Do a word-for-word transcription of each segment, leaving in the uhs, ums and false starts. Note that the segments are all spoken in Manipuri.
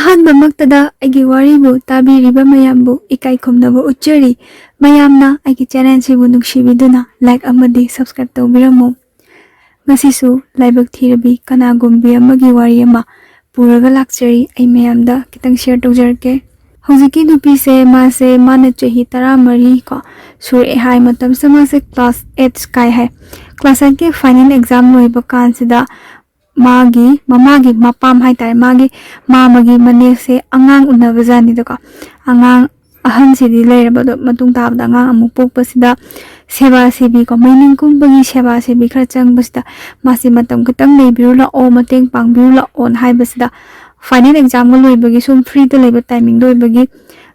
ꯑꯍꯥꯟꯕꯃꯛꯇꯗ ꯑꯩꯒꯤ ꯋꯥꯔꯤꯕꯨ ꯇꯥꯕꯤꯔꯤꯕ ꯃꯌꯥꯝꯕꯨ ꯏꯀꯥꯏ ꯈꯨꯝꯅꯕ ꯎꯠꯆꯔꯤ꯫ ꯃꯌꯥꯝꯅ ꯑꯩꯒꯤ ꯆꯦꯅꯦꯜꯁꯤꯕꯨ ꯅꯨꯡꯁꯤꯕꯤꯗꯨꯅ ꯂꯥꯏꯛ ꯑꯃꯗꯤ ꯁꯕꯁꯀ꯭ꯔꯥꯏꯕ ꯇꯧꯕꯤꯔꯝꯃꯨ꯫ ꯉꯁꯤꯁꯨ ꯂꯥꯏꯕꯛ ꯊꯤꯔꯕꯤ ꯀꯅꯥꯒꯨꯝꯕꯤ ꯑꯃꯒꯤ ꯋꯥꯔꯤ ꯑꯃ ꯄꯨꯔꯒ ꯂꯥꯛꯆꯔꯤ꯫ ꯑꯩ ꯃꯌꯥꯝꯗ ꯈꯤꯇꯪ ꯁꯤꯌꯔ ꯇꯧꯖꯔꯛꯀꯦ꯫ ꯍꯧꯖꯤꯛꯀꯤ ꯅꯨꯄꯤꯁꯦ, ꯃꯥꯁꯦ, ꯃꯥꯅ ꯆꯍꯤ ꯇꯔꯥꯃꯔꯤ ꯀꯣ ꯁꯨꯔꯛꯑꯦ ꯍꯥꯏ꯫ ꯃꯇꯝꯁꯤꯗ ꯃꯥꯁꯦ ꯀ꯭ꯂꯥꯁ ꯑꯩꯠ ꯀꯥꯏ ꯍꯥꯏ꯫ ꯀ꯭ꯂꯥꯁ ꯑꯩꯠꯀꯤ ꯐꯥꯏꯅꯦꯜ ꯑꯦꯛꯖꯥꯝ ꯂꯣꯏꯕ ꯀꯥꯟꯁꯤꯗ ꯃꯥꯒꯤ ꯃꯃꯥꯒꯤ ꯃꯄꯥꯝ ꯍꯥꯏꯇꯥꯔꯦ, ꯃꯥꯒꯤ ꯃꯥꯃꯒꯤ ꯃꯅꯦꯁꯦ ꯑꯉꯥꯡ ꯎꯅꯕ ꯖꯥꯠꯅꯤꯗꯀꯣ꯫ ꯑꯉꯥꯡ ꯑꯍꯟꯁꯤꯗꯤ ꯂꯩꯔꯕ, ꯑꯗꯣ ꯃꯇꯨꯡ ꯇꯥꯕꯗ ꯑꯉꯥꯡ ꯑꯃꯨꯛ ꯄꯣꯛꯄꯁꯤꯗ ꯁꯦꯕꯥ ꯁꯦꯕꯤ ꯀꯣ, ꯃꯩꯅꯤꯡ ꯀꯨꯝꯕꯒꯤ ꯁꯦꯕꯥ ꯁꯦꯕꯤ ꯈꯔ ꯆꯪꯕꯁꯤꯗ ꯃꯥꯁꯦ ꯃꯇꯝ ꯈꯤꯇꯪ ꯂꯩꯕꯤꯔꯨ ꯂꯥꯛꯑꯣ, ꯃꯇꯦꯡ ꯄꯥꯡꯕꯤꯔꯨ ꯂꯥꯛꯑꯣꯅ ꯍꯥꯏꯕꯁꯤꯗ, ꯐꯥꯏꯅꯦꯜ ꯑꯦꯛꯖꯥꯝꯒ ꯂꯣꯏꯕꯒꯤ ꯁꯨꯝ ꯐ꯭ꯔꯤꯗ ꯂꯩꯕ ꯇꯥꯏꯃꯤꯡꯗꯣ ꯑꯣꯏꯕꯒꯤ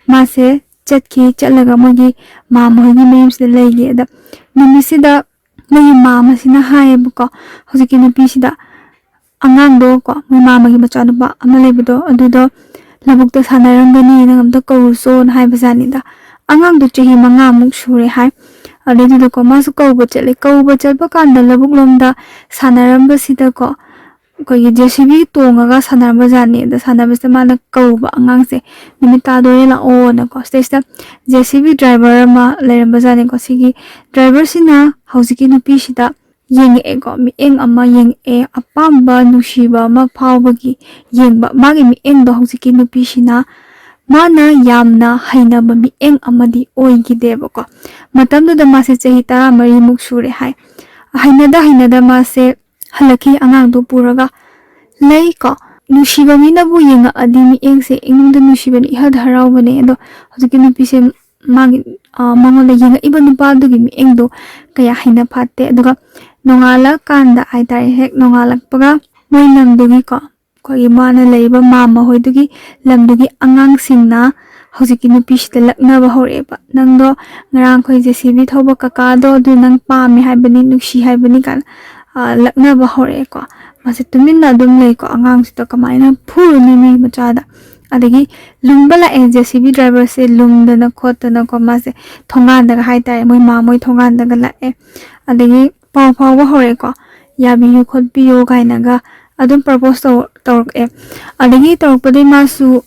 ꯃꯥꯁꯦ ꯆꯠꯈꯤ꯫ ꯆꯠꯂꯒ ꯃꯣꯏꯒꯤ ꯃꯥꯃ ꯍꯣꯏꯒꯤ ꯃꯌꯨꯝꯁꯤꯗ ꯂꯩꯈꯤ꯫ ꯑꯗ ꯅꯨꯃꯤꯠꯁꯤꯗ ꯃꯣꯏꯒꯤ ꯃꯥꯃꯁꯤꯅ ꯍꯥꯏꯌꯦꯕꯀꯣ, ꯍꯧꯖꯤꯛꯀꯤ ꯅꯨꯄꯤꯁꯤꯗ, ꯑꯉꯥꯡꯗꯣ ꯀꯣ, ꯃꯣꯏ ꯃꯥꯃꯒꯤ ꯃꯆꯥꯅꯨꯄꯥ ꯑꯃ ꯂꯩꯕꯗꯣ, ꯑꯗꯨꯗꯣ ꯂꯧꯕꯨꯛꯇ ꯁꯥꯟꯅꯔꯝꯒꯅꯤ, ꯅꯪ ꯑꯝꯇ ꯀꯧꯔꯨꯆꯣꯅ ꯍꯥꯏꯕꯖꯥꯠꯅꯤꯗ꯫ ꯑꯉꯥꯡꯗꯣ ꯆꯍꯤ ꯃꯉꯥꯃꯨꯛ ꯁꯨꯔꯦ ꯍꯥꯏ꯫ ꯑꯗꯩꯗꯨꯗꯀꯣ ꯃꯥꯁꯨ ꯀꯧꯕ ꯆꯠꯂꯦ꯫ ꯀꯧꯕ ꯆꯠꯄ ꯀꯥꯟꯗ ꯂꯧꯕꯨꯛ ꯂꯣꯝꯗ ꯁꯥꯟꯅꯔꯝꯕꯁꯤꯗꯀꯣ, ꯑꯩꯈꯣꯏꯒꯤ JCB ꯇꯣꯡꯉꯒ ꯁꯥꯟꯅꯔꯝꯕ ꯖꯥꯠꯅꯤ꯫ ꯑꯗ ꯁꯥꯟꯅꯕꯁꯤꯗ ꯃꯥꯅ ꯀꯧꯕ ꯑꯉꯥꯡꯁꯦ, "ꯅꯨꯃꯤꯠ ꯇꯥꯗꯣꯔꯦ, ꯂꯥꯛꯑꯣꯅꯀꯣ"꯫ ꯁꯤꯗꯩꯁꯤꯗ JCB ꯗ꯭ꯔꯥꯏꯚꯔ ꯑꯃ ꯂꯩꯔꯝꯕ ꯖꯥꯠꯅꯤꯀꯣ꯫ ꯁꯤꯒꯤ ꯗ꯭ꯔꯥꯏꯚꯔꯁꯤꯅ ꯍꯧꯖꯤꯛꯀꯤ ꯅꯨꯄꯤꯁꯤꯗ ꯌꯦꯡꯉꯛꯑꯦꯀꯣ, ꯃꯤꯠꯌꯦꯡ ꯑꯃ ꯌꯦꯡꯉꯛꯑꯦ, ꯑꯄꯥꯝꯕ, ꯅꯨꯡꯁꯤꯕ ꯑꯃ ꯐꯥꯎꯕꯒꯤ ꯌꯦꯡꯕ꯫ ꯃꯥꯒꯤ ꯃꯤꯠꯌꯦꯡꯗꯣ ꯍꯧꯖꯤꯛꯀꯤ ꯅꯨꯄꯤꯁꯤꯅ ꯃꯥꯅ ꯌꯥꯝꯅ ꯍꯩꯅꯕ ꯃꯤꯠꯌꯦꯡ ꯑꯃꯗꯤ ꯑꯣꯏꯈꯤꯗꯦꯕꯀꯣ꯫ ꯃꯇꯝꯗꯨꯗ ꯃꯥꯁꯦ ꯆꯍꯤ ꯇꯔꯥꯃꯔꯤꯃꯨꯛ ꯁꯨꯔꯦ ꯍꯥꯏ꯫ ꯍꯩꯅꯗ ꯍꯩꯅꯗ ꯃꯥꯁꯦ ꯍꯜꯂꯛꯈꯤ ꯑꯉꯥꯡꯗꯣ ꯄꯨꯔꯒ꯫ ꯂꯩꯀꯣ, ꯅꯨꯡꯁꯤꯕ ꯃꯤꯅꯕꯨ ꯌꯦꯡꯉꯛꯑꯗꯤ ꯃꯤꯠꯌꯦꯡꯁꯦ ꯏꯅꯨꯡꯗ ꯅꯨꯡꯁꯤꯕꯅꯦ, ꯏꯍꯗ ꯍꯔꯥꯎꯕꯅꯦ꯫ ꯑꯗꯣ ꯍꯧꯖꯤꯛꯀꯤ ꯅꯨꯄꯤꯁꯦ ꯃꯥꯒꯤ, ꯑ, ꯃꯉꯣꯟꯗ ꯌꯦꯡꯉꯛꯏꯕ ꯅꯨꯄꯥꯗꯨꯒꯤ ꯃꯤꯠꯌꯦꯡꯗꯣ ꯀꯌꯥ ꯍꯩꯅ ꯐꯥꯠꯇꯦ꯫ ꯑꯗꯨꯒ ꯅꯣꯡꯉꯥꯜꯂꯀꯥꯟꯗ ꯍꯥꯏꯇꯥꯔꯦ, ꯍꯦꯛ ꯅꯣꯡꯉꯥꯜꯂꯛꯄꯒ ꯃꯣꯏ ꯂꯝꯗꯨꯒꯤꯀꯣ, ꯑꯩꯈꯣꯏꯒꯤ ꯃꯥꯅ ꯂꯩꯔꯤꯕ ꯃꯥꯃ ꯍꯣꯏꯗꯨꯒꯤ ꯂꯝꯗꯨꯒꯤ ꯑꯉꯥꯡꯁꯤꯡꯅ ꯍꯧꯖꯤꯛꯀꯤ ꯅꯨꯄꯤꯁꯤꯗ ꯂꯛꯅꯕ ꯍꯧꯔꯛꯑꯦꯕ꯫ "ꯅꯪꯗꯣ ꯉꯔꯥꯡ ꯑꯩꯈꯣꯏ JCB ꯊꯧꯕ ꯀꯀꯥꯗꯣ ꯑꯗꯨ ꯅꯪ ꯄꯥꯝꯃꯦ ꯍꯥꯏꯕꯅꯤ, ꯅꯨꯡꯁꯤ ꯍꯥꯏꯕꯅꯤ" ꯀꯥꯏꯅ, ꯑ, ꯂꯛꯅꯕ ꯍꯧꯔꯛꯑꯦꯀꯣ꯫ ꯃꯥꯁꯦ ꯇꯨꯃꯤꯟꯅ ꯑꯗꯨꯝ ꯂꯩꯀꯣ꯫ ꯑꯉꯥꯡꯁꯤꯗ ꯀꯃꯥꯏꯅ ꯐꯨꯔꯨꯅꯤ ꯃꯤ ꯃꯆꯥꯗ? ꯑꯗꯒꯤ ꯂꯨꯝꯕ ꯂꯥꯛꯑꯦ, JCB ꯗ꯭ꯔꯥꯏꯚꯔꯁꯦ ꯂꯨꯝꯗꯅ ꯈꯣꯠꯇꯅꯀꯣ, ꯃꯥꯁꯦ ꯊꯣꯡꯒꯥꯟꯗꯒ ꯍꯥꯏꯇꯥꯔꯦ, ꯃꯣꯏ ꯃꯥ ꯃꯣꯏ ꯊꯣꯡꯒꯥꯟꯗꯒ ꯂꯥꯛꯑꯦ꯫ ꯑꯗꯒꯤ ꯄꯥꯎ ꯐꯥꯎꯕ ꯍꯧꯔꯛꯑꯦꯀꯣ, "ꯌꯥꯕꯤꯌꯨ ꯈꯣꯠꯄꯤꯌꯨ" ꯀꯥꯏꯅꯒ, ꯑꯗꯨꯝ ꯄ꯭ꯔꯄꯣꯁ ꯇꯧꯔꯛꯑꯦ꯫ ꯑꯗꯒꯤ ꯇꯧꯔꯛꯄꯗꯩ ꯃꯥꯁꯨ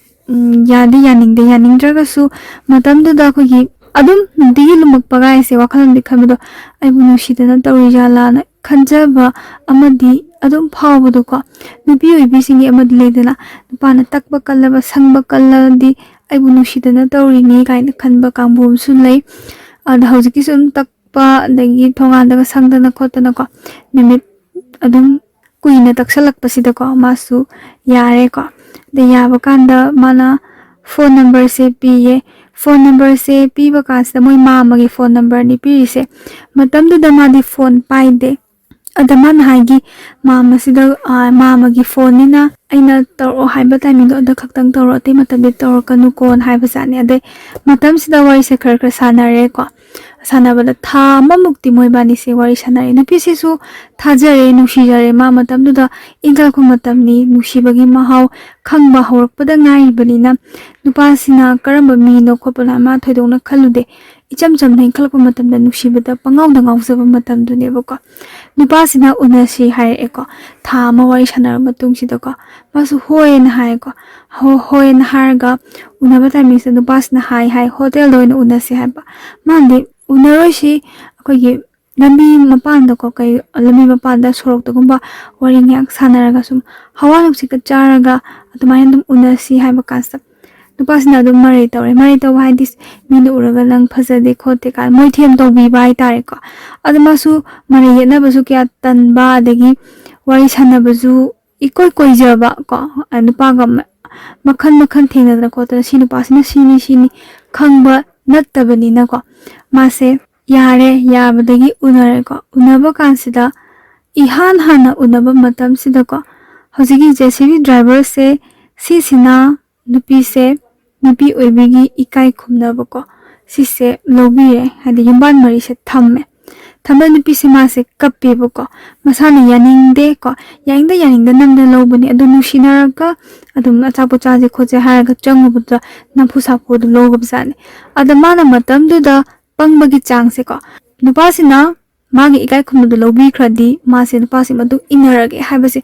ꯌꯥꯗꯤ ꯌꯥꯅꯤꯡꯗꯦ꯫ ꯌꯥꯅꯤꯡꯗ꯭ꯔꯒꯁꯨ ꯃꯇꯝꯗꯨꯗ ꯑꯩꯈꯣꯏꯒꯤ ꯑꯗꯨꯝ ꯅꯨꯡꯇꯤꯒꯤ ꯂꯨꯝꯃꯛꯄ ꯀꯥꯏꯁꯦ ꯋꯥꯈꯜ ꯑꯃꯗꯤ ꯈꯟꯕꯗꯣ, ꯑꯩꯕꯨ ꯅꯨꯡꯁꯤꯗꯅ ꯇꯧꯔꯤꯖꯥꯠꯂꯥꯅ ꯈꯟꯖꯕ ꯑꯃꯗꯤ ꯑꯗꯨꯝ ꯐꯥꯎꯕꯗꯣꯀꯣ꯫ ꯅꯨꯄꯤ ꯑꯣꯏꯕꯤꯁꯤꯡꯒꯤ ꯑꯃꯗꯤ ꯂꯩꯗꯅ, ꯅꯨꯄꯥꯅ ꯇꯛꯄ ꯀꯜꯂꯕ, ꯁꯪꯕ ꯀꯜꯂꯗꯤ ꯑꯩꯕꯨ ꯅꯨꯡꯁꯤꯗꯅ ꯇꯧꯔꯤꯅꯤ ꯀꯥꯏꯅ ꯈꯟꯕ ꯀꯥꯡꯕꯨ ꯑꯃꯁꯨ ꯂꯩ꯫ ꯑꯗ ꯍꯧꯖꯤꯛꯀꯤꯁꯨ ꯑꯗꯨꯝ ꯇꯛꯄ, ꯑꯗꯒꯤ ꯊꯣꯡꯒꯥꯟꯗꯒ ꯁꯪꯗꯅ ꯈꯣꯠꯇꯅꯀꯣ, ꯅꯨꯃꯤꯠ ꯑꯗꯨꯝ ꯀꯨꯏꯅ ꯇꯛꯁꯜꯂꯛꯄꯁꯤꯗꯀꯣ ꯃꯥꯁꯨ ꯌꯥꯔꯦꯀꯣ꯫ ꯑꯗ ꯌꯥꯕ ꯀꯥꯟꯗ ꯃꯥꯅ ꯐꯣꯟ ꯅꯝꯕꯔꯁꯦ ꯄꯤꯌꯦ꯫ ꯐꯣꯟ ꯅꯝꯕꯔꯁꯦ ꯄꯤꯕ ꯀꯥꯟꯁꯤꯗ ꯃꯣꯏ ꯃꯥꯝꯃꯒꯤ ꯐꯣꯟ ꯅꯝꯕꯔꯅꯤ ꯄꯤꯔꯤꯁꯦ꯫ ꯃꯇꯝꯗꯨꯗ ꯃꯥꯗꯤ ꯐꯣꯟ ꯄꯥꯏꯗꯦ꯫ ꯑꯗ ꯃꯥꯅ ꯍꯥꯏꯒꯤ, ꯃꯥꯝꯃꯁꯤꯗ, ꯑ, ꯃꯥꯝꯃꯒꯤ ꯐꯣꯟꯅꯤꯅ ꯑꯩꯅ ꯇꯧꯔꯛꯑꯣ ꯍꯥꯏꯕ ꯇꯥꯏꯃꯤꯡꯗꯣ ꯑꯗ ꯈꯛꯇꯪ ꯇꯧꯔꯣ, ꯑꯇꯩ ꯃꯇꯝꯗꯤ ꯇꯧꯔꯛꯀꯅꯨꯀꯣꯅ ꯍꯥꯏꯕꯖꯥꯠꯅꯤ꯫ ꯑꯗꯩ ꯃꯇꯝꯁꯤꯗ ꯋꯥꯔꯤꯁꯦ ꯈꯔ ꯈꯔ ꯁꯥꯟꯅꯔꯦꯀꯣ꯫ ꯁꯥꯟꯅꯕꯗ ꯊꯥ ꯑꯃꯃꯨꯛꯇꯤ ꯃꯣꯏꯕꯥꯅꯤꯁꯦ ꯋꯥꯔꯤ ꯁꯥꯟꯅꯔꯦ꯫ ꯅꯨꯄꯤꯁꯤꯁꯨ ꯊꯥꯖꯔꯦ, ꯅꯨꯡꯁꯤꯖꯔꯦ꯫ ꯃꯥ ꯃꯇꯝꯗꯨꯗ ꯏꯟꯈꯠꯂꯛꯄ ꯃꯇꯝꯅꯤ, ꯅꯨꯡꯁꯤꯕꯒꯤ ꯃꯍꯥꯎ ꯈꯪꯕ ꯍꯧꯔꯛꯄꯗ ꯉꯥꯏꯔꯤꯕꯅꯤꯅ ꯅꯨꯄꯥꯁꯤꯅ ꯀꯔꯝꯕ ꯃꯤꯅꯣ ꯈꯣꯠꯄꯅꯣ ꯃꯥ ꯊꯣꯏꯗꯣꯛꯅ ꯈꯜꯂꯨꯗꯦ꯫ ꯏꯆꯝ ꯆꯝꯅ ꯏꯟꯈꯠꯂꯛꯄ ꯃꯇꯝꯗ ꯅꯨꯡꯁꯤꯕꯗ ꯄꯉꯥꯎꯗ ꯉꯥꯎꯖꯕ ꯃꯇꯝꯗꯨꯅꯦꯕꯀꯣ꯫ ꯅꯨꯄꯥꯁꯤꯅ ꯎꯅꯁꯤ ꯍꯥꯏꯔꯛꯑꯦꯀꯣ꯫ ꯊꯥ ꯑꯃ ꯋꯥꯔꯤ ꯁꯥꯟꯅꯔꯕ ꯃꯇꯨꯡꯁꯤꯗꯀꯣ, ꯃꯥꯁꯨ ꯍꯣꯏꯅ ꯍꯥꯏꯌꯦꯀꯣ꯫ ꯍꯣ-, ꯍꯣꯏꯅ ꯍꯥꯏꯔꯒ ꯎꯅꯕ ꯇꯥꯏꯃꯤꯡꯁꯤꯗ ꯅꯨꯄꯥꯁꯤꯅ ꯍꯥꯏ ꯍꯥꯏ, "ꯍꯣꯇꯦꯜꯗ ꯑꯣꯏꯅ ꯎꯅꯁꯤ" ꯍꯥꯏꯕ꯫ ꯃꯥꯅꯗꯤ, "ꯎꯅꯔꯣꯏꯁꯤ, ꯑꯩꯈꯣꯏꯒꯤ ꯂꯝꯕꯤ ꯃꯄꯥꯟꯗꯀꯣ, ꯀꯩ, ꯂꯝꯕꯤ ꯃꯄꯥꯟꯗ ꯁꯣꯔꯣꯛꯇꯒꯨꯝꯕ ꯋꯥꯔꯤ ꯉꯥꯏꯍꯥꯛ ꯁꯥꯟꯅꯔꯒ ꯁꯨꯝ ꯍꯋꯥ ꯅꯨꯡꯁꯤꯠꯀ ꯆꯥꯔꯒ ꯑꯗꯨꯃꯥꯏꯅ ꯑꯗꯨꯝ ꯎꯅꯁꯤ" ꯍꯥꯏꯕ ꯀꯥꯟꯁꯤꯗ ꯅꯨꯄꯥꯁꯤꯅ ꯑꯗꯨꯝ ꯃꯔꯩ ꯇꯧꯔꯦ꯫ ꯃꯔꯩ ꯇꯧꯕ ꯍꯥꯏꯗꯤ ꯃꯤꯅ ꯎꯔꯒ "ꯅꯪ ꯐꯖꯗꯦ ꯈꯣꯠꯇꯦ" ꯀꯥꯏꯅ ꯃꯣꯏ ꯊꯦꯝ ꯇꯧꯕꯤꯕ ꯍꯥꯏꯇꯥꯔꯦꯀꯣ꯫ ꯑꯗ ꯃꯥꯁꯨ ꯃꯔꯩ ꯌꯦꯠꯅꯕꯁꯨ ꯀꯌꯥ ꯇꯟꯕ, ꯑꯗꯒꯤ ꯋꯥꯔꯤ ꯁꯥꯟꯅꯕꯁꯨ ꯏꯀꯣꯏ ꯀꯣꯏꯖꯕ ꯀꯣ, ꯑ, ꯅꯨꯄꯥꯒ ꯃ-, ꯃꯈꯜ ꯃꯈꯜ ꯊꯦꯡꯅꯗꯅ ꯈꯣꯠꯇꯅ, "ꯁꯤ ꯅꯨꯄꯥꯁꯤꯅ ꯁꯤꯅꯤ ꯁꯤꯅꯤ" ꯈꯪꯕ ꯅꯠꯇꯕꯅꯤꯅꯀꯣ, ꯃꯥꯁꯦ ꯌꯥꯔꯦ, ꯌꯥꯕꯗꯒꯤ ꯎꯅꯔꯦꯀꯣ꯫ ꯎꯅꯕ ꯀꯥꯟꯁꯤꯗ ꯏꯍꯥꯟ ꯍꯥꯟꯅ ꯎꯅꯕ ꯃꯇꯝꯁꯤꯗꯀꯣ, ꯍꯧꯖꯤꯛꯀꯤ JCB driverꯁꯦ ꯁꯤꯁꯤꯅ ꯅꯨꯄꯤꯁꯦ, ꯅꯨꯄꯤ ꯑꯣꯏꯕꯤꯒꯤ ꯏꯀꯥꯏ ꯈꯨꯝꯅꯕꯀꯣ, ꯁꯤꯁꯦ ꯂꯧꯕꯤꯔꯦ, ꯍꯥꯏꯗꯤ ꯌꯨꯝꯕꯥꯟ ꯃꯔꯤꯁꯦ ꯊꯝꯃꯦ꯫ ꯊꯝꯕ ꯅꯨꯄꯤꯁꯦ ꯃꯥꯁꯦ ꯀꯞꯄꯦꯕꯀꯣ, ꯃꯁꯥꯅ ꯌꯥꯅꯤꯡꯗꯦꯀꯣ, ꯌꯥꯅꯤꯡꯗ ꯌꯥꯅꯤꯡꯗ ꯅꯝꯗꯅ ꯂꯧꯕꯅꯦ꯫ ꯑꯗꯣ ꯅꯨꯡꯁꯤꯅꯔꯒ ꯑꯗꯨꯝ ꯑꯆꯥꯄꯣꯠ ꯆꯥꯁꯦ ꯈꯣꯠꯁꯦ ꯍꯥꯏꯔꯒ ꯆꯪꯉꯨꯕꯗꯨꯗ ꯅꯝꯐꯨ ꯁꯥꯐꯨ ꯑꯗꯨꯝ ꯂꯧꯒꯕꯖꯥꯠꯅꯤ꯫ ꯑꯗ ꯃꯥꯅ ꯃꯇꯝꯗꯨꯗ ꯄꯪꯕꯒꯤ ꯆꯥꯡꯁꯦꯀꯣ, ꯅꯨꯄꯥꯁꯤꯅ ꯃꯥꯒꯤ ꯏꯀꯥꯏ ꯈꯨꯝꯅꯕꯗꯣ ꯂꯧꯕꯤꯈ꯭ꯔꯗꯤ ꯃꯥꯁꯦ ꯅꯨꯄꯥꯁꯤ ꯃꯇꯨꯡ ꯏꯟꯅꯔꯒꯦ ꯍꯥꯏꯕꯁꯦ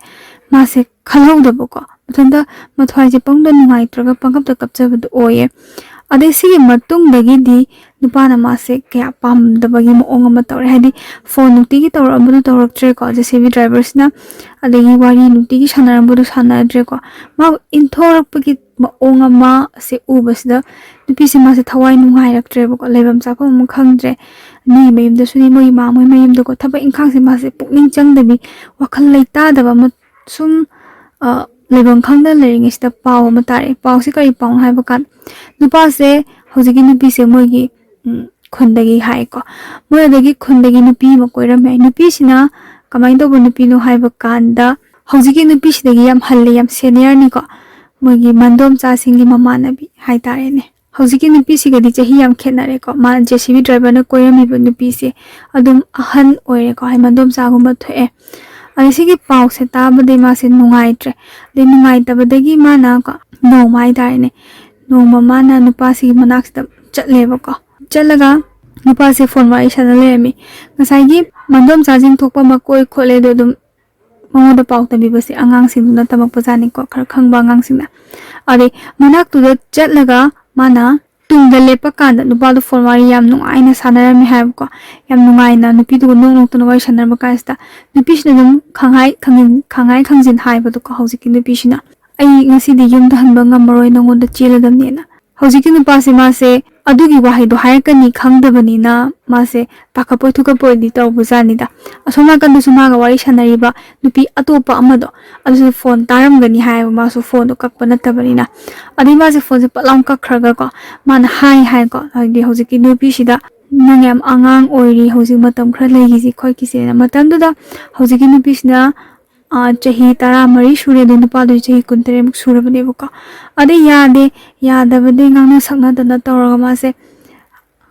ꯃꯥꯁꯦ ꯈꯜꯍꯧꯗꯕꯀꯣ, ꯃꯊꯟꯇ ꯃꯊ꯭ꯋꯥꯏꯁꯦ ꯄꯪꯗ ꯅꯨꯡꯉꯥꯏꯇ꯭ꯔꯒ ꯄꯪꯀꯞꯇ ꯀꯞꯆꯕꯗꯣ ꯑꯣꯏꯌꯦ꯫ ꯑꯗꯩ ꯁꯤꯒꯤ ꯃꯇꯨꯡꯗꯒꯤꯗꯤ ꯅꯨꯄꯥꯅ ꯃꯥꯁꯦ ꯀꯌꯥ ꯄꯥꯝꯗꯕꯒꯤ ꯃꯑꯣꯡ ꯑꯃ ꯇꯧꯔꯦ꯫ ꯍꯥꯏꯗꯤ ꯐꯣꯟ ꯅꯨꯡꯇꯤꯒꯤ ꯇꯧꯔꯛꯑꯝꯕꯗꯨ ꯇꯧꯔꯛꯇ꯭ꯔꯦꯀꯣ, ꯖꯦ ꯁꯤ ꯕꯤ ꯗ꯭ꯔꯥꯏꯚꯔꯁꯤꯅ, ꯑꯗꯒꯤ ꯋꯥꯔꯤ ꯅꯨꯡꯇꯤꯒꯤ ꯁꯥꯟꯅꯔꯝꯕꯗꯨ ꯁꯥꯟꯅꯗ꯭ꯔꯦꯀꯣ꯫ ꯃꯥ ꯏꯟꯊꯣꯔꯛꯄꯒꯤ ꯃꯑꯣꯡ ꯑꯃ ꯁꯦ ꯎꯕꯁꯤꯗ ꯅꯨꯄꯤꯁꯦ ꯃꯥꯁꯦ ꯊꯋꯥꯏ ꯅꯨꯡꯉꯥꯏꯔꯛꯇ꯭ꯔꯦꯕꯀꯣ, ꯂꯩꯐꯝ ꯆꯥꯐꯝ ꯑꯃ ꯈꯪꯗ꯭ꯔꯦ꯫ ꯃꯤ ꯃꯌꯨꯝꯗꯁꯨꯅꯤ, ꯃꯣꯏ ꯏꯃꯥ ꯃꯣꯏ ꯃꯌꯨꯝꯗꯀꯣ, ꯊꯕꯛ ꯏꯪꯈꯥꯡꯁꯦ ꯃꯥꯁꯦ ꯄꯨꯛꯅꯤꯡ ꯆꯪꯗꯕꯤ, ꯋꯥꯈꯜ ꯂꯩꯇꯥꯗꯕ ꯑꯃ ꯁꯨꯝ, ꯑ, ꯂꯩꯐꯝ ꯈꯪꯗꯅ ꯂꯩꯔꯤꯉꯩꯁꯤꯗ ꯄꯥꯎ ꯑꯃ ꯇꯥꯔꯛꯑꯦ꯫ ꯄꯥꯎꯁꯦ ꯀꯔꯤ ꯄꯥꯎꯅꯣ ꯍꯥꯏꯕ ꯀꯥꯟꯗ, ꯅꯨꯄꯥꯁꯦ, ꯍꯧꯖꯤꯛꯀꯤ ꯅꯨꯄꯤꯁꯦ ꯃꯣꯏꯒꯤ, ꯎꯝ, ꯈꯨꯟꯗꯒꯤ ꯍꯥꯏꯀꯣ, ꯃꯣꯏ ꯑꯗꯒꯤ ꯈꯨꯟꯗꯒꯤ ꯅꯨꯄꯤ ꯑꯃ ꯀꯣꯏꯔꯝꯃꯦ꯫ ꯅꯨꯄꯤꯁꯤꯅ ꯀꯃꯥꯏꯅ ꯇꯧꯕ ꯅꯨꯄꯤꯅꯣ ꯍꯥꯏꯕ ꯀꯥꯟꯗ, ꯍꯧꯖꯤꯛꯀꯤ ꯅꯨꯄꯤꯁꯤꯗꯒꯤ ꯌꯥꯝ ꯍꯜꯂꯦ, ꯌꯥꯝ ꯁꯦꯅꯤꯌꯔꯅꯤꯀꯣ, ꯃꯣꯏꯒꯤ ꯃꯟꯗꯣꯝꯆꯥꯁꯤꯡꯒꯤ ꯃꯃꯥꯟꯅꯕꯤ ꯍꯥꯏꯇꯥꯔꯦꯅꯦ꯫ ꯍꯧꯖꯤꯛꯀꯤ ꯅꯨꯄꯤꯁꯤꯒꯗꯤ ꯆꯍꯤ ꯌꯥꯝ ꯈꯦꯠꯅꯔꯦꯀꯣ꯫ ꯃꯥ ꯖꯦ ꯁꯤ ꯕꯤ ꯗ꯭ꯔꯥꯏꯚꯔꯅ ꯀꯣꯏꯔꯝꯃꯤꯕ ꯅꯨꯄꯤꯁꯦ ꯑꯗꯨꯝ ꯑꯍꯟ ꯑꯣꯏꯔꯦꯀꯣ, ꯍꯥꯏ ꯃꯟꯗꯣꯝꯆꯥꯒꯨꯝꯕ ꯊꯣꯛꯑꯦ꯫ ꯑꯗꯩ ꯁꯤꯒꯤ ꯄꯥꯎꯁꯦ ꯇꯥꯕꯗꯩ ꯃꯥꯁꯦ ꯅꯨꯡꯉꯥꯏꯇ꯭ꯔꯦ꯫ ꯑꯗꯩ ꯅꯨꯡꯉꯥꯏꯇꯕꯗꯒꯤ ꯃꯥꯅ ꯀꯣ, ꯅꯣꯡꯃ ꯍꯥꯏꯇꯥꯔꯦꯅꯦ, ꯅꯣꯡꯃ ꯃꯥꯅ ꯅꯨꯄꯥꯁꯤꯒꯤ ꯃꯅꯥꯛꯁꯤꯗ ꯆꯠꯂꯦꯕꯀꯣ꯫ ꯆꯠꯂꯒ ꯅꯨꯄꯥꯁꯦ ꯐꯣꯟ ꯋꯥꯔꯤ ꯁꯥꯟꯅ ꯂꯩꯔꯝꯃꯤ꯫ ꯉꯁꯥꯏꯒꯤ ꯃꯟꯗꯣꯝꯆꯥꯁꯤꯡ ꯊꯣꯛꯄ ꯑꯃ ꯀꯣꯏ ꯈꯣꯠꯂꯦ, ꯑꯗꯣ ꯑꯗꯨꯝ ꯃꯉꯣꯟꯗ ꯄꯥꯎ ꯇꯝꯕꯤꯕꯁꯦ ꯑꯉꯥꯡꯁꯤꯡꯗꯨꯅ ꯇꯝꯃꯛꯄꯖꯥꯠꯅꯤꯀꯣ, ꯈꯔ ꯈꯪꯕ ꯑꯉꯥꯡꯁꯤꯡꯅ꯫ ꯑꯗꯩ ꯃꯅꯥꯛꯇꯨꯗ ꯆꯠꯂꯒ ꯃꯥꯅ ꯇꯨꯡꯗ ꯂꯦꯞꯄ ꯀꯥꯟꯗ ꯅꯨꯄꯥꯗꯣ ꯐꯣꯟ ꯋꯥꯔꯤ ꯌꯥꯝ ꯅꯨꯡꯉꯥꯏꯅ ꯁꯥꯟꯅꯔꯝꯃꯦ ꯍꯥꯏꯕꯀꯣ꯫ ꯌꯥꯝ ꯅꯨꯡꯉꯥꯏꯅ ꯅꯨꯄꯤꯗꯨꯒ ꯅꯣꯛ ꯅꯣꯛꯇꯅ ꯋꯥꯔꯤ ꯁꯥꯟꯅꯔꯝꯕ ꯀꯥꯟꯁꯤꯗ ꯅꯨꯄꯤꯁꯤꯅ ꯑꯗꯨꯝ ꯈꯪꯍꯥꯏ ꯈꯪꯖꯤꯟ, ꯈꯪꯍꯥꯏ ꯈꯪꯖꯤꯟ ꯍꯥꯏꯕꯗꯣꯀꯣ, ꯍꯧꯖꯤꯛꯀꯤ ꯅꯨꯄꯤꯁꯤꯅ, "ꯑꯩ ꯉꯁꯤꯗꯤ ꯌꯨꯝꯗ ꯍꯟꯕ ꯉꯝꯃꯔꯣꯏ, ꯅꯪꯉꯣꯟꯗ ꯆꯦꯜꯂꯗꯝꯅꯦꯅ"꯫ ꯍꯧꯖꯤꯛꯀꯤ ꯅꯨꯄꯥꯁꯦ ꯃꯥꯁꯦ ꯑꯗꯨꯒꯤ ꯋꯥꯍꯩꯗꯣ ꯍꯥꯏꯔꯛꯀꯅꯤ ꯈꯪꯗꯕꯅꯤꯅ ꯃꯥꯁꯦ ꯄꯥꯈꯠꯄꯣꯏ ꯊꯨꯀꯠꯄꯣꯏꯗꯤ ꯇꯧꯕꯖꯥꯠꯅꯤꯗ꯫ ꯑꯁꯣꯝ ꯅꯥꯀꯟꯗꯁꯨ ꯃꯥꯒ ꯋꯥꯔꯤ ꯁꯥꯟꯅꯔꯤꯕ ꯅꯨꯄꯤ ꯑꯇꯣꯞꯄ ꯑꯃꯗꯣ, ꯑꯗꯨꯁꯨ ꯐꯣꯟ ꯇꯥꯔꯝꯒꯅꯤ ꯍꯥꯏꯌꯦꯕ, ꯃꯥꯁꯨ ꯐꯣꯟꯗꯣ ꯀꯛꯄ ꯅꯠꯇꯕꯅꯤꯅ꯫ ꯑꯗꯩ ꯃꯥꯁꯦ ꯐꯣꯟꯁꯦ ꯄꯠ ꯂꯥꯎ ꯀꯛꯈ꯭ꯔꯒꯀꯣ, ꯃꯥꯅ ꯍꯥꯏ ꯍꯥꯏꯀꯣ, ꯍꯥꯏꯗꯤ ꯍꯧꯖꯤꯛꯀꯤ ꯅꯨꯄꯤꯁꯤꯗ, "ꯅꯪ ꯌꯥꯝ ꯑꯉꯥꯡ ꯑꯣꯏꯔꯤ, ꯍꯧꯖꯤꯛ ꯃꯇꯝ ꯈꯔ ꯂꯩꯈꯤꯁꯤ ꯈꯣꯠꯈꯤꯁꯦꯅ"꯫ ꯃꯇꯝꯗꯨꯗ ꯍꯧꯖꯤꯛꯀꯤ ꯅꯨꯄꯤꯁꯤꯅ, ꯑ, ꯆꯍꯤ ꯇꯔꯥꯃꯔꯤ ꯁꯨꯔꯦ, ꯑꯗꯨ ꯅꯨꯄꯥꯗꯨꯗꯤ ꯆꯍꯤ ꯀꯨꯟꯇꯔꯦꯠꯃꯨꯛ ꯁꯨꯔꯕꯅꯦꯕꯀꯣ꯫ ꯑꯗꯩ ꯌꯥꯗꯦ, ꯌꯥꯗꯕꯗꯩ ꯉꯥꯡꯅ ꯁꯛꯅꯗꯅ ꯇꯧꯔꯒ ꯃꯥꯁꯦ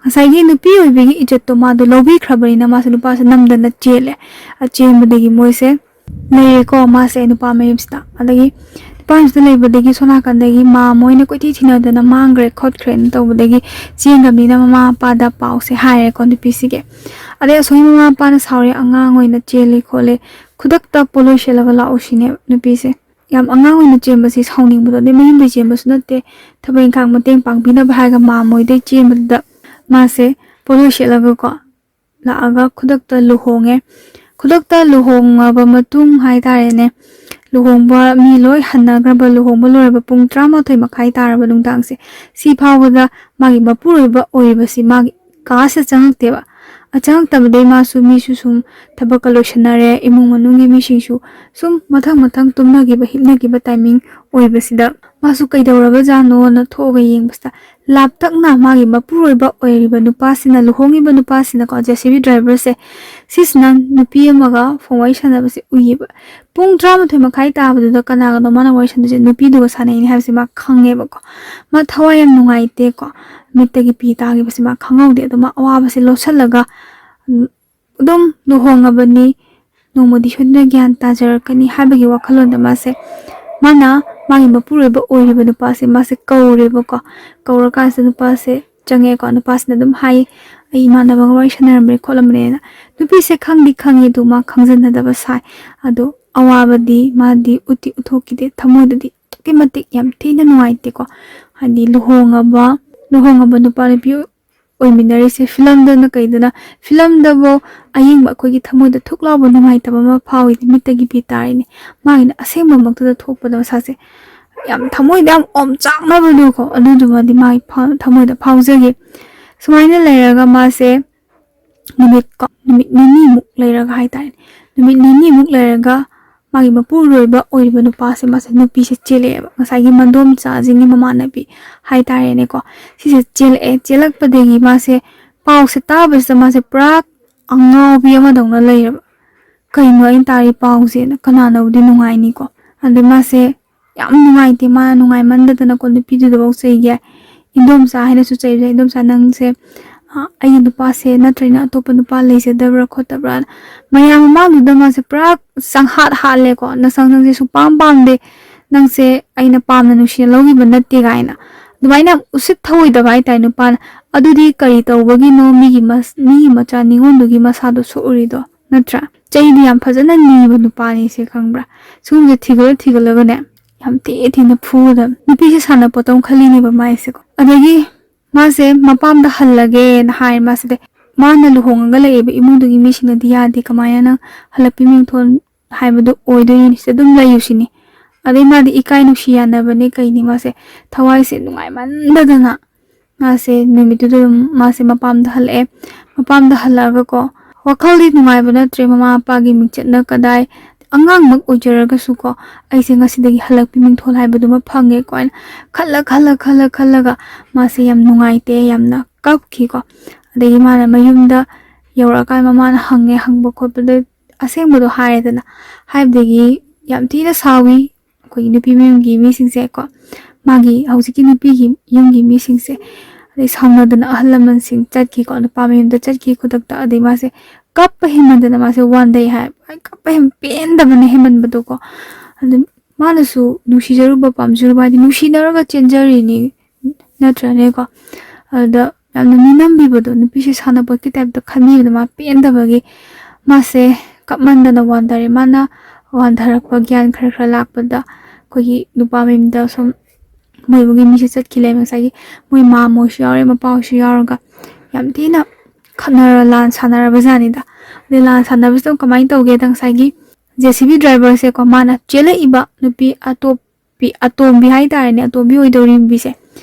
ꯉꯁꯥꯏꯒꯤ ꯅꯨꯄꯤ ꯑꯣꯏꯕꯒꯤ ꯏꯖꯠꯇꯣ ꯃꯥꯗꯣ ꯂꯧꯕꯤꯈ꯭ꯔꯕꯅꯤꯅ ꯃꯥꯁꯦ ꯅꯨꯄꯥꯁꯦ ꯅꯝꯗꯅ ꯆꯦꯜꯂꯦ꯫ ꯑ, ꯆꯦꯟꯕꯗꯒꯤ ꯃꯣꯏꯁꯦ ꯂꯩꯔꯦꯀꯣ, ꯃꯥꯁꯦ ꯅꯨꯄꯥ ꯃꯌꯨꯝꯁꯤꯗ꯫ ꯑꯗꯒꯤ ꯅꯨꯄꯥ ꯃꯌꯨꯝꯁꯤꯗ ꯂꯩꯕꯗꯒꯤ ꯁꯣꯝ ꯅꯥꯀꯟꯗꯒꯤ ꯃꯥ ꯃꯣꯏꯅ ꯀꯣꯏꯊꯤ ꯊꯤꯅꯗꯅ ꯃꯥꯡꯈ꯭ꯔꯦ ꯈꯣꯠꯈ꯭ꯔꯦꯅ ꯇꯧꯕꯗꯒꯤ ꯆꯦꯟꯈ꯭ꯔꯕꯅꯤꯅ ꯃꯃꯥ ꯃꯄꯥꯗ ꯄꯥꯎꯁꯦ ꯍꯥꯏꯔꯦꯀꯣ ꯅꯨꯄꯤꯁꯤꯒꯤ꯫ ꯑꯗꯩ ꯑꯁꯣꯝꯒꯤ ꯃꯃꯥ ꯃꯄꯥꯅ ꯁꯥꯎꯔꯦ, "ꯑꯉꯥꯡ ꯑꯣꯏꯅ ꯆꯦꯜꯂꯤ ꯈꯣꯠꯂꯤ, ꯈꯨꯗꯛꯇ ꯄꯣꯠꯂꯣꯏ ꯁꯦꯠꯂꯒ ꯂꯥꯛꯑꯣ ꯁꯤꯅꯦꯕ ꯅꯨꯄꯤꯁꯦ꯫ ꯌꯥꯝ ꯑꯉꯥꯡ ꯑꯣꯏꯅ ꯆꯦꯟꯕꯁꯤ ꯁꯥꯎꯅꯤꯡꯕꯗꯣ, ꯑꯗꯩ ꯃꯌꯨꯝꯗꯩ ꯆꯦꯟꯕꯁꯨ ꯅꯠꯇꯦ, ꯊꯕꯛ ꯏꯪꯈꯥꯡ ꯃꯇꯦꯡ ꯄꯥꯡꯕꯤꯅꯕ ꯍꯥꯏꯔꯒ ꯃꯥꯝꯃ ꯍꯣꯏꯗꯩ ꯆꯦꯟꯕꯗꯨꯗ ꯃꯥꯁꯦ ꯄꯣꯠꯂꯣꯏ ꯁꯦꯠꯂꯒꯀꯣ ꯂꯥꯛꯑꯒ ꯈꯨꯗꯛꯇ ꯂꯨꯍꯣꯡꯉꯦ꯫ ꯈꯨꯗꯛꯇ ꯂꯨꯍꯣꯡꯉꯕ ꯃꯇꯨꯡ ꯍꯥꯏꯇꯥꯔꯦꯅꯦ, ꯂꯨꯍꯣꯡꯕ ꯃꯤ ꯂꯣꯏ ꯍꯟꯅꯈ꯭ꯔꯕ, ꯂꯨꯍꯣꯡꯕ ꯂꯣꯏꯔꯕ ꯄꯨꯡ ꯇꯔꯥꯃꯥꯊꯣꯏ ꯃꯈꯥꯏ ꯇꯥꯔꯕ ꯅꯨꯡꯗꯥꯡꯁꯦ, ꯁꯤ ꯐꯥꯎꯕꯗ ꯃꯥꯒꯤ ꯃꯄꯨꯔꯣꯏꯕ ꯑꯣꯏꯔꯤꯕꯁꯤ ꯃꯥꯒꯤ ꯀꯥꯁꯤꯗ ꯆꯪꯉꯛꯇꯦꯕ꯫ ꯑ, ꯆꯪꯉꯛꯇꯕꯗꯩ ꯃꯥꯁꯨ, ꯃꯤꯁꯨ ꯁꯨꯝ ꯊꯕꯛꯀ ꯂꯣꯏꯁꯟꯅꯔꯦ, ꯏꯃꯨꯡ ꯃꯅꯨꯡꯒꯤ ꯃꯤꯁꯤꯡꯁꯨ ꯁꯨꯝ ꯃꯊꯪ ꯃꯊꯪ ꯇꯨꯝꯅꯈꯤꯕ, ꯍꯤꯞꯅꯈꯤꯕ ꯇꯥꯏꯃꯤꯡ ꯑꯣꯏꯕꯁꯤꯗ ꯃꯥꯁꯨ ꯀꯩꯗꯧꯔꯕꯖꯥꯠꯅꯣꯅ ꯊꯣꯛꯑꯒ ꯌꯦꯡꯕꯁꯤꯗ, ꯂꯥꯞꯇꯛꯅ ꯃꯥꯒꯤ ꯃꯄꯨꯔꯣꯏꯕ ꯑꯣꯏꯔꯤꯕ ꯅꯨꯄꯥꯁꯤꯅ, ꯂꯨꯍꯣꯡꯉꯤꯕ ꯅꯨꯄꯥꯁꯤꯅꯀꯣ, ꯖꯦ ꯁꯤ ꯕꯤ ꯗ꯭ꯔꯥꯏꯚꯔꯁꯦ, ꯁꯤꯁꯤꯅ ꯅꯨꯄꯤ ꯑꯃꯒ ꯐꯣꯟ ꯋꯥꯔꯤ ꯁꯥꯟꯅꯕꯁꯦ ꯎꯏꯌꯦꯕ꯫ ꯄꯨꯡ ꯇꯔꯥꯃꯥꯊꯣꯏ ꯃꯈꯥꯏ ꯇꯥꯕꯗꯨꯗ ꯀꯅꯥꯒꯅꯣ ꯃꯥꯅ ꯋꯥꯔꯤ ꯁꯥꯟꯅꯗꯣꯏꯁꯦ? ꯅꯨꯄꯤꯗꯨꯒ ꯁꯥꯟꯅꯩꯅꯦ ꯍꯥꯏꯕꯁꯦ ꯃꯥ ꯈꯪꯉꯦꯕꯀꯣ꯫ ꯃꯥ ꯊꯋꯥꯏ ꯌꯥꯝ ꯅꯨꯡꯉꯥꯏꯇꯦꯀꯣ꯫ ꯃꯤꯠꯇꯒꯤ ꯄꯤ ꯇꯥꯈꯤꯕꯁꯦ ꯃꯥ ꯈꯪꯍꯧꯗꯦ꯫ ꯑꯗꯣ ꯃꯥ ꯑꯋꯥꯕꯁꯦ ꯂꯣꯠꯁꯤꯜꯂꯒ, ꯎꯝ, ꯑꯗꯨꯝ ꯂꯨꯍꯣꯡꯉꯕꯅꯤ, ꯅꯣꯡꯃꯗꯤ ꯁꯣꯏꯗꯅ ꯒ꯭ꯌꯥꯟ ꯇꯥꯖꯔꯛꯀꯅꯤ ꯍꯥꯏꯕꯒꯤ ꯋꯥꯈꯜꯂꯣꯟꯗ ꯃꯥꯁꯦ, ꯃꯥꯅ ꯃꯥꯒꯤ ꯃꯄꯨꯔꯣꯏꯕ ꯑꯣꯏꯔꯤꯕ ꯅꯨꯄꯥꯁꯦ ꯃꯥꯁꯦ ꯀꯧꯔꯦꯕꯀꯣ꯫ ꯀꯧꯔꯀꯥꯟꯁꯤꯗ ꯅꯨꯄꯥꯁꯦ ꯆꯪꯉꯛꯑꯦꯀꯣ꯫ ꯅꯨꯄꯥꯁꯤꯅ ꯑꯗꯨꯝ ꯍꯥꯏꯌꯦ, "ꯑꯩ ꯏꯃꯥꯟꯅꯕꯒ ꯋꯥꯔꯤ ꯁꯥꯟꯅꯔꯝꯕꯅꯦ ꯈꯣꯠꯂꯝꯕꯅꯦꯅ"꯫ ꯅꯨꯄꯤꯁꯦ ꯈꯪꯗꯤ ꯈꯪꯉꯤ, ꯑꯗꯨ ꯃꯥ ꯈꯪꯖꯟꯅꯗꯕ ꯁꯥꯏ꯫ ꯑꯗꯣ ꯑꯋꯥꯕꯗꯤ ꯃꯥꯗꯤ ꯎꯠꯇꯤ ꯎꯠꯊꯣꯛꯈꯤꯗꯦ꯫ ꯊꯃꯣꯏꯗꯗꯤ ꯑꯗꯨꯛꯀꯤ ꯃꯇꯤꯛ ꯌꯥꯝ ꯊꯤꯅ ꯅꯨꯡꯉꯥꯏꯇꯦꯀꯣ꯫ ꯍꯥꯏꯗꯤ ꯂꯨꯍꯣꯡꯉꯕ, ꯂꯨꯍꯣꯡꯉꯕ ꯅꯨꯄꯥ ꯅꯨꯄꯤ ꯑꯣꯏꯃꯤꯟꯅꯔꯤꯁꯦ꯫ ꯐꯤꯂꯝꯗꯅ ꯀꯩꯗꯅ, ꯐꯤꯂꯝꯗꯕꯨ ꯑꯌꯦꯡꯕ ꯑꯩꯈꯣꯏꯒꯤ ꯊꯃꯣꯏꯗ ꯊꯨꯛ ꯂꯥꯎꯕ ꯅꯨꯡꯉꯥꯏꯇꯕ ꯑꯃ ꯐꯥꯎꯏꯅꯦ, ꯃꯤꯠꯇꯒꯤ ꯄꯤ ꯇꯥꯔꯤꯅꯦ꯫ ꯃꯥꯒꯤꯅ ꯑꯁꯦꯡꯕꯃꯛꯇꯗ ꯊꯣꯛꯄꯗ ꯃꯁꯥꯁꯦ ꯌꯥꯝ ꯊꯃꯣꯏꯗ ꯌꯥꯝ ꯑꯣꯝꯆꯥꯛꯅꯕꯗꯣꯀꯣ, ꯑꯗꯨꯗꯨꯃꯗꯤ ꯃꯥꯒꯤ ꯐꯥꯎ-, ꯊꯃꯣꯏꯗ ꯐꯥꯎꯖꯈꯤ꯫ ꯁꯨꯃꯥꯏꯅ ꯂꯩꯔꯒ ꯃꯥꯁꯦ ꯅꯨꯃꯤꯠ ꯀꯣ, ꯅꯨꯃꯤꯠ ꯅꯤꯅꯤꯃꯨꯛ ꯂꯩꯔꯒ ꯍꯥꯏꯇꯥꯔꯦꯅꯦ, ꯅꯨꯃꯤꯠ ꯅꯤꯅꯤꯃꯨꯛ ꯂꯩꯔꯒ ꯃꯥꯒꯤ ꯃꯄꯨꯔꯣꯏꯕ ꯑꯣꯏꯔꯤꯕ ꯅꯨꯄꯥꯁꯦ, ꯃꯥꯁꯦ ꯅꯨꯄꯤꯁꯦ ꯆꯦꯜꯂꯛꯑꯦꯕ, ꯉꯁꯥꯏꯒꯤ ꯃꯟꯗꯣꯝꯆꯥꯁꯤꯡꯒꯤ ꯃꯃꯥꯟꯅꯕꯤ ꯍꯥꯏꯇꯥꯔꯦꯅꯦꯀꯣ꯫ ꯁꯤꯁꯦ ꯆꯦꯜꯂꯛꯑꯦ꯫ ꯆꯦꯜꯂꯛꯄꯗꯒꯤ ꯃꯥꯁꯦ ꯄꯥꯎꯁꯦ ꯇꯥꯕꯁꯤꯗ ꯃꯥꯁꯦ ꯄꯨꯔꯥ ꯑꯉꯥꯎꯕꯤ ꯑꯃꯗꯧꯅ ꯂꯩꯔꯕ꯫ "ꯀꯩꯅꯣ ꯑꯩꯅ ꯇꯥꯔꯤ ꯄꯥꯎꯁꯦꯅ?" ꯀꯅꯥꯅꯕꯨꯗꯤ ꯅꯨꯡꯉꯥꯏꯅꯤꯀꯣ꯫ ꯑꯗꯩ ꯃꯥꯁꯦ ꯌꯥꯝ ꯅꯨꯡꯉꯥꯏꯇꯦ, ꯃꯥ ꯅꯨꯡꯉꯥꯏꯃꯟꯗꯗꯅꯀꯣ ꯅꯨꯄꯤꯗꯨꯗꯐꯥꯎ ꯆꯩꯒꯦ꯫ ꯏꯟꯗꯣꯝꯆꯥ ꯍꯥꯏꯅꯁꯨ ꯆꯩꯕꯁꯦ, "ꯏꯟꯗꯣꯝꯆꯥ, ꯅꯪꯁꯦ, ꯑ, ꯑꯩꯒꯤ ꯅꯨꯄꯥꯁꯦ ꯅꯠꯇ꯭ꯔꯒꯅ ꯑꯇꯣꯞꯄ ꯅꯨꯄꯥ ꯂꯩꯖꯗꯕ꯭ꯔꯥ ꯈꯣꯠꯇꯕ꯭ꯔꯥꯅ?" ꯃꯌꯥꯝ ꯃꯃꯥꯡꯗꯨꯗ ꯃꯥꯁꯦ ꯄꯨꯔꯥ ꯆꯪꯍꯥꯠ ꯍꯥꯠꯂꯦꯀꯣ꯫ "ꯅꯁꯛ ꯅꯪꯁꯦ ꯁꯨꯡꯄꯥꯝ ꯄꯥꯝꯗꯦ, ꯅꯪꯁꯦ ꯑꯩꯅ ꯄꯥꯝꯅ ꯅꯨꯡꯁꯤꯅ ꯂꯧꯈꯤꯕ ꯅꯠꯇꯦ" ꯀꯥꯏꯅ ꯑꯗꯨꯃꯥꯏꯅ ꯌꯥꯝ ꯎꯁꯤꯠ ꯊꯑꯣꯏꯗꯕ ꯍꯥꯏꯇꯥꯔꯦ ꯅꯨꯄꯥꯅ꯫ ꯑꯗꯨꯗꯤ ꯀꯔꯤ ꯇꯧꯕꯒꯤꯅꯣ ꯃꯤꯒꯤ ꯃꯁ-, ꯃꯤꯒꯤ ꯃꯆꯥ ꯅꯤꯉꯣꯟꯗꯨꯒꯤ ꯃꯁꯥꯗꯣ ꯁꯣꯛꯎꯔꯤꯗꯣ, ꯅꯠꯇ꯭ꯔꯥ? ꯆꯩꯗꯤ ꯌꯥꯝ ꯐꯖꯅ ꯅꯤꯕ ꯅꯨꯄꯥꯅꯤꯁꯦ, ꯈꯪꯕ꯭ꯔꯥ? ꯁꯤꯒꯨꯝꯕꯁꯦ ꯊꯤꯒꯠꯂ ꯊꯤꯒꯠꯂꯒꯅꯦ, ꯌꯥꯝ ꯊꯤ ꯊꯤꯅ ꯐꯨꯒꯗꯕ꯫ ꯅꯨꯄꯤꯁꯦ ꯁꯥꯟꯅꯄꯣꯠꯇꯧ ꯈꯜꯂꯤꯅꯦꯕ ꯃꯥꯏꯁꯦꯀꯣ꯫ ꯑꯗꯒꯤ ꯃꯥꯁꯦ ꯃꯄꯥꯝꯗ ꯍꯜꯂꯒꯦꯅ ꯍꯥꯏ꯫ ꯃꯥꯁꯤꯗꯤ ꯃꯥꯅ ꯂꯨꯍꯣꯡꯉꯒ ꯂꯩꯔꯤꯕ ꯏꯃꯨꯡꯗꯨꯒꯤ ꯃꯤꯁꯤꯡꯅꯗꯤ ꯌꯥꯗꯦ, ꯀꯃꯥꯏꯅ ꯅꯪ ꯍꯜꯂꯛꯄꯤ ꯃꯤꯡꯊꯣꯜ ꯍꯥꯏꯕꯗꯣ ꯑꯣꯏꯗꯣꯏꯅꯤ, ꯁꯤꯗ ꯑꯗꯨꯝ ꯂꯩꯌꯨ ꯁꯤꯅꯤ꯫ ꯑꯗꯩ ꯃꯥꯗꯤ ꯏꯀꯥꯏ ꯅꯨꯡꯁꯤ ꯌꯥꯅꯕꯅꯦ ꯀꯩꯅꯤ, ꯃꯥꯁꯦ ꯊꯋꯥꯏꯁꯦ ꯅꯨꯡꯉꯥꯏꯃꯟꯗꯗꯅ ꯃꯥꯁꯦ ꯅꯨꯃꯤꯠꯇꯨꯗ ꯑꯗꯨꯝ ꯃꯥꯁꯦ ꯃꯄꯥꯝꯗ ꯍꯜꯂꯛꯑꯦ꯫ ꯃꯄꯥꯝꯗ ꯍꯜꯂꯛꯑꯒꯀꯣ, ꯋꯥꯈꯜꯗꯤ ꯅꯨꯡꯉꯥꯏꯕ ꯅꯠꯇ꯭ꯔꯦ, ꯃꯃꯥ ꯃꯄꯥꯒꯤ ꯃꯤꯡꯆꯠꯅ ꯀꯗꯥꯏ, ꯑꯉꯥꯡꯃꯛ ꯑꯣꯏꯖꯔꯒꯁꯨꯀꯣ, ꯑꯩꯁꯦ ꯉꯁꯤꯗꯒꯤ ꯍꯜꯂꯛꯄꯤ ꯃꯤꯡꯊꯣꯜ ꯍꯥꯏꯕꯗꯨꯃ ꯐꯪꯉꯦꯀꯣ ꯍꯥꯏꯅ ꯈꯜꯂ ꯈꯜꯂ ꯈꯜꯂ ꯈꯜꯂꯒ ꯃꯥꯁꯦ ꯌꯥꯝ ꯅꯨꯡꯉꯥꯏꯇꯦ, ꯌꯥꯝꯅ ꯀꯞꯈꯤꯀꯣ꯫ ꯑꯗꯒꯤ ꯃꯥꯅ ꯃꯌꯨꯝꯗ ꯌꯧꯔꯛꯑꯀꯥꯟꯗ ꯃꯃꯥꯅ ꯍꯪꯉꯦ, ꯍꯪꯕ ꯈꯣꯠꯄꯗ ꯑꯁꯦꯡꯕꯗꯣ ꯍꯥꯏꯔꯦꯗꯅ꯫ ꯍꯥꯏꯕꯗꯒꯤ ꯌꯥꯝ ꯊꯤꯅ ꯁꯥꯎꯏ ꯑꯩꯈꯣꯏꯒꯤ ꯅꯨꯄꯤ ꯃꯌꯨꯝꯒꯤ ꯃꯤꯁꯤꯡꯁꯦ ꯀꯣ, ꯃꯥꯒꯤ ꯍꯧꯖꯤꯛꯀꯤ ꯅꯨꯄꯤꯒꯤ ꯌꯨꯝꯒꯤ ꯃꯤꯁꯤꯡꯁꯦ꯫ ꯑꯗꯩ ꯁꯥꯎꯅꯗꯅ ꯑꯍꯜ ꯂꯃꯟꯁꯤꯡ ꯆꯠꯈꯤꯀꯣ, ꯅꯨꯄꯥ ꯃꯌꯨꯝꯗ ꯆꯠꯈꯤ ꯈꯨꯗꯛꯇ꯫ ꯑꯗꯩ ꯃꯥꯁꯦ ꯀꯞꯄ ꯍꯦꯟꯃꯟꯗꯅ ꯃꯥꯁꯦ ꯋꯥꯟꯊꯩ ꯍꯥꯏ꯫ ꯀꯞꯄ ꯍꯦꯟ ꯄꯦꯟꯗꯕꯅ ꯍꯦꯟꯃꯟꯕꯗꯣꯀꯣ꯫ ꯑꯗꯨ ꯃꯥꯅꯁꯨ ꯅꯨꯡꯁꯤꯖꯔꯨꯕ ꯄꯥꯝꯖꯔꯨꯕ ꯍꯥꯏꯗꯤ ꯅꯨꯡꯁꯤꯅꯔꯒ ꯆꯦꯟꯖꯔꯤꯅꯤ, ꯅꯠꯇ꯭ꯔꯅꯦꯀꯣ? ꯑꯗꯨꯗ ꯌꯥꯝꯅ ꯃꯤꯅꯝꯕꯤꯕꯗꯣ, ꯅꯨꯄꯤꯁꯦ ꯁꯥꯟꯅꯄꯣꯠꯀꯤ ꯇꯥꯏꯞꯇ ꯈꯟꯕꯤꯕꯗꯣ ꯃꯥ ꯄꯦꯟꯗꯕꯒꯤ ꯃꯥꯁꯦ ꯀꯞꯃꯟꯗꯅ ꯋꯥꯟꯊꯔꯦ꯫ ꯃꯥꯅ ꯋꯥꯟꯊꯔꯛꯄ, ꯒ꯭ꯌꯥꯟ ꯈꯔ ꯈꯔ ꯂꯥꯛꯄꯗ ꯑꯩꯈꯣꯏꯒꯤ ꯅꯨꯄꯥ ꯃꯌꯨꯝꯗ ꯁꯨꯝ ꯃꯣꯏ ꯏꯃꯨꯡꯒꯤ ꯃꯤꯁꯦ ꯆꯠꯈꯤ ꯂꯩꯔꯝꯃꯦ꯫ ꯉꯁꯥꯏꯒꯤ ꯃꯣꯏ ꯃꯥ ꯃꯣꯏꯁꯨ ꯌꯥꯎꯔꯦ, ꯃꯄꯥ ꯍꯣꯏꯁꯨ ꯌꯥꯎꯔꯒ ꯌꯥꯝ ꯊꯤꯅ ꯈꯠꯅꯔ ꯂꯥꯟ ꯁꯥꯟꯅꯔꯕ ꯖꯥꯠꯅꯤꯗ꯫ ꯑꯗꯩ ꯂꯥꯟ ꯁꯥꯟꯅꯕꯁꯤꯗ ꯀꯃꯥꯏꯅ ꯇꯧꯒꯦꯗ, ꯉꯁꯥꯏꯒꯤ JCB driverꯁꯦꯀꯣ, ꯃꯥꯅ ꯆꯦꯜꯂꯛꯏꯕ ꯅꯨꯄꯤ ꯑꯇꯣꯞꯄꯤ, ꯑꯇꯣꯝꯕꯤ ꯍꯥꯏꯇꯥꯔꯦꯅꯦ, ꯑꯇꯣꯝꯕꯤ ꯑꯣꯏꯗꯧꯔꯤꯕꯤꯁꯦ,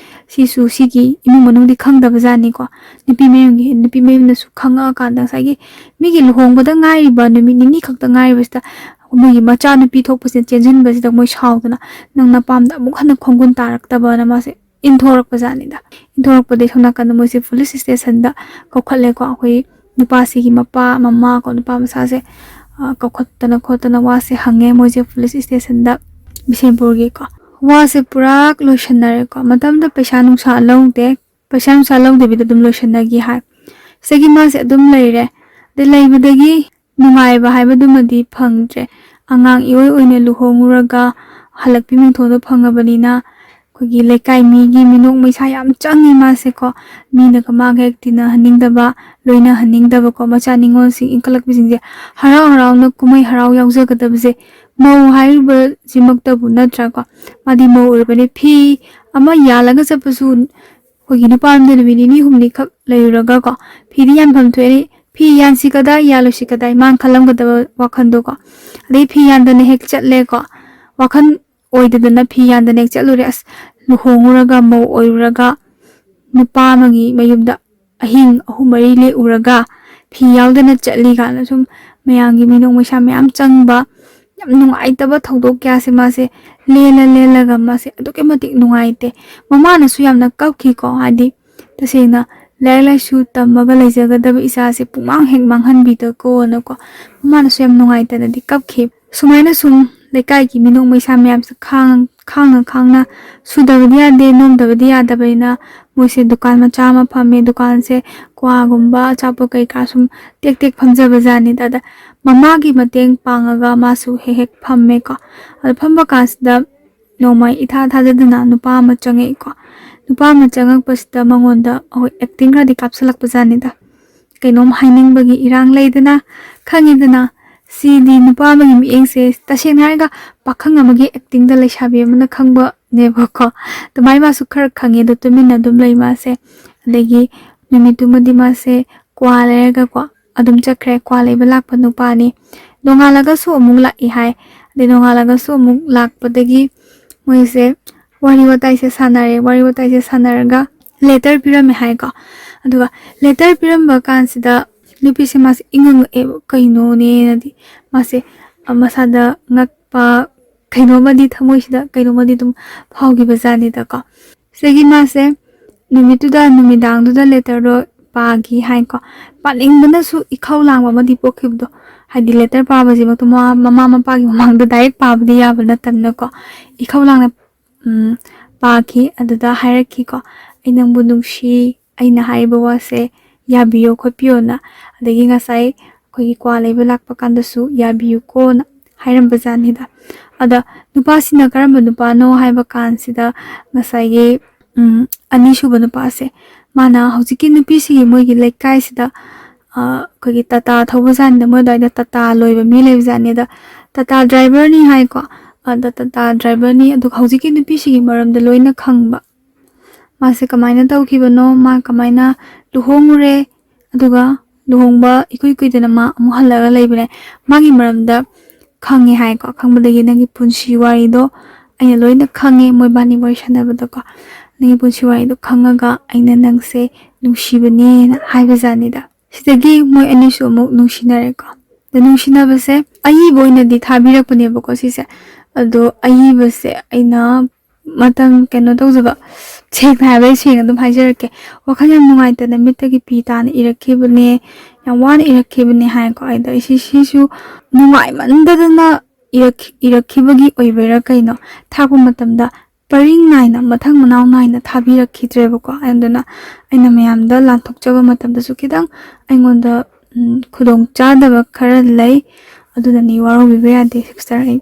ꯁꯤꯁꯨ ꯁꯤꯒꯤ ꯏꯃꯨꯡ ꯃꯅꯨꯡꯗꯤ ꯈꯪꯗꯕ ꯖꯥꯠꯅꯤꯀꯣ꯫ ꯅꯨꯄꯤ ꯃꯌꯨꯝꯒꯤ, ꯅꯨꯄꯤ ꯃꯌꯨꯝꯅꯁꯨ ꯈꯪꯉꯛꯑꯀꯥꯟꯗ ꯉꯁꯥꯏꯒꯤ ꯃꯤꯒꯤ ꯂꯨꯍꯣꯡꯕꯗ ꯉꯥꯏꯔꯤꯕ ꯅꯨꯃꯤꯠ ꯅꯤꯅꯤ ꯈꯛꯇ ꯉꯥꯏꯔꯤꯕꯁꯤꯗ ꯃꯣꯏꯒꯤ ꯃꯆꯥꯅꯨꯄꯤ ꯊꯣꯛꯄꯁꯤꯅ ꯆꯦꯟꯁꯤꯟꯕꯁꯤꯗ ꯃꯣꯏ ꯁꯥꯎꯗꯅ, "ꯅꯪ ꯅꯄꯥꯝꯗ ꯑꯃꯨꯛ ꯍꯟꯅ ꯈꯣꯡꯒꯨꯟ ꯇꯥꯔꯛꯇꯕꯅ" ꯃꯥꯁꯦ ꯏꯟꯊꯣꯔꯛꯄ ꯖꯥꯠꯅꯤꯗ꯫ ꯏꯟꯊꯣꯔꯛꯄꯗꯒꯤ ꯁꯣꯝ ꯅꯥꯀꯟꯗ ꯃꯣꯏꯁꯦ ꯄꯨꯂꯤꯁ ꯏꯁꯇꯦꯁꯟꯗ ꯀꯧꯈꯠꯂꯦꯀꯣ꯫ ꯑꯩꯈꯣꯏ ꯅꯨꯄꯥꯁꯤꯒꯤ ꯃꯄꯥ, ꯃꯃꯥ ꯀꯣ, ꯅꯨꯄꯥ ꯃꯆꯥꯁꯦ, ꯑ, ꯀꯧꯈꯠꯇꯅ ꯈꯣꯠꯇꯅ ꯋꯥꯁꯦ ꯍꯪꯉꯦ ꯃꯣꯏꯁꯦ ꯄꯨꯂꯤꯁ ꯏꯁꯇꯦꯁꯟꯗ, ꯕꯤꯁꯦꯝꯄꯨꯔꯒꯤꯀꯣ꯫ ꯋꯥꯁꯦ ꯄꯨꯔꯥ ꯂꯣꯏꯁꯟꯅꯔꯦꯀꯣ꯫ ꯃꯇꯝꯗ ꯄꯩꯁꯥ ꯅꯨꯡꯁꯥ ꯂꯧꯗꯦ, ꯄꯩꯁꯥ ꯅꯨꯡꯁꯥ ꯂꯧꯗꯕꯤꯗ ꯑꯗꯨꯝ ꯂꯣꯏꯁꯟꯅꯒꯤ ꯍꯥꯏ꯫ ꯁꯤꯗꯒꯤ ꯃꯥꯁꯦ ꯑꯗꯨꯝ ꯂꯩꯔꯦ꯫ ꯑꯗꯩ ꯂꯩꯕꯗꯒꯤ ꯅꯨꯡꯉꯥꯏꯕ ꯍꯥꯏꯕꯗꯨꯃꯗꯤ ꯐꯪꯗ꯭ꯔꯦ꯫ ꯑꯉꯥꯡ ꯏꯑꯣꯏ ꯑꯣꯏꯅ ꯂꯨꯍꯣꯡꯉꯨꯔꯒ ꯍꯜꯂꯛꯄꯤ ꯃꯤꯡꯊꯣꯜꯗꯣ ꯐꯪꯉꯕꯅꯤꯅ ꯑꯩꯈꯣꯏꯒꯤ ꯂꯩꯀꯥꯏ ꯃꯤꯒꯤ ꯃꯤꯅꯣꯛ ꯃꯩꯁꯥ ꯌꯥꯝ ꯆꯪꯉꯤ ꯃꯥꯁꯦꯀꯣ꯫ ꯃꯤꯅꯒ ꯃꯥꯒ ꯍꯦꯛ ꯇꯤꯟꯅꯍꯟꯅꯤꯡꯗꯕ, ꯂꯣꯏꯅꯍꯟꯅꯤꯡꯗꯕꯀꯣ꯫ ꯃꯆꯥ ꯅꯤꯉꯣꯜꯁꯤꯡ ꯏꯟꯈꯠꯂꯛꯄꯁꯤꯡꯁꯦ ꯍꯔꯥꯎ ꯍꯔꯥꯎꯅ ꯀꯨꯝꯍꯩ ꯍꯔꯥꯎ ꯌꯥꯎꯖꯒꯗꯕꯁꯦ ꯃꯧ ꯍꯥꯏꯔꯤꯕꯁꯤꯃꯛꯇꯕꯨ ꯅꯠꯇ꯭ꯔꯥꯀꯣ? ꯃꯥꯗꯤ ꯃꯧ ꯑꯣꯏꯔꯕꯅꯤ꯫ ꯐꯤ ꯑꯃ ꯌꯥꯜꯂꯒ ꯆꯠꯄꯁꯨ ꯑꯩꯈꯣꯏꯒꯤ ꯅꯨꯄꯥ ꯑꯃꯗ ꯅꯨꯃꯤꯠ ꯅꯤꯅꯤ ꯍꯨꯝꯅꯤꯈꯛ ꯂꯩꯔꯨꯔꯒꯀꯣ, ꯐꯤꯗꯤ ꯌꯥꯟꯐꯝ ꯊꯣꯛꯑꯦ꯫ ꯐꯤ ꯌꯥꯟꯁꯤ ꯀꯗꯥꯏ, ꯌꯥꯜꯂꯨꯁꯤ ꯀꯗꯥꯏ, ꯃꯥꯅ ꯈꯜꯂꯝꯒꯗꯕ ꯋꯥꯈꯜꯗꯣꯀꯣ꯫ ꯑꯗꯩ ꯐꯤ ꯌꯥꯟꯗꯅ ꯍꯦꯛ ꯆꯠꯂꯦꯀꯣ꯫ ꯋꯥꯈꯜ ꯑꯣꯏꯗꯗꯅ ꯐꯤ ꯌꯥꯟꯗꯅ ꯍꯦꯛ ꯆꯠꯂꯨꯔꯦ꯫ ꯑꯁ, ꯂꯨꯍꯣꯡꯉꯨꯔꯒ ꯃꯧ ꯑꯣꯏꯔꯨꯔꯒ ꯅꯨꯄꯥ ꯑꯃꯒꯤ ꯃꯌꯨꯝꯗ ꯑꯍꯤꯡ ꯑꯍꯨꯝ ꯃꯔꯤ ꯂꯦꯛꯎꯔꯒ ꯐꯤ ꯌꯥꯎꯗꯅ ꯆꯠꯂꯤ ꯀꯥꯏꯅ ꯁꯨꯝ ꯃꯌꯥꯝꯒꯤ ꯃꯤꯅꯣꯛ ꯃꯩꯁꯥ ꯃꯌꯥꯝ ꯆꯪꯕ, ꯌꯥꯝ ꯅꯨꯡꯉꯥꯏꯇꯕ ꯊꯧꯗꯣꯛ ꯀꯌꯥꯁꯦ ꯃꯥꯁꯦ ꯂꯦꯜꯂ ꯂꯦꯜꯂꯒ ꯃꯥꯁꯦ ꯑꯗꯨꯛꯀꯤ ꯃꯇꯤꯛ ꯅꯨꯡꯉꯥꯏꯇꯦ꯫ ꯃꯃꯥꯅꯁꯨ ꯌꯥꯝꯅ ꯀꯞꯈꯤꯀꯣ꯫ ꯍꯥꯏꯗꯤ ꯇꯁꯦꯡꯅ ꯂꯥꯏꯔꯤꯛ ꯂꯥꯏꯁꯨ ꯇꯝꯃꯒ ꯂꯩꯖꯒꯗꯕ ꯏꯆꯥꯁꯦ ꯄꯨꯡꯃꯥꯡ ꯍꯦꯛ ꯃꯥꯡꯍꯟꯕꯤꯗꯀꯣꯅꯀꯣ꯫ ꯃꯃꯥꯅꯁꯨ ꯌꯥꯝ ꯅꯨꯡꯉꯥꯏꯇꯅꯗꯤ ꯀꯞꯈꯤ꯫ ꯁꯨꯃꯥꯏꯅ ꯁꯨꯝ ꯂꯩꯀꯥꯏꯒꯤ ꯃꯤꯅꯣꯛ ꯃꯩꯁꯥ ꯃꯌꯥꯝꯁꯦ ꯈꯥꯡ-, ꯈꯥꯡꯅ ꯈꯥꯡꯅ ꯁꯨꯗꯕꯗꯤ ꯌꯥꯗꯦ, ꯅꯣꯝꯗꯕꯗꯤ ꯌꯥꯗꯕꯅꯤꯅ ꯃꯣꯏꯁꯦ ꯗꯨꯀꯥꯟ ꯃꯆꯥ ꯑꯃ ꯐꯝꯃꯦ꯫ ꯗꯨꯀꯥꯟꯁꯦ ꯀ꯭ꯋꯥꯒꯨꯝꯕ ꯑꯆꯥꯄꯣꯠ ꯀꯩꯀꯥ ꯁꯨꯝ ꯇꯦꯛ ꯇꯦꯛ ꯐꯝꯖꯕ ꯖꯥꯠꯅꯤꯗ꯫ ꯑꯗ ꯃꯃꯥꯒꯤ ꯃꯇꯦꯡ ꯄꯥꯡꯉꯒ ꯃꯥꯁꯨ ꯍꯦꯛ ꯍꯦꯛ ꯐꯝꯃꯦꯀꯣ꯫ ꯑꯗ ꯐꯝꯕ ꯀꯥꯟꯁꯤꯗ ꯅꯣꯡꯃ ꯏꯊꯥ ꯊꯥꯖꯗꯅ ꯅꯨꯄꯥ ꯑꯃ ꯆꯪꯉꯛꯏꯀꯣ꯫ ꯅꯨꯄꯥ ꯑꯃ ꯆꯪꯉꯛꯄꯁꯤꯗ ꯃꯉꯣꯟꯗ ꯑꯩꯈꯣꯏ acting ꯈꯔꯗꯤ ꯀꯥꯞꯁꯤꯜꯂꯛꯄ ꯖꯥꯠꯅꯤꯗ꯫ ꯀꯩꯅꯣꯝ ꯍꯥꯏꯅꯤꯡꯕꯒꯤ ꯏꯔꯥꯡ ꯂꯩꯗꯅ, ꯈꯪꯉꯤꯗꯅ꯫ ꯁꯤꯗꯤ ꯅꯨꯄꯥ ꯑꯃꯒꯤ ꯃꯤꯠꯌꯦꯡꯁꯦ ꯇꯁꯦꯡꯅ ꯍꯥꯏꯔꯒ ꯄꯥꯈꯪ ꯑꯃꯒꯤ acting ꯗ ꯂꯩꯁꯥꯕꯤ ꯑꯃꯅ ꯈꯪꯕꯅꯦꯕꯀꯣ꯫ ꯑꯗꯨꯃꯥꯏꯅ ꯃꯥꯁꯨ ꯈꯔ ꯈꯪꯉꯦ, ꯑꯗꯣ ꯇꯨꯃꯤꯟꯅ ꯑꯗꯨꯝ ꯂꯩ ꯃꯥꯁꯦ꯫ ꯑꯗꯒꯤ ꯅꯨꯃꯤꯠꯇꯨꯃꯗꯤ ꯃꯥꯁꯦ ꯀ꯭ꯋꯥ ꯂꯩꯔꯒꯀꯣ ꯑꯗꯨꯝ ꯆꯠꯈ꯭ꯔꯦ꯫ ꯀ꯭ꯋꯥ ꯂꯩꯕ ꯂꯥꯛꯄ ꯅꯨꯄꯥꯅꯤ꯫ ꯅꯣꯡꯉꯥꯜꯂꯒꯁꯨ ꯑꯃꯨꯛ ꯂꯥꯛꯏ ꯍꯥꯏ꯫ ꯑꯗꯩ ꯅꯣꯡꯉꯥꯜꯂꯒꯁꯨ ꯑꯃꯨꯛ ꯂꯥꯛꯄꯗꯒꯤ ꯃꯣꯏꯁꯦ ꯋꯥꯔꯤ ꯋꯥꯇꯥꯏꯁꯦ ꯁꯥꯟꯅꯔꯦ꯫ ꯋꯥꯔꯤ ꯋꯥꯇꯥꯏꯁꯦ ꯁꯥꯟꯅꯔꯒ letter ꯄꯤꯔꯝꯃꯦ ꯍꯥꯏꯀꯣ꯫ ꯑꯗꯨꯒ letter ꯄꯤꯔꯝꯕ ꯀꯥꯟꯁꯤꯗ ꯅꯨꯄꯤꯁꯦ ꯃꯥꯁꯦ ꯏꯉꯛ ꯉꯛꯑꯦꯕ, ꯀꯩꯅꯣꯅꯦꯅꯗꯤ꯫ ꯃꯥꯁꯦ, ꯑ, ꯃꯁꯥꯗ ꯉꯛꯄ, ꯀꯩꯅꯣꯝꯃꯗꯤ ꯊꯃꯣꯏꯁꯤꯗ ꯀꯩꯅꯣꯝꯃꯗꯤ ꯑꯗꯨꯝ ꯐꯥꯎꯈꯤꯕ ꯖꯥꯠꯅꯤꯗꯀꯣ꯫ ꯁꯤꯗꯒꯤ ꯃꯥꯁꯦ ꯅꯨꯃꯤꯠꯇꯨꯗ, ꯅꯨꯃꯤꯗꯥꯡꯗꯨꯗ letter ꯗꯣ ꯄꯥꯈꯤ ꯍꯥꯏꯀꯣ꯫ ꯄꯥꯅꯤꯡꯕꯅꯁꯨ ꯏꯈꯧ ꯂꯥꯡꯕ ꯑꯃꯗꯤ ꯄꯣꯛꯈꯤꯕꯗꯣ, ꯍꯥꯏꯗꯤ letter ꯄꯥꯕꯁꯤꯃꯛꯇ ꯃꯃꯥ, ꯃꯃꯥ ꯃꯄꯥꯒꯤ ꯃꯃꯥꯡꯗ direct ꯄꯥꯕꯗꯤ ꯌꯥꯕ ꯅꯠꯇꯕꯅꯀꯣ꯫ ꯏꯈꯧ ꯂꯥꯡꯅ, ꯎꯝ, ꯄꯥꯈꯤ꯫ ꯑꯗꯨꯗ ꯍꯥꯏꯔꯛꯈꯤꯀꯣ, "ꯑꯩ ꯅꯪꯕꯨ ꯅꯨꯡꯁꯤ, ꯑꯩꯅ ꯍꯥꯏꯔꯤꯕ ꯋꯥꯁꯦ ꯌꯥꯕꯤꯌꯣ ꯈꯣꯠꯄꯤꯌꯣꯅ"꯫ ꯑꯗꯒꯤ ꯉꯁꯥꯏ ꯑꯩꯈꯣꯏꯒꯤ ꯀ꯭ꯋꯥ ꯂꯩꯕ ꯂꯥꯛꯄ ꯀꯥꯟꯗꯁꯨ "ꯌꯥꯕꯤꯌꯨꯀꯣꯅ" ꯍꯥꯏꯔꯝꯕ ꯖꯥꯠꯅꯤꯗ꯫ ꯑꯗ ꯅꯨꯄꯥꯁꯤꯅ ꯀꯔꯝꯕ ꯅꯨꯄꯥꯅꯣ ꯍꯥꯏꯕ ꯀꯥꯟꯁꯤꯗ, ꯉꯁꯥꯏꯒꯤ ꯎꯝ, ꯑꯅꯤꯁꯨꯕ ꯅꯨꯄꯥꯁꯦ, ꯃꯥꯅ ꯍꯧꯖꯤꯛꯀꯤ ꯅꯨꯄꯤꯁꯤꯒꯤ ꯃꯣꯏꯒꯤ ꯂꯩꯀꯥꯏꯁꯤꯗ, ꯑ, ꯑꯩꯈꯣꯏꯒꯤ ꯇꯥꯇꯥ ꯊꯧꯕꯖꯥꯠꯅꯤꯗ, ꯃꯣꯏ ꯑꯗꯨꯋꯥꯏꯗ ꯇꯥꯇꯥ ꯂꯣꯏꯕ ꯃꯤ ꯂꯩꯕꯖꯥꯠꯅꯤ꯫ ꯑꯗ ꯇꯥꯇꯥ ꯗ꯭ꯔꯥꯏꯚꯔꯅꯤ ꯍꯥꯏꯀꯣ꯫ ꯑꯗ ꯇꯥꯇꯥ ꯗ꯭ꯔꯥꯏꯚꯔꯅꯤ, ꯑꯗꯨꯒ ꯍꯧꯖꯤꯛꯀꯤ ꯅꯨꯄꯤꯁꯤꯒꯤ ꯃꯔꯝꯗ ꯂꯣꯏꯅ ꯈꯪꯕ꯫ ꯃꯥꯁꯦ ꯀꯃꯥꯏꯅ ꯇꯧꯈꯤꯕꯅꯣ, ꯃꯥ ꯀꯃꯥꯏꯅ ꯂꯨꯍꯣꯡꯉꯨꯔꯦ, ꯑꯗꯨꯒ ꯂꯨꯍꯣꯡꯕ ꯏꯀꯨꯏ ꯀꯨꯏꯗꯅ ꯃꯥ ꯑꯃꯨꯛ ꯍꯜꯂꯒ ꯂꯩꯕꯅꯦ꯫ ꯃꯥꯒꯤ ꯃꯔꯝꯗ ꯈꯪꯉꯦ ꯍꯥꯏꯀꯣ꯫ ꯈꯪꯕꯗꯒꯤ ꯅꯪꯒꯤ ꯄꯨꯟꯁꯤ ꯋꯥꯔꯤꯗꯣ ꯑꯩꯅ ꯂꯣꯏꯅ ꯈꯪꯉꯦ, ꯃꯣꯏꯕꯥꯅꯤ ꯋꯥꯔꯤ ꯁꯥꯟꯅꯕꯗꯀꯣ꯫ ꯅꯪꯒꯤ ꯄꯨꯟꯁꯤ ꯋꯥꯔꯤꯗꯣ ꯈꯪꯉꯒ ꯑꯩꯅ ꯅꯪꯁꯦ ꯅꯨꯡꯁꯤꯕꯅꯦꯅ ꯍꯥꯏꯕꯖꯥꯠꯅꯤꯗ꯫ ꯁꯤꯗꯒꯤ ꯃꯣꯏ ꯑꯅꯤꯁꯨ ꯑꯃꯨꯛ ꯅꯨꯡꯁꯤꯅꯔꯦꯀꯣ꯫ ꯑꯗ ꯅꯨꯡꯁꯤꯅꯕꯁꯦ ꯑꯏꯕ ꯑꯣꯏꯅꯗꯤ ꯊꯥꯕꯤꯔꯛꯄꯅꯦꯕꯀꯣ ꯁꯤꯁꯦ꯫ ꯑꯗꯣ ꯑꯏꯕꯁꯦ ꯑꯩꯅ ꯃꯇꯝ ꯀꯩꯅꯣ ꯇꯧꯖꯕ, ꯁꯦꯡꯅ ꯍꯥꯏꯕ ꯑꯩ ꯁꯦꯡꯅ ꯑꯗꯨꯝ ꯍꯥꯏꯖꯔꯛꯀꯦ꯫ ꯋꯥꯈꯜ ꯌꯥꯝ ꯅꯨꯡꯉꯥꯏꯇꯅ ꯃꯤꯠꯇꯒꯤ ꯄꯤ ꯇꯥꯅ ꯏꯔꯛꯈꯤꯕꯅꯦ, ꯌꯥꯝ ꯋꯥꯅ ꯏꯔꯛꯈꯤꯕꯅꯦ ꯍꯥꯏꯀꯣ꯫ ꯑꯗ ꯑꯩ ꯁꯤ-, ꯁꯤꯁꯨ ꯅꯨꯡꯉꯥꯏꯃꯟꯗꯗꯅ ꯏꯔꯛ-, ꯏꯔꯛꯈꯤꯕꯒꯤ ꯑꯣꯏꯕꯩꯔꯥ ꯀꯩꯅꯣ, ꯊꯥꯔꯛꯄ ꯃꯇꯝꯗ ꯄꯔꯤꯡ ꯅꯥꯏꯅ, ꯃꯊꯪ ꯃꯅꯥꯎ ꯅꯥꯏꯅ ꯊꯥꯕꯤꯔꯛꯈꯤꯗ꯭ꯔꯦꯕꯀꯣ꯫ ꯑꯗꯨꯅ ꯑꯩꯅ ꯃꯌꯥꯝꯗ ꯂꯥꯟꯊꯣꯛꯆꯕ ꯃꯇꯝꯗꯁꯨ ꯈꯤꯇꯪ ꯑꯩꯉꯣꯟꯗ, ꯎꯝ, ꯈꯨꯗꯣꯡ ꯆꯥꯗꯕ ꯈꯔ ꯂꯩ꯫ ꯑꯗꯨꯅꯅꯤ, ꯋꯥꯔꯧꯕꯤꯕ ꯌꯥꯗꯦ ꯁꯤꯁꯇꯔ꯫ ꯑꯩ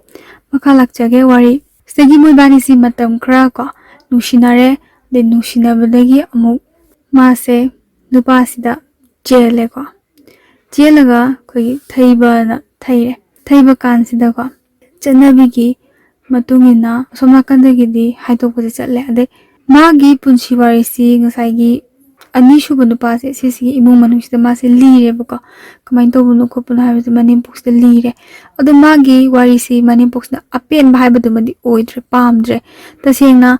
ꯃꯈꯥ ꯂꯥꯛꯆꯒꯦ ꯋꯥꯔꯤ꯫ ꯁꯤꯗꯒꯤ ꯃꯣꯏꯕꯥꯅꯤꯁꯤ ꯃꯇꯝ ꯈꯔ ꯀꯣ ꯅꯨꯡꯁꯤꯅꯔꯦ꯫ ꯑꯗꯩ ꯅꯨꯡꯁꯤꯅꯕꯗꯒꯤ ꯑꯃꯨꯛ ꯃꯥꯁꯦ ꯅꯨꯄꯥꯁꯤꯗ ꯆꯦꯜꯂꯦꯀꯣ꯫ ꯆꯦꯜꯂꯒ ꯑꯩꯈꯣꯏꯒꯤ ꯊꯩꯕꯅ ꯊꯩꯔꯦ꯫ ꯊꯩꯕ ꯀꯥꯟꯁꯤꯗꯀꯣ, ꯆꯠꯅꯕꯤꯒꯤ ꯃꯇꯨꯡ ꯏꯟꯅ ꯑꯁꯣꯝ ꯅꯥꯀꯟꯗꯒꯤꯗꯤ ꯍꯥꯏꯗꯣꯛꯄꯁꯦ ꯆꯠꯂꯦ꯫ ꯑꯗꯩ ꯃꯥꯒꯤ ꯄꯨꯟꯁꯤ ꯋꯥꯔꯤꯁꯤ ꯉꯁꯥꯏꯒꯤ ꯑꯅꯤꯁꯨꯕ ꯅꯨꯄꯥꯁꯦ, ꯁꯤꯁꯤꯒꯤ ꯏꯃꯨꯡ ꯃꯅꯨꯡꯁꯤꯗ ꯃꯥꯁꯦ ꯂꯤꯔꯦꯕꯀꯣ꯫ ꯀꯃꯥꯏꯅ ꯇꯧꯕꯅꯣ ꯈꯣꯠꯄꯅꯣ ꯍꯥꯏꯕꯁꯦ ꯃꯅꯦꯝꯄꯣꯛꯁꯤꯗ ꯂꯤꯔꯦ꯫ ꯑꯗꯣ ꯃꯥꯒꯤ ꯋꯥꯔꯤꯁꯤ ꯃꯅꯦꯝꯄꯣꯛꯁꯤꯅ ꯑꯄꯦꯟꯕ ꯍꯥꯏꯕꯗꯨꯃꯗꯤ ꯑꯣꯏꯗ꯭ꯔꯦ, ꯄꯥꯝꯗ꯭ꯔꯦ꯫ ꯇꯁꯦꯡꯅ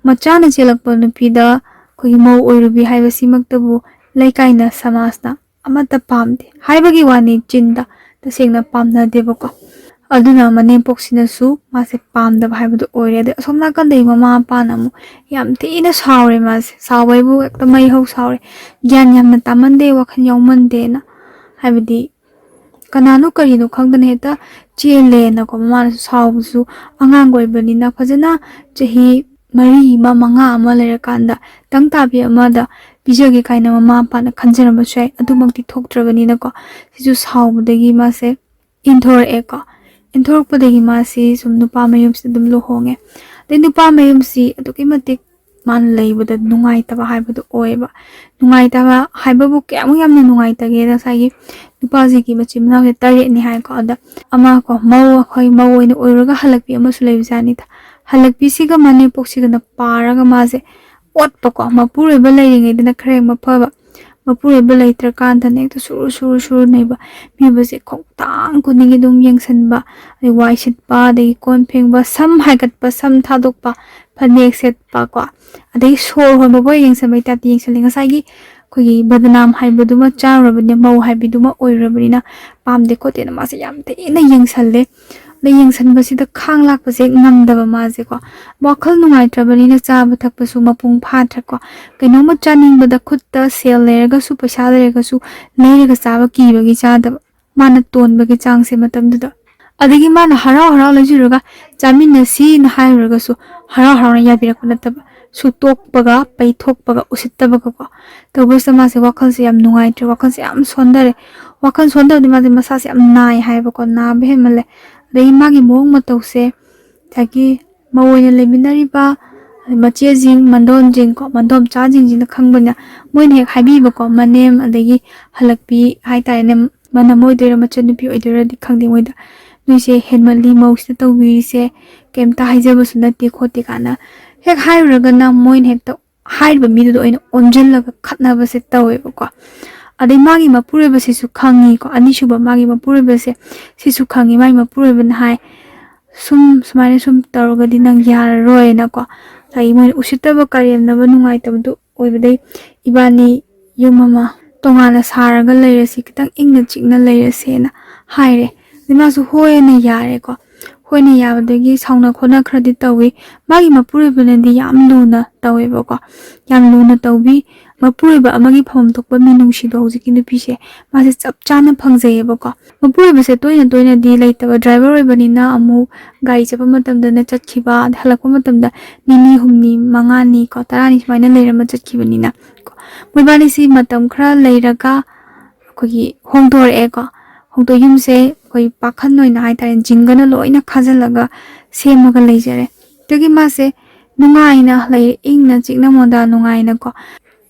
ꯃꯆꯥꯅ ꯆꯦꯜꯂꯛꯄ ꯅꯨꯄꯤꯗ ꯑꯩꯈꯣꯏꯒꯤ ꯃꯧ ꯑꯣꯏꯔꯨꯕꯤ ꯍꯥꯏꯕꯁꯤꯃꯛꯇꯕꯨ ꯂꯩꯀꯥꯏꯅ, ꯁꯃꯥꯖꯅ ꯑꯃꯠꯇ ꯄꯥꯝꯗꯦ ꯍꯥꯏꯕꯒꯤ ꯋꯥꯅꯤ, ꯆꯤꯟꯗ ꯇꯁꯦꯡꯅ ꯄꯥꯝꯅꯗꯦꯕꯀꯣ꯫ ꯑꯗꯨꯅ ꯃꯅꯦꯝꯄꯣꯛꯁꯤꯅꯁꯨ ꯃꯥꯁꯦ ꯄꯥꯝꯗꯕ ꯍꯥꯏꯕꯗꯨ ꯑꯣꯏꯔꯦ꯫ ꯑꯗꯩ ꯑꯁꯣꯝ ꯅꯥꯀꯟꯗꯒꯤ ꯃꯃꯥ ꯃꯄꯥꯅ ꯑꯃꯨꯛ ꯌꯥꯝ ꯊꯤꯅ ꯁꯥꯎꯔꯦ ꯃꯥꯁꯦ꯫ ꯁꯥꯎꯕ ꯍꯥꯏꯕꯨ ꯍꯦꯛꯇ ꯃꯩ ꯍꯧ ꯁꯥꯎꯔꯦ꯫ ꯒ꯭ꯌꯥꯟ ꯌꯥꯝꯅ ꯇꯥꯃꯟꯗꯦ, ꯋꯥꯈꯜ ꯌꯥꯎꯃꯟꯗꯦꯅ꯫ ꯍꯥꯏꯕꯗꯤ ꯀꯅꯥꯅꯣ ꯀꯔꯤꯅꯣ ꯈꯪꯗꯅ ꯍꯦꯛꯇ ꯆꯦꯜꯂꯦꯅꯀꯣ꯫ ꯃꯃꯥꯅꯁꯨ ꯁꯥꯎꯕꯁꯨ, ꯑꯉꯥꯡ ꯑꯣꯏꯕꯅꯤꯅ ꯐꯖꯅ ꯆꯍꯤ ꯃꯔꯤ ꯑꯃ, ꯃꯉꯥ ꯑꯃ ꯂꯩꯔꯀꯥꯟꯗ ꯇꯪ ꯇꯥꯕꯤ ꯑꯃꯗ ꯄꯤꯖꯒꯦ ꯀꯥꯏꯅ ꯃꯃꯥ ꯃꯄꯥꯅ ꯈꯟꯖꯔꯝꯕꯁꯨ ꯌꯥꯏ꯫ ꯑꯗꯨꯃꯛꯇꯤ ꯊꯣꯛꯇ꯭ꯔꯕꯅꯤꯅꯀꯣ꯫ ꯁꯤꯁꯨ ꯁꯥꯎꯕꯗꯒꯤ ꯃꯥꯁꯦ ꯏꯟꯊꯣꯔꯛꯑꯦꯀꯣ꯫ ꯏꯟꯊꯣꯔꯛꯄꯗꯒꯤ ꯃꯥꯁꯤ ꯁꯨꯝ ꯅꯨꯄꯥ ꯃꯌꯨꯝꯁꯤꯗ ꯑꯗꯨꯝ ꯂꯨꯍꯣꯡꯉꯦ꯫ ꯑꯗꯩ ꯅꯨꯄꯥ ꯃꯌꯨꯝꯁꯤ ꯑꯗꯨꯛꯀꯤ ꯃꯇꯤꯛ ꯃꯥꯅ ꯂꯩꯕꯗ ꯅꯨꯡꯉꯥꯏꯇꯕ ꯍꯥꯏꯕꯗꯨ ꯑꯣꯏꯌꯦꯕ꯫ ꯅꯨꯡꯉꯥꯏꯇꯕ ꯍꯥꯏꯕꯕꯨ ꯀꯌꯥꯃꯨꯛ ꯌꯥꯝꯅ ꯅꯨꯡꯉꯥꯏꯇꯒꯦꯗ, ꯉꯁꯥꯏꯒꯤ ꯅꯨꯄꯥꯁꯤꯒꯤ ꯃꯆꯤꯟ ꯃꯅꯥꯎꯁꯦ ꯇꯔꯦꯠꯅꯤ ꯍꯥꯏꯀꯣ꯫ ꯑꯗ ꯑꯃ ꯀꯣ, ꯃꯧ, ꯑꯩꯈꯣꯏ ꯃꯧ ꯑꯣꯏꯅ ꯑꯣꯏꯔꯒ ꯍꯜꯂꯛꯄꯤ ꯑꯃꯁꯨ ꯂꯩꯕꯖꯥꯠꯅꯤꯗ꯫ ꯍꯜꯂꯛꯄꯤꯁꯤꯒ ꯃꯅꯦꯝꯄꯣꯛꯁꯤꯒꯅ ꯄꯥꯔꯒ ꯃꯥꯁꯦ ꯑꯣꯠꯄꯀꯣ, ꯃꯄꯨꯔꯣꯏꯕ ꯂꯩꯔꯤꯉꯩꯗꯅ ꯈꯔ ꯍꯦꯛ ꯃꯐꯕ, ꯃꯄꯨꯔꯣꯏꯕ ꯂꯩꯇ꯭ꯔꯀꯥꯟꯗꯅ ꯍꯦꯛꯇ ꯁꯨꯔꯨ ꯁꯨꯔꯨ ꯁꯨꯔꯨ ꯅꯩꯕ꯫ ꯃꯤꯑꯣꯏꯕꯁꯦ ꯈꯣꯡꯊꯥꯡ ꯈꯨꯗꯤꯡꯒꯤ ꯑꯗꯨꯝ ꯌꯦꯡꯁꯤꯟꯕ, ꯑꯗꯩ ꯋꯥꯏ ꯁꯤꯠꯄ, ꯑꯗꯒꯤ ꯀꯣꯟ ꯐꯦꯡꯕ, ꯁꯝ ꯍꯥꯏꯒꯠꯄ, ꯁꯝ ꯊꯥꯗꯣꯛꯄ, ꯐꯅꯦꯛ ꯁꯦꯠꯄ ꯀꯣ, ꯑꯗꯩ ꯁꯣꯔ ꯍꯣꯟꯕꯕꯨ ꯌꯦꯡꯁꯤꯟꯕꯩ ꯇꯥꯏꯞꯇ ꯌꯦꯡꯁꯤꯜꯂꯤ꯫ ꯉꯁꯥꯏꯒꯤ ꯑꯩꯈꯣꯏꯒꯤ ꯕꯗꯅꯥꯝ ꯍꯥꯏꯕꯗꯨꯃ ꯆꯥꯔꯨꯔꯕꯅꯤꯅ, ꯃꯧ ꯍꯥꯏꯕꯤꯗꯨꯃ ꯑꯣꯏꯔꯨꯔꯕꯅꯤꯅ, ꯄꯥꯝꯗꯦ ꯈꯣꯠꯇꯦꯅ ꯃꯥꯁꯦ ꯌꯥꯝ ꯊꯤꯅ ꯌꯦꯡꯁꯜꯂꯦ꯫ ꯑꯗꯩ ꯌꯦꯡꯁꯟꯕꯁꯤꯗ ꯈꯥꯡ ꯂꯥꯛꯄꯁꯦ ꯉꯝꯗꯕ ꯃꯥꯁꯦꯀꯣ, ꯋꯥꯈꯜ ꯅꯨꯡꯉꯥꯏꯇ꯭ꯔꯕꯅꯤꯅ ꯆꯥꯕ ꯊꯛꯄꯁꯨ ꯃꯄꯨꯡ ꯐꯥꯗ꯭ꯔꯦꯀꯣ꯫ ꯀꯩꯅꯣꯝꯃ ꯆꯥꯅꯤꯡꯕꯗ ꯈꯨꯠꯇ ꯁꯦꯜ ꯂꯩꯔꯒꯁꯨ, ꯄꯩꯁꯥ ꯂꯩꯔꯒꯁꯨ, ꯂꯩꯔꯒ ꯆꯥꯕ ꯀꯤꯕꯒꯤ ꯆꯥꯗꯕ, ꯃꯥꯅ ꯇꯣꯟꯕꯒꯤ ꯆꯥꯡꯁꯦ ꯃꯇꯝꯗꯨꯗ꯫ ꯑꯗꯒꯤ ꯃꯥꯅ ꯍꯔꯥꯎ ꯍꯔꯥꯎ ꯂꯩꯖꯔꯒ ꯆꯥꯃꯤꯟꯅꯁꯤꯅ ꯍꯥꯏꯔꯨꯔꯒꯁꯨ ꯍꯔꯥꯎ ꯍꯔꯥꯎꯅ ꯌꯥꯕꯤꯔꯛꯄ ꯅꯠꯇꯕ, ꯁꯨꯇꯣꯛꯄꯒ, ꯄꯩꯊꯣꯛꯄꯒ, ꯎꯁꯤꯠꯇꯕꯒꯀꯣ꯫ ꯇꯧꯕꯁꯤꯗ ꯃꯥꯁꯦ ꯋꯥꯈꯜꯁꯦ ꯌꯥꯝ ꯅꯨꯡꯉꯥꯏꯇ꯭ꯔꯦ, ꯋꯥꯈꯜꯁꯦ ꯌꯥꯝ ꯁꯣꯟꯊꯔꯦ꯫ ꯋꯥꯈꯜ ꯁꯣꯟꯊꯕꯗꯤ ꯃꯥꯁꯦ ꯃꯁꯥꯁꯦ ꯌꯥꯝ ꯅꯥꯏ ꯍꯥꯏꯕꯀꯣ, ꯅꯥꯕ ꯍꯦꯟꯃꯜꯂꯦ꯫ ꯑꯗꯒꯤ ꯃꯥꯒꯤ ꯃꯑꯣꯡ ꯃꯇꯧꯁꯦ, ꯉꯁꯥꯏꯒꯤ ꯃꯧ ꯑꯣꯏꯅ ꯂꯩꯃꯤꯟꯅꯔꯤꯕ ꯃꯆꯦꯁꯤꯡ, ꯃꯟꯗꯣꯟꯁꯤꯡꯀꯣ, ꯃꯟꯗꯣꯝꯆꯥꯁꯤꯡꯁꯤꯅ ꯈꯪꯕꯅ, ꯃꯣꯏꯅ ꯍꯦꯛ ꯍꯥꯏꯕꯤꯕꯀꯣ, ꯃꯅꯦꯝ ꯑꯗꯒꯤ ꯍꯜꯂꯛꯄꯤ ꯍꯥꯏꯇꯥꯔꯦꯅꯦ, ꯃꯅꯝ ꯑꯣꯏꯗꯣꯏꯔꯥ ꯃꯆꯟꯅꯨꯄꯤ ꯑꯣꯏꯗꯣꯏꯔꯥꯗꯤ ꯈꯪꯗꯦ, ꯃꯣꯏꯗ "ꯅꯣꯏꯁꯦ ꯍꯦꯟꯃꯜꯂꯤ, ꯃꯧꯁꯤꯗ ꯇꯧꯕꯤꯔꯤꯁꯦ, ꯀꯩꯝꯇ ꯍꯥꯏꯖꯕꯁꯨ ꯅꯠꯇꯦ" ꯈꯣꯠꯇꯦ ꯀꯥꯏꯅ ꯍꯦꯛ ꯍꯥꯏꯔꯨꯔꯒꯅ, ꯃꯣꯏꯅ ꯍꯦꯛꯇ ꯍꯥꯏꯔꯤꯕ ꯃꯤꯗꯨꯗ ꯑꯣꯏꯅ ꯑꯣꯟꯁꯤꯜꯂꯒ ꯈꯠꯅꯕꯁꯦ ꯇꯧꯋꯦꯕꯀꯣ꯫ ꯑꯗꯩ ꯃꯥꯒꯤ ꯃꯄꯨꯔꯣꯏꯕꯁꯤꯁꯨ ꯈꯪꯉꯤꯀꯣ, ꯑꯅꯤꯁꯨꯕ ꯃꯥꯒꯤ ꯃꯄꯨꯔꯣꯏꯕꯁꯦ, ꯁꯤꯁꯨ ꯈꯪꯉꯤ꯫ ꯃꯥꯒꯤ ꯃꯄꯨꯔꯣꯏꯕꯅ ꯍꯥꯏ, "ꯁꯨꯝ ꯁꯨꯃꯥꯏꯅ ꯁꯨꯝ ꯇꯧꯔꯒꯗꯤ ꯅꯪ ꯌꯥꯔꯔꯣꯏꯅꯀꯣ", ꯉꯁꯥꯏꯒꯤ ꯃꯣꯏꯅ ꯎꯁꯤꯠꯇꯕ, ꯀꯔꯦꯝꯅꯕ, ꯅꯨꯡꯉꯥꯏꯇꯕꯗꯨ ꯑꯣꯏꯕꯗꯩ, "ꯏꯕꯥꯅꯤ ꯌꯨꯝ ꯑꯃ ꯇꯣꯉꯥꯟꯅ ꯁꯥꯔꯒ ꯂꯩꯔꯁꯤ, ꯈꯤꯇꯪ ꯏꯪꯅ ꯆꯤꯛꯅ ꯂꯩꯔꯁꯦꯅ" ꯍꯥꯏꯔꯦ꯫ ꯑꯗꯩ ꯃꯥꯁꯨ ꯍꯣꯏꯅ ꯌꯥꯔꯦꯀꯣ꯫ ꯍꯣꯏꯅ ꯌꯥꯕꯗꯒꯤ ꯁꯥꯎꯅ ꯈꯣꯠꯅ ꯈꯔꯗꯤ ꯇꯧꯋꯤ꯫ ꯃꯥꯒꯤ ꯃꯄꯨꯔꯣꯏꯕꯅꯗꯤ ꯌꯥꯝ ꯂꯨꯅ ꯇꯧꯋꯦꯕꯀꯣ, ꯌꯥꯝ ꯂꯨꯅ ꯇꯧꯕꯤ꯫ ꯃꯄꯨꯔꯣꯏꯕ ꯑꯃꯒꯤ ꯐꯝꯐꯝ ꯊꯣꯛꯄ ꯃꯤꯅꯨꯡꯁꯤꯗꯣ ꯍꯧꯖꯤꯛꯀꯤ ꯅꯨꯄꯤꯁꯦ ꯃꯥꯁꯦ ꯆꯞ ꯆꯥꯅ ꯐꯪꯖꯩꯌꯦꯕꯀꯣ꯫ ꯃꯄꯨꯔꯣꯏꯕꯁꯦ ꯇꯣꯏꯅ ꯇꯣꯏꯅꯗꯤ ꯂꯩꯇꯕ, ꯗ꯭ꯔꯥꯏꯚꯔ ꯑꯣꯏꯕꯅꯤꯅ ꯑꯃꯨꯛ ꯒꯥꯔꯤ ꯆꯠꯄ ꯃꯇꯝꯗꯅ ꯆꯠꯈꯤꯕ, ꯑꯗꯩ ꯍꯜꯂꯛꯄ ꯃꯇꯝꯗ ꯅꯤꯅꯤ ꯍꯨꯝꯅꯤ ꯃꯉꯥꯅꯤ ꯀꯣ, ꯇꯔꯥꯅꯤ ꯁꯨꯃꯥꯏꯅ ꯂꯩꯔꯝꯃ ꯆꯠꯈꯤꯕꯅꯤꯅ ꯀꯣ, ꯃꯣꯏꯕꯥꯅꯤꯁꯤ ꯃꯇꯝ ꯈꯔ ꯂꯩꯔꯒ ꯑꯩꯈꯣꯏꯒꯤ ꯍꯣꯡꯗꯣꯔꯛꯑꯦꯀꯣ꯫ ꯍꯧꯗꯣꯛ ꯌꯨꯝꯁꯦ ꯑꯩꯈꯣꯏ ꯄꯥꯈꯟ ꯑꯣꯏꯅ ꯍꯥꯏꯇꯥꯔꯦ, ꯖꯤꯡꯒꯅ ꯂꯣꯏꯅ ꯈꯥꯖꯤꯜꯂꯒ ꯁꯦꯝꯃꯒ ꯂꯩꯖꯔꯦ꯫ ꯑꯗꯒꯤ ꯃꯥꯁꯦ ꯅꯨꯡꯉꯥꯏꯅ ꯂꯩꯔꯦ, ꯏꯪꯅ ꯆꯤꯛꯅ ꯃꯣꯟꯗꯥ ꯅꯨꯡꯉꯥꯏꯅꯀꯣ꯫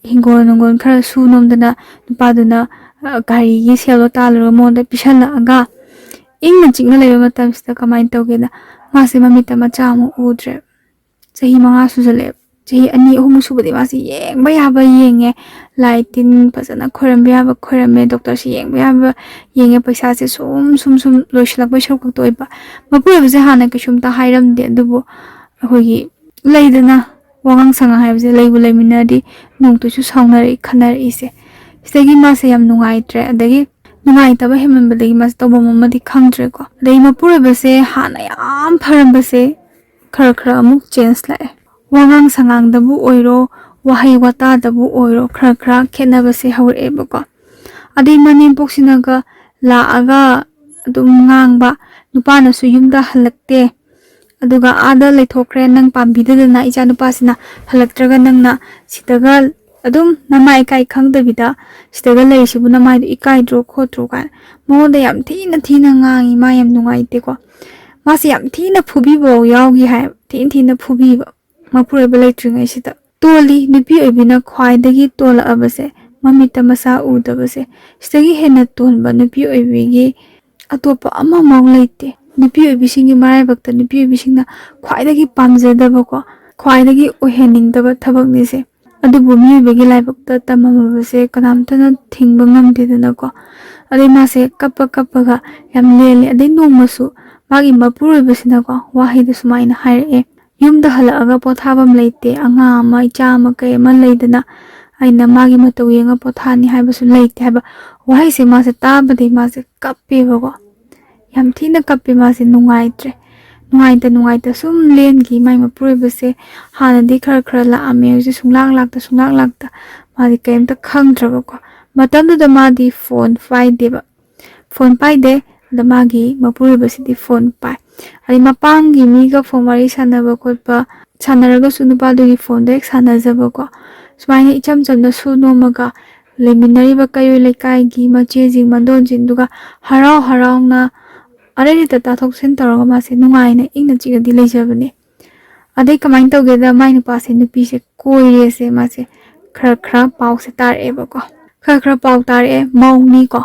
ꯍꯤꯡꯒꯣꯜ ꯅꯨꯡꯒꯣꯜ ꯈꯔ ꯁꯨ ꯅꯣꯝꯗꯅ ꯅꯨꯄꯥꯗꯨꯅ, ꯑ, ꯒꯥꯔꯤꯒꯤ ꯁꯦꯜꯗꯣ ꯇꯥꯜꯂꯨꯔꯒ ꯃꯉꯣꯟꯗ ꯄꯤꯁꯜꯂꯛꯑꯒ ꯏꯪꯅ ꯆꯤꯛꯅ ꯂꯩꯕ ꯃꯇꯝꯁꯤꯗ ꯀꯃꯥꯏꯅ ꯇꯧꯒꯦꯗ, ꯃꯥꯁꯦ ꯃꯃꯤꯠꯇ ꯃꯆꯥ ꯑꯃꯨꯛ ꯎꯗ꯭ꯔꯦ꯫ ꯆꯍꯤ ꯃꯉꯥ ꯁꯨꯖꯜꯂꯛꯑꯦ꯫ ꯆꯍꯤ ꯑꯅꯤ ꯑꯍꯨꯝ ꯁꯨꯕꯗꯤ ꯃꯥꯁꯦ ꯌꯦꯡꯕ ꯌꯥꯕ ꯌꯦꯡꯉꯦ, ꯂꯥꯏ ꯇꯤꯟ ꯐꯖꯅ ꯈꯣꯏꯔꯝꯕ ꯌꯥꯕ ꯈꯣꯏꯔꯝꯃꯦ, ꯗꯣꯛꯇꯔꯁꯦ ꯌꯦꯡꯕ ꯌꯥꯕ ꯌꯦꯡꯉꯦ꯫ ꯄꯩꯁꯥꯁꯦ ꯁꯨꯝ ꯁꯨꯝ ꯁꯨꯝ ꯂꯣꯏꯁꯤꯜꯂꯛꯄꯩ ꯁꯔꯨꯛ ꯈꯛꯇ ꯑꯣꯏꯕ꯫ ꯃꯄꯨꯔꯣꯏꯕꯁꯦ ꯍꯥꯟꯅ ꯀꯩꯁꯨꯝꯇ ꯍꯥꯏꯔꯝꯗꯦ, ꯑꯗꯨꯕꯨ ꯑꯩꯈꯣꯏꯒꯤ ꯂꯩꯗꯅ, ꯋꯥꯉꯥꯡ ꯁꯉꯥꯡ ꯍꯥꯏꯕꯁꯦ ꯂꯩꯕꯨ ꯂꯩꯃꯤꯟꯅꯔꯗꯤ ꯅꯣꯡꯇꯁꯨ ꯁꯥꯎꯅꯔꯛꯏ, ꯈꯟꯅꯔꯛꯏꯁꯦ꯫ ꯁꯤꯗꯒꯤ ꯃꯥꯁꯦ ꯌꯥꯝ ꯅꯨꯡꯉꯥꯏꯇ꯭ꯔꯦ꯫ ꯑꯗꯒꯤ ꯅꯨꯡꯉꯥꯏꯇꯕ ꯍꯦꯟꯃꯟꯕꯗꯒꯤ ꯃꯥꯁꯦ ꯇꯧꯐꯝ ꯑꯃꯗꯤ ꯈꯪꯗ꯭ꯔꯦꯀꯣ꯫ ꯑꯗꯩ ꯃꯄꯨꯔꯣꯏꯕꯁꯦ ꯍꯥꯟꯅ ꯌꯥꯝ ꯐꯔꯝꯕꯁꯦ ꯈꯔ ꯈꯔ ꯑꯃꯨꯛ ꯆꯦꯟꯖ ꯂꯥꯛꯑꯦ꯫ ꯋꯥꯉꯥꯡ ꯁꯉꯥꯡꯗꯕꯨ ꯑꯣꯏꯔꯣ, ꯋꯥꯍꯩ ꯋꯥꯇꯥꯗꯕꯨ ꯑꯣꯏꯔꯣ, ꯈꯔ ꯈꯔ ꯈꯦꯠꯅꯕꯁꯦ ꯍꯧꯔꯛꯑꯦꯕꯀꯣ꯫ ꯑꯗꯩ ꯃꯅꯦꯝꯄꯣꯛꯁꯤꯅꯒ ꯂꯥꯛꯑꯒ ꯑꯗꯨꯝ ꯉꯥꯡꯕ, ꯅꯨꯄꯥꯅꯁꯨ ꯌꯨꯝꯗ ꯍꯜꯂꯛꯇꯦ, ꯑꯗꯨꯒ ꯑꯥꯗ ꯂꯩꯊꯣꯛꯈ꯭ꯔꯦ, ꯅꯪ ꯄꯥꯝꯕꯤꯗꯗꯅ ꯏꯆꯥ ꯅꯨꯄꯥꯁꯤꯅ ꯍꯜꯂꯛꯇ꯭ꯔꯒ ꯅꯪꯅ ꯁꯤꯗꯒ ꯑꯗꯨꯝ ꯅꯃꯥ ꯏꯀꯥꯏ ꯈꯪꯗꯕꯤꯗ ꯁꯤꯗꯒ ꯂꯩꯔꯤꯁꯤꯕꯨ ꯅꯃꯥꯏꯗꯨ ꯏꯀꯥꯏꯗ꯭ꯔꯣ ꯈꯣꯠꯇ꯭ꯔꯣ ꯀꯥꯏꯅ ꯃꯉꯣꯟꯗ ꯌꯥꯝ ꯊꯤꯅ ꯊꯤꯅ ꯉꯥꯡꯉꯤ꯫ ꯃꯥ ꯌꯥꯝ ꯅꯨꯡꯉꯥꯏꯇꯦꯀꯣ꯫ ꯃꯥꯁꯦ ꯌꯥꯝ ꯊꯤꯅ ꯐꯨꯕꯤꯕ ꯌꯥꯎꯈꯤ ꯍꯥꯏ, ꯊꯤꯅ ꯊꯤꯅ ꯐꯨꯕꯤꯕ ꯃꯄꯨꯔꯣꯏꯕ ꯂꯩꯇ꯭ꯔꯤꯉꯩꯁꯤꯗ꯫ ꯇꯣꯜꯂꯤ, ꯅꯨꯄꯤ ꯑꯣꯏꯕꯤꯅ ꯈ꯭ꯋꯥꯏꯗꯒꯤ ꯇꯣꯜꯂꯛꯑꯕꯁꯦ, ꯃꯃꯤꯠꯇ ꯃꯆꯥ ꯎꯗꯕꯁꯦ, ꯁꯤꯗꯒꯤ ꯍꯦꯟꯅ ꯇꯣꯟꯕ ꯅꯨꯄꯤ ꯑꯣꯏꯕꯤꯒꯤ ꯑꯇꯣꯞꯄ ꯑꯃꯃꯧ ꯂꯩꯇꯦ꯫ ꯅꯨꯄꯤ ꯑꯣꯏꯕꯤꯁꯤꯡꯒꯤ ꯃꯔꯥꯏꯕꯛꯇ ꯅꯨꯄꯤ ꯑꯣꯏꯕꯤꯁꯤꯡꯅ ꯈ꯭ꯋꯥꯏꯗꯒꯤ ꯄꯥꯝꯖꯗꯕꯀꯣ, ꯈ꯭ꯋꯥꯏꯗꯒꯤ ꯑꯣꯏꯍꯟꯅꯤꯡꯗꯕ ꯊꯕꯛꯅꯤꯁꯦ꯫ ꯑꯗꯨꯕꯨ ꯃꯤꯑꯣꯏꯕꯒꯤ ꯂꯥꯏꯕꯛꯇ ꯇꯝꯃꯝꯃꯕꯁꯦ ꯀꯅꯥꯝꯇꯅ ꯊꯤꯡꯕ ꯉꯝꯗꯦꯗꯅꯀꯣ꯫ ꯑꯗꯩ ꯃꯥꯁꯦ ꯀꯞꯄ ꯀꯞꯄꯒ ꯌꯥꯝ ꯂꯦꯜꯂꯦ꯫ ꯑꯗꯩ ꯅꯣꯡꯃꯁꯨ ꯃꯥꯒꯤ ꯃꯄꯨꯔꯣꯏꯕꯁꯤꯅꯀꯣ ꯋꯥꯍꯩꯗ ꯁꯨꯃꯥꯏꯅ ꯍꯥꯏꯔꯛꯑꯦ, "ꯌꯨꯝꯗ ꯍꯜꯂꯛꯑꯒ ꯄꯣꯊꯥꯐꯝ ꯂꯩꯇꯦ, ꯑꯉꯥꯡ ꯑꯃ, ꯏꯆꯥ ꯑꯃ, ꯀꯩ ꯑꯃ ꯂꯩꯗꯅ ꯑꯩꯅ ꯃꯥꯒꯤ ꯃꯇꯧ ꯌꯦꯡꯉ ꯄꯣꯊꯥꯅꯤ ꯍꯥꯏꯕꯁꯨ ꯂꯩꯇꯦ" ꯍꯥꯏꯕ ꯋꯥꯍꯩꯁꯦ ꯃꯥꯁꯦ ꯇꯥꯕꯗꯩ ꯃꯥꯁꯦ ꯀꯞꯄꯦꯕꯀꯣ꯫ ꯌꯥꯝ ꯊꯤꯅ ꯀꯞꯄꯦ ꯃꯥꯁꯦ, ꯅꯨꯡꯉꯥꯏꯇ꯭ꯔꯦ꯫ ꯅꯨꯡꯉꯥꯏꯇ ꯅꯨꯡꯉꯥꯏꯇ ꯁꯨꯝ ꯂꯦꯟꯈꯤ꯫ ꯃꯥꯏ ꯃꯄꯨꯔꯣꯏꯕꯁꯦ ꯍꯥꯟꯅꯗꯤ ꯈꯔ ꯈꯔ ꯂꯥꯛꯑꯝꯃꯦ, ꯍꯧꯖꯤꯛ ꯁꯨꯡꯂꯥꯛ ꯂꯥꯛꯇ ꯁꯨꯡꯂꯥꯛ ꯂꯥꯛꯇ ꯃꯥꯗꯤ ꯀꯔꯤꯝꯇ ꯈꯪꯗ꯭ꯔꯕꯀꯣ꯫ ꯃꯇꯝꯗꯨꯗ ꯃꯥꯗꯤ ꯐꯣꯟ ꯄꯥꯏꯗꯦꯕ, ꯐꯣꯟ ꯄꯥꯏꯗꯦ꯫ ꯑꯗ ꯃꯥꯒꯤ ꯃꯄꯨꯔꯣꯏꯕꯁꯤꯗꯤ ꯐꯣꯟ ꯄꯥꯏ꯫ ꯑꯗꯩ ꯃꯄꯥꯡꯒꯤ ꯃꯤꯒ ꯐꯣꯟ ꯋꯥꯔꯤ ꯁꯥꯟꯅꯕ ꯈꯣꯠꯄ ꯁꯥꯟꯅꯔꯒꯁꯨ ꯅꯨꯄꯥꯗꯨꯒꯤ ꯐꯣꯟꯗ ꯍꯦꯛ ꯁꯥꯟꯅꯖꯕꯀꯣ꯫ ꯁꯨꯃꯥꯏꯅ ꯏꯆꯝ ꯆꯝꯅ ꯁꯨ ꯅꯣꯝꯃꯒ ꯂꯩꯃꯤꯟꯅꯔꯤꯕ ꯀꯩꯔꯣꯏ ꯂꯩꯀꯥꯏꯒꯤ ꯃꯆꯦꯁꯤꯡ ꯃꯗꯣꯟꯁꯤꯡꯗꯨꯒ ꯍꯔꯥꯎ ꯍꯔꯥꯎꯅ ꯑꯔꯩ ꯂꯩꯇ ꯇꯥꯊꯣꯛ ꯇꯥꯁꯤꯟ ꯇꯧꯔꯒ ꯃꯥꯁꯦ ꯅꯨꯡꯉꯥꯏꯅ ꯏꯪꯅ ꯆꯤꯛꯅꯗꯤ ꯂꯩꯖꯕꯅꯦ꯫ ꯑꯗꯩ ꯀꯃꯥꯏꯅ ꯇꯧꯒꯦꯗ, ꯃꯥꯏ ꯅꯨꯄꯥꯁꯦ ꯅꯨꯄꯤꯁꯦ ꯀꯣꯏꯔꯦꯁꯦ ꯃꯥꯁꯦ ꯈꯔ ꯈꯔ ꯄꯥꯎꯁꯦ ꯇꯥꯔꯛꯑꯦꯕꯀꯣ꯫ ꯈꯔ ꯈꯔ ꯄꯥꯎ ꯇꯥꯔꯛꯑꯦ, ꯃꯧꯅꯤꯀꯣ꯫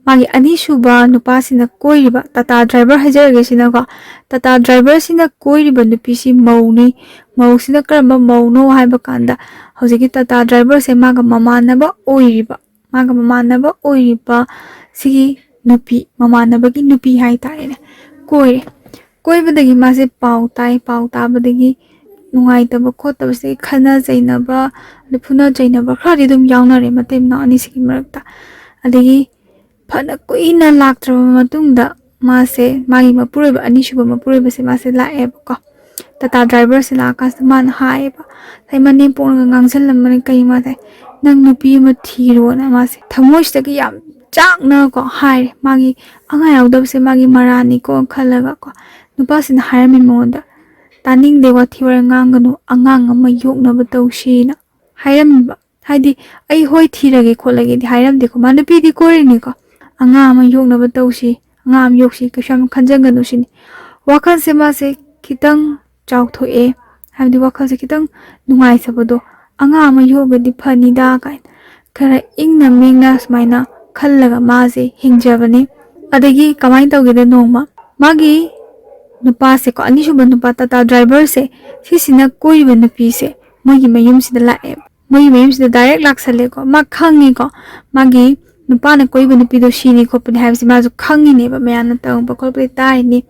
ꯃꯥꯒꯤ ꯑꯅꯤꯁꯨꯕ ꯅꯨꯄꯥꯁꯤꯅ ꯀꯣꯏꯔꯤꯕ, ꯇꯥꯇꯥ ꯗ꯭ꯔꯥꯏꯚꯔ ꯍꯥꯏꯖꯔꯒꯦ ꯁꯤꯅꯀꯣ, ꯇꯥꯇꯥ ꯗ꯭ꯔꯥꯏꯚꯔꯁꯤꯅ ꯀꯣꯏꯔꯤꯕ ꯅꯨꯄꯤꯁꯤ ꯃꯧꯅꯤ꯫ ꯃꯧꯁꯤꯅ ꯀꯔꯝꯕ ꯃꯧꯅꯣ ꯍꯥꯏꯕ ꯀꯥꯟꯗ, ꯍꯧꯖꯤꯛꯀꯤ ꯇꯥꯇꯥ ꯗ꯭ꯔꯥꯏꯚꯔꯁꯦ ꯃꯥꯒ ꯃꯃꯥꯟꯅꯕ ꯑꯣꯏꯔꯤꯕ, ꯃꯥꯒ ꯃꯃꯥꯟꯅꯕ ꯑꯣꯏꯔꯤꯕ ꯁꯤꯒꯤ ꯅꯨꯄꯤ, ꯃꯃꯥꯟꯅꯕꯒꯤ ꯅꯨꯄꯤ ꯍꯥꯏꯇꯥꯔꯦꯅꯦ, ꯀꯣꯏꯔꯦ꯫ ꯀꯣꯏꯕꯗꯒꯤ ꯃꯥꯁꯦ ꯄꯥꯎ ꯇꯥꯏ꯫ ꯄꯥꯎ ꯇꯥꯕꯗꯒꯤ ꯅꯨꯡꯉꯥꯏꯇꯕ ꯈꯣꯠꯇꯕꯁꯤꯗꯒꯤ ꯈꯠꯅ ꯆꯩꯅꯕ, ꯑꯗꯩ ꯐꯨꯅ ꯆꯩꯅꯕ ꯈꯔꯗꯤ ꯑꯗꯨꯝ ꯌꯥꯎꯅꯔꯦ ꯃꯇꯩ ꯃꯅꯥꯎ ꯑꯅꯤꯁꯤꯒꯤ ꯃꯔꯛꯇ꯫ ꯑꯗꯒꯤ ꯐꯅ ꯀꯨꯏꯅ ꯂꯥꯛꯇ꯭ꯔꯕ ꯃꯇꯨꯡꯗ ꯃꯥꯁꯦ, ꯃꯥꯒꯤ ꯃꯄꯨꯔꯣꯏꯕ, ꯑꯅꯤꯁꯨꯕ ꯃꯄꯨꯔꯣꯏꯕꯁꯦ ꯃꯥꯁꯦ ꯂꯥꯛꯑꯦꯕꯀꯣ꯫ ꯇꯥꯇꯥ ꯗ꯭ꯔꯥꯏꯚꯔꯁꯦ ꯂꯥꯛꯑꯀꯥꯟꯁꯤꯗ ꯃꯥꯅ ꯍꯥꯏꯌꯦꯕ, ꯉꯁꯥꯏ ꯃꯅꯦꯝꯄꯣꯛꯅꯒ ꯉꯥꯡꯁꯤꯜꯂꯝꯕꯅꯤ ꯀꯩ ꯃꯥꯁꯦ, "ꯅꯪ ꯅꯨꯄꯤ ꯑꯃ ꯊꯤꯔꯣꯅ" ꯃꯥꯁꯦ ꯊꯃꯣꯏꯁꯤꯗꯒꯤ ꯌꯥꯝ ꯆꯥꯛꯅꯀꯣ ꯍꯥꯏꯔꯦ꯫ ꯃꯥꯒꯤ ꯑꯉꯥꯡ ꯌꯥꯎꯗꯕꯁꯦ ꯃꯥꯒꯤ ꯃꯔꯥꯅꯤꯀꯣ ꯈꯜꯂꯒꯀꯣ꯫ ꯅꯨꯄꯥꯁꯤꯅ ꯍꯥꯏꯔꯝꯃꯤ ꯃꯉꯣꯟꯗ, "ꯇꯥꯅꯤꯡꯗꯦ, ꯋꯥꯊꯤ ꯋꯥꯔꯦꯝ ꯉꯥꯡꯒꯅꯨ, ꯑꯉꯥꯡ ꯑꯃ ꯌꯣꯛꯅꯕ ꯇꯧꯁꯤꯅ" ꯍꯥꯏꯔꯝꯃꯤꯕ꯫ ꯍꯥꯏꯗꯤ, "ꯑꯩ ꯍꯣꯏ ꯊꯤꯔꯒꯦ ꯈꯣꯠꯂꯒꯦꯗꯤ" ꯍꯥꯏꯔꯝꯗꯦꯀꯣ꯫ ꯃꯥ ꯅꯨꯄꯤꯗꯤ ꯀꯣꯏꯔꯤꯅꯤꯀꯣ꯫ "ꯑꯉꯥꯡ ꯑꯃ ꯌꯣꯛꯅꯕ ꯇꯧꯁꯤ, ꯑꯉꯥꯡ ꯑꯃ ꯌꯣꯛꯁꯤ, ꯀꯩꯁꯨ ꯌꯥꯝ ꯈꯟꯖꯟꯒꯅꯨ" ꯁꯤꯅꯤ꯫ ꯋꯥꯈꯜꯁꯦ ꯃꯥꯁꯦ ꯈꯤꯇꯪ ꯆꯥꯎꯊꯣꯛꯑꯦ, ꯍꯥꯏꯕꯗꯤ ꯋꯥꯈꯜꯁꯦ ꯈꯤꯇꯪ ꯅꯨꯡꯉꯥꯏꯖꯕꯗꯣ, "ꯑꯉꯥꯡ ꯑꯃ ꯌꯣꯛꯑꯒꯗꯤ ꯐꯅꯤꯗ" ꯀꯥꯏꯅ ꯈꯔ ꯏꯪꯅ ꯃꯤꯡꯅ ꯁꯨꯃꯥꯏꯅ ꯈꯜꯂꯒ ꯃꯥꯁꯦ ꯍꯤꯡꯖꯕꯅꯤ꯫ ꯑꯗꯒꯤ ꯀꯃꯥꯏꯅ ꯇꯧꯒꯦꯗ, ꯅꯣꯡꯃ ꯃꯥꯒꯤ ꯅꯨꯄꯥꯁꯦꯀꯣ, ꯑꯅꯤꯁꯨꯕ ꯅꯨꯄꯥ ꯇꯥꯇꯥ ꯗ꯭ꯔꯥꯏꯚꯔꯁꯦ, ꯁꯤꯁꯤꯅ ꯀꯣꯏꯔꯤꯕ ꯅꯨꯄꯤꯁꯦ ꯃꯣꯏꯒꯤ ꯃꯌꯨꯝꯁꯤꯗ ꯂꯥꯛꯑꯦ꯫ ꯃꯣꯏꯒꯤ ꯃꯌꯨꯝꯁꯤꯗ ꯗꯥꯏꯔꯦꯛ ꯂꯥꯛꯁꯜꯂꯦꯀꯣ꯫ ꯃꯥ ꯈꯪꯉꯤꯀꯣ, ꯃꯥꯒꯤ ꯅꯨꯄꯥꯅ ꯀꯣꯏꯕ ꯅꯨꯄꯤꯗꯣ ꯁꯤꯅꯤ ꯈꯣꯠꯄꯅꯤ ꯍꯥꯏꯕꯁꯦ ꯃꯥꯁꯨ ꯈꯪꯉꯤꯅꯦꯕ, ꯃꯌꯥꯝꯅ ꯇꯧꯕ ꯈꯣꯠꯄꯗꯤ ꯇꯥꯔꯤꯅꯤ꯫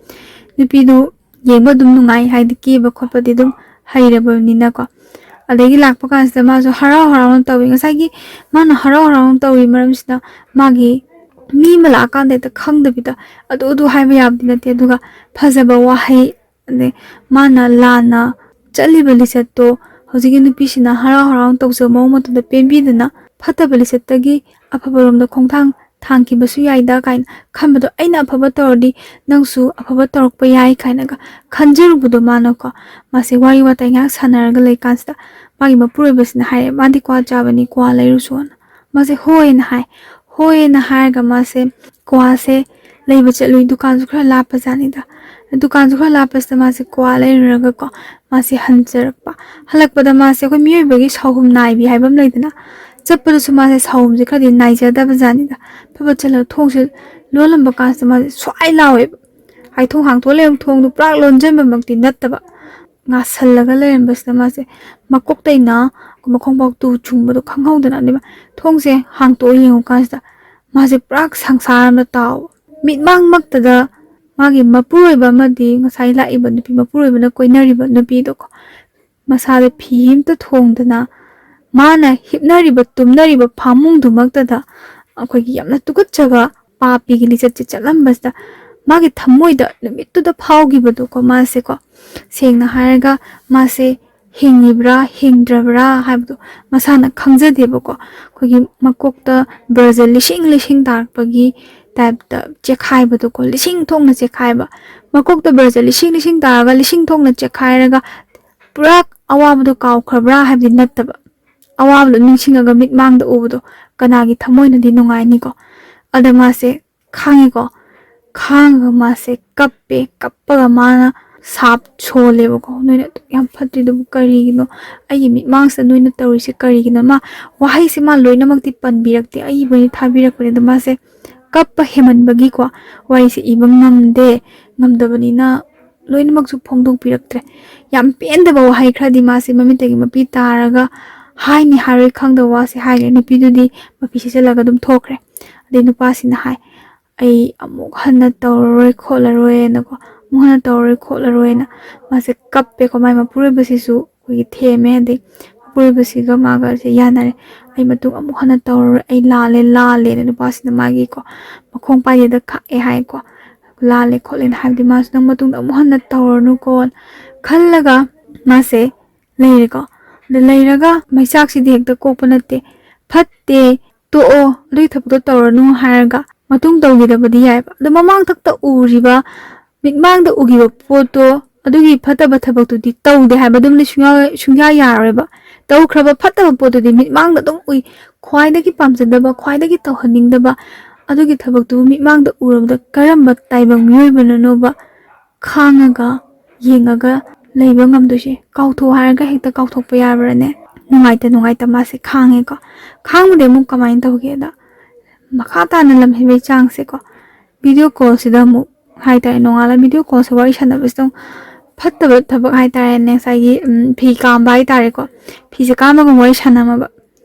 ꯅꯨꯄꯤꯗꯨ ꯌꯦꯡꯕ ꯑꯗꯨꯝ ꯅꯨꯡꯉꯥꯏ, ꯍꯥꯏꯗꯤ ꯀꯦꯕ ꯈꯣꯠꯄꯗꯤ ꯑꯗꯨꯝ ꯍꯩꯔꯕꯅꯤꯅꯀꯣ꯫ ꯑꯗꯒꯤ ꯂꯥꯛꯄ ꯀꯥꯟꯁꯤꯗ ꯃꯥꯁꯨ ꯍꯔꯥꯎ ꯍꯔꯥꯎꯅ ꯇꯧꯋꯤ꯫ ꯉꯁꯥꯏꯒꯤ ꯃꯥꯅ ꯍꯔꯥꯎ ꯍꯔꯥꯎꯅ ꯇꯧꯔꯤ ꯃꯔꯝꯁꯤꯅ, ꯃꯥꯒꯤ ꯃꯤ ꯑꯃ ꯂꯥꯛꯑꯀꯥꯟꯗ ꯍꯦꯛꯇ ꯈꯪꯗꯕꯤꯗ ꯑꯗꯨ ꯑꯗꯨ ꯍꯥꯏꯕ ꯌꯥꯕꯗꯤ ꯅꯠꯇꯦ꯫ ꯑꯗꯨꯒ ꯐꯖꯕ ꯋꯥꯍꯩ, ꯑꯗꯩ ꯃꯥꯅ ꯂꯥꯟꯅ ꯆꯠꯂꯤꯕ ꯂꯤꯆꯠꯇꯣ ꯍꯧꯖꯤꯛꯀꯤ ꯅꯨꯄꯤꯁꯤꯅ ꯍꯔꯥꯎ ꯍꯔꯥꯎꯅ ꯇꯧꯖꯕ ꯃꯑꯣꯡ ꯃꯇꯧꯗ ꯄꯦꯟꯕꯤꯗꯅ, ꯐꯠꯇꯕ ꯂꯤꯆꯠꯇꯒꯤ ꯑꯐꯕꯔꯣꯝꯗ ꯈꯣꯡꯊꯥꯡ ꯊꯥꯡꯈꯤꯕꯁꯨ ꯌꯥꯏꯗ ꯀꯥꯏꯅ ꯈꯟꯕꯗꯣ, "ꯑꯩꯅ ꯑꯐꯕ ꯇꯧꯔꯗꯤ ꯅꯪꯁꯨ ꯑꯐꯕ ꯇꯧꯔꯛꯄ ꯌꯥꯏ" ꯀꯥꯏꯅꯒ ꯈꯟꯖꯔꯨꯕꯗꯣ ꯃꯥꯅꯀꯣ꯫ ꯃꯥꯁꯦ ꯋꯥꯔꯤ ꯋꯥꯇꯥꯏ ꯉꯥꯏꯍꯥꯛ ꯁꯥꯟꯅꯔꯒ ꯂꯩꯀꯥꯟꯁꯤꯗ ꯃꯥꯒꯤ ꯃꯄꯨꯔꯣꯏꯕꯁꯤꯅ ꯍꯥꯏꯔꯦ, "ꯃꯥꯗꯤ ꯀ꯭ꯋꯥ ꯆꯥꯕꯅꯤ, ꯀ꯭ꯋꯥ ꯂꯩꯔꯨꯁꯣꯅ"꯫ ꯃꯥꯁꯦ ꯍꯣꯏꯅ ꯍꯥꯏ꯫ ꯍꯣꯏꯅ ꯍꯥꯏꯔꯒ ꯃꯥꯁꯦ ꯀ꯭ꯋꯥꯁꯦ ꯂꯩꯕ ꯆꯠꯂꯨꯏ꯫ ꯗꯨꯀꯥꯟꯁꯨ ꯈꯔ ꯂꯥꯞꯄꯖꯥꯠꯅꯤꯗ꯫ ꯗꯨꯀꯥꯟꯁꯨ ꯈꯔ ꯂꯥꯞꯄꯁꯤꯗ ꯃꯥꯁꯦ ꯀ꯭ꯋꯥ ꯂꯩꯔꯨꯔꯒꯀꯣ, ꯃꯥꯁꯦ ꯍꯟꯖꯔꯛꯄ꯫ ꯍꯜꯂꯛꯄꯗ ꯃꯥꯁꯦ ꯑꯩꯈꯣꯏ ꯃꯤꯑꯣꯏꯕꯒꯤ ꯁꯥꯎꯍꯨꯝ ꯅꯥꯏꯕꯤ ꯍꯥꯏꯕ ꯑꯃ ꯂꯩꯗꯅ, ꯆꯠꯄꯗꯁꯨ ꯃꯥꯁꯦ ꯁꯥꯎꯍꯨꯝꯁꯦ ꯈꯔꯗꯤ ꯅꯥꯏꯖꯗꯕꯖꯥꯠꯅꯤꯗ꯫ ꯐꯠ ꯐꯠ ꯆꯠꯂꯒ ꯊꯣꯡꯁꯦ ꯂꯣꯜꯂꯝꯕ ꯀꯥꯟꯁꯤꯗ ꯃꯥꯁꯦ ꯁ꯭ꯋꯥꯏ ꯂꯥꯎꯋꯦꯕ꯫ ꯍꯥꯏ, ꯊꯣꯡ ꯍꯥꯡꯇꯣꯛꯑ ꯂꯩꯔꯝ-, ꯊꯣꯡꯗꯣ ꯄꯨꯔꯥ ꯂꯣꯟꯁꯤꯟꯕꯃꯛꯇꯤ ꯅꯠꯇꯕ, ꯉꯥꯁꯜꯂꯒ ꯂꯩꯔꯝꯕꯁꯤꯗ ꯃꯥꯁꯦ ꯃꯀꯣꯛꯇꯩꯅ ꯃꯈꯣꯡꯐꯥꯎ ꯇꯨ ꯆꯨꯡꯕꯗꯣ ꯈꯪꯍꯧꯗꯅ ꯑꯗꯨꯃ ꯊꯣꯡꯁꯦ ꯍꯥꯡꯇꯣꯛꯑ ꯌꯦꯡꯉꯨ ꯀꯥꯟꯁꯤꯗ ꯃꯥꯁꯦ ꯄꯨꯔꯥ ꯁꯪꯁꯥꯔ ꯑꯃꯗ ꯇꯥꯎꯕ꯫ ꯃꯤꯠꯃꯥꯡꯃꯛꯇꯗ ꯃꯥꯒꯤ ꯃꯄꯨꯔꯣꯏꯕ ꯑꯃꯗꯤ ꯉꯁꯥꯏ ꯂꯥꯛꯏꯕ ꯅꯨꯄꯤ, ꯃꯄꯨꯔꯣꯏꯕꯅ ꯀꯣꯏꯅꯔꯤꯕ ꯅꯨꯄꯤꯗꯣꯀꯣ, ꯃꯁꯥꯗ ꯐꯤ ꯑꯃꯇ ꯊꯣꯡꯗꯅ ꯃꯥꯅ ꯍꯤꯞꯅꯔꯤꯕ, ꯇꯨꯝꯅꯔꯤꯕ ꯐꯃꯨꯡꯗꯨꯃꯛꯇꯗ ꯑꯩꯈꯣꯏꯒꯤ ꯌꯥꯝꯅ ꯇꯨꯀꯠꯆꯕ ꯄꯥꯄꯤꯒꯤ ꯂꯤꯆꯠꯁꯦ ꯆꯠꯂꯝꯕꯁꯤꯗ ꯃꯥꯒꯤ ꯊꯃꯣꯏꯗ ꯅꯨꯃꯤꯠꯇꯨꯗ ꯐꯥꯎꯈꯤꯕꯗꯣꯀꯣ, ꯃꯥꯁꯦꯀꯣ, ꯁꯦꯡꯅ ꯍꯥꯏꯔꯒ ꯃꯥꯁꯦ ꯍꯤꯡꯉꯤꯕ꯭ꯔꯥ ꯍꯤꯡꯗ꯭ꯔꯕ꯭ꯔꯥ ꯍꯥꯏꯕꯗꯣ ꯃꯁꯥꯅ ꯈꯪꯖꯗꯦꯕꯀꯣ꯫ ꯑꯩꯈꯣꯏꯒꯤ ꯃꯀꯣꯛꯇ ꯕ꯭ꯔꯖ ꯂꯤꯁꯤꯡ ꯂꯤꯁꯤꯡ ꯇꯥꯔꯛꯄꯒꯤ ꯇꯥꯏꯞꯇ ꯆꯦꯛꯈꯥꯏꯕꯗꯣꯀꯣ, ꯂꯤꯁꯤꯡ ꯊꯣꯛꯅ ꯆꯦꯛꯈꯥꯏꯕ꯫ ꯃꯀꯣꯛꯇ ꯕ꯭ꯔꯖ ꯂꯤꯁꯤꯡ ꯂꯤꯁꯤꯡ ꯇꯥꯔꯒ ꯂꯤꯁꯤꯡ ꯊꯣꯛꯅ ꯆꯦꯛꯈꯥꯏꯔꯒ ꯄꯨꯔꯥ ꯑꯋꯥꯕꯗꯣ ꯀꯥꯎꯈ꯭ꯔꯕ꯭ꯔꯥ ꯍꯥꯏꯕꯗꯤ ꯅꯠꯇꯕ, ꯑꯋꯥꯕꯗꯣ ꯅꯤꯡꯁꯤꯡꯉꯒ ꯃꯤꯠꯃꯥꯡꯗ ꯎꯕꯗꯣ ꯀꯅꯥꯒꯤ ꯊꯃꯣꯏꯅꯗꯤ ꯅꯨꯡꯉꯥꯏꯅꯤꯀꯣ? ꯑꯗ ꯃꯥꯁꯦ ꯈꯥꯡꯉꯤꯀꯣ꯫ ꯈꯥꯡꯉꯒ ꯃꯥꯁꯦ ꯀꯞꯄꯦ꯫ ꯀꯞꯄꯒ ꯃꯥꯅ ꯁꯥꯞ ꯁꯣꯜꯂꯦꯕꯀꯣ, "ꯅꯣꯏꯅ ꯑꯗꯨꯛ ꯌꯥꯝ ꯐꯠꯇ꯭ꯔꯤꯗꯨꯕꯨ ꯀꯔꯤꯒꯤꯅꯣ? ꯑꯩꯒꯤ ꯃꯤꯠꯃꯥꯡꯁꯤꯗ ꯅꯣꯏꯅ ꯇꯧꯔꯤꯁꯦ ꯀꯔꯤꯒꯤꯅꯣ?" ꯃꯥ ꯋꯥꯍꯩꯁꯦ ꯃꯥ ꯂꯣꯏꯅꯃꯛꯇꯤ ꯄꯟꯕꯤꯔꯛꯇꯦ, ꯑꯏꯕ ꯑꯣꯏꯅ ꯊꯥꯕꯤꯔꯛꯄꯅꯦ꯫ ꯑꯗꯣ ꯃꯥꯁꯦ ꯀꯞꯄ ꯍꯦꯃꯟꯕꯒꯤꯀꯣ, ꯋꯥꯔꯤꯁꯦ ꯏꯕ ꯉꯝꯗꯦ꯫ ꯉꯝꯗꯕꯅꯤꯅ ꯂꯣꯏꯅꯃꯛꯁꯨ ꯐꯣꯡꯗꯣꯛꯄꯤꯔꯛꯇ꯭ꯔꯦ꯫ ꯌꯥꯝ ꯄꯦꯟꯗꯕ ꯋꯥꯍꯩ ꯈꯔꯗꯤ ꯃꯥꯁꯦ ꯃꯃꯤꯠꯇꯒꯤ ꯃꯄꯤ ꯇꯥꯔꯒ ꯍꯥꯏꯅꯤ ꯍꯥꯏꯔꯣꯏ ꯈꯪꯗꯕ ꯋꯥꯁꯦ ꯍꯥꯏꯈ꯭ꯔꯦ꯫ ꯅꯨꯄꯤꯗꯨꯗꯤ ꯃꯄꯤ ꯁꯦꯠꯆꯜꯂꯒ ꯑꯗꯨꯝ ꯊꯣꯛꯈ꯭ꯔꯦ꯫ ꯑꯗꯩ ꯅꯨꯄꯥꯁꯤꯅ ꯍꯥꯏ, "ꯑꯩ ꯑꯃꯨꯛ ꯍꯟꯅ ꯇꯧꯔꯔꯣꯏ ꯈꯣꯠꯂꯔꯣꯏꯅꯀꯣ", ꯑꯃꯨꯛ ꯍꯟꯅ ꯇꯧꯔꯔꯣꯏ ꯈꯣꯠꯂꯔꯣꯏꯅ ꯃꯥꯁꯦ ꯀꯞꯄꯦꯀꯣ꯫ ꯃꯥꯏ ꯃꯄꯨꯔꯣꯏꯕꯁꯤꯁꯨ ꯑꯩꯈꯣꯏꯒꯤ ꯊꯦꯝꯃꯦ, ꯑꯗꯩ ꯃꯄꯨꯔꯣꯏꯕꯁꯤꯒ ꯃꯥꯒꯁꯦ ꯌꯥꯅꯔꯦ꯫ "ꯑꯩ ꯃꯇꯨꯡ ꯑꯃꯨꯛ ꯍꯟꯅ ꯇꯧꯔꯔꯣꯏ, ꯑꯩ ꯂꯥꯜꯂꯦ, ꯂꯥꯜꯂꯦꯅ" ꯅꯨꯄꯥꯁꯤꯅ ꯃꯥꯒꯤꯀꯣ ꯃꯈꯣꯡ ꯄꯥꯏꯗꯦꯗ ꯈꯥꯛꯑꯦ ꯍꯥꯏꯀꯣ꯫ "ꯂꯥꯜꯂꯦ ꯈꯣꯠꯂꯦꯅ" ꯍꯥꯏꯕꯗꯤ ꯃꯥꯁꯨ ꯅꯪ ꯃꯇꯨꯡꯗ ꯑꯃꯨꯛ ꯍꯟꯅ ꯇꯧꯔꯅꯨꯀꯣ ꯈꯜꯂꯒ ꯃꯥꯁꯦ ꯂꯩꯔꯦꯀꯣ꯫ ꯑꯗ ꯂꯩꯔꯒ ꯃꯩꯆꯥꯛꯁꯤꯗꯤ ꯍꯦꯛꯇ ꯀꯣꯛꯄ ꯅꯠꯇꯦ꯫ "ꯐꯠꯇꯦ, ꯇꯣꯛꯑꯣ, ꯑꯗꯨꯒꯤ ꯊꯕꯛꯇꯣ ꯇꯧꯔꯅꯨ" ꯍꯥꯏꯔꯒ ꯃꯇꯨꯡ ꯇꯧꯈꯤꯗꯕꯗꯤ ꯌꯥꯏꯕ꯫ ꯑꯗꯣ ꯃꯃꯥꯡ ꯊꯛꯇ ꯎꯔꯤꯕ, ꯃꯤꯠꯃꯥꯡꯗ ꯎꯈꯤꯕ ꯄꯣꯠꯇꯣ ꯑꯗꯨꯒꯤ ꯐꯠꯇꯕ ꯊꯕꯛꯇꯨꯗꯤ ꯇꯧꯗꯦ ꯍꯥꯏꯕꯗꯨꯝꯗꯤ ꯁꯨꯡꯌꯥ ꯁꯨꯡꯌꯥ ꯌꯥꯔꯔꯣꯏꯕ꯫ ꯇꯧꯈ꯭ꯔꯕ ꯐꯠꯇꯕ ꯄꯣꯠꯇꯨꯗꯤ ꯃꯤꯠꯃꯥꯡꯗ ꯑꯗꯨꯝ ꯎꯏ꯫ ꯈ꯭ꯋꯥꯏꯗꯒꯤ ꯄꯥꯝꯖꯗꯕ, ꯈ꯭ꯋꯥꯏꯗꯒꯤ ꯇꯧꯍꯟꯅꯤꯡꯗꯕ ꯑꯗꯨꯒꯤ ꯊꯕꯛꯇꯨ ꯃꯤꯠꯃꯥꯡꯗ ꯎꯔꯕꯗ ꯀꯔꯝꯕ ꯇꯥꯏꯕꯪ ꯃꯤꯑꯣꯏꯕꯅꯅꯣꯕ ꯈꯥꯡꯉꯒ, ꯌꯦꯡꯉꯒ ꯂꯩꯕ ꯉꯝꯗꯣꯏꯁꯦ? ꯀꯥꯎꯊꯣꯛ ꯍꯥꯏꯔꯒ ꯍꯦꯛꯇ ꯀꯥꯎꯊꯣꯛꯄ ꯌꯥꯕ꯭ꯔꯥꯅꯦ? ꯅꯨꯡꯉꯥꯏꯇ ꯅꯨꯡꯉꯥꯏꯇ ꯃꯥꯁꯦ ꯈꯥꯡꯉꯦꯀꯣ꯫ ꯈꯥꯡꯕꯗꯤ ꯑꯃꯨꯛ ꯀꯃꯥꯏꯅ ꯇꯧꯒꯦꯗ, ꯃꯈꯥ ꯇꯥꯅ ꯂꯝꯍꯦꯟꯕꯩ ꯆꯥꯡꯁꯦꯀꯣ, ꯚꯤꯗꯤꯑꯣ ꯀꯣꯜꯁꯤꯗ ꯑꯃꯨꯛ ꯍꯥꯏꯇꯥꯔꯦ, ꯅꯣꯡꯉꯥꯜꯂ ꯚꯤꯗꯤꯑꯣ ꯀꯣꯜꯁꯦ ꯋꯥꯔꯤ ꯁꯥꯟꯅꯕꯁꯤꯗ ꯑꯃꯨꯛ ꯐꯠꯇꯕ ꯊꯕꯛ ꯍꯥꯏꯇꯥꯔꯦꯅꯦ, ꯉꯁꯥꯏꯒꯤ, ꯎꯝ, ꯐꯤ ꯀꯥꯝꯕ ꯍꯥꯏꯇꯥꯔꯦꯀꯣ, ꯐꯤꯁꯦ ꯀꯥꯝꯕꯒꯨꯝꯕ ꯋꯥꯔꯤ ꯁꯥꯟꯅꯃꯕ꯫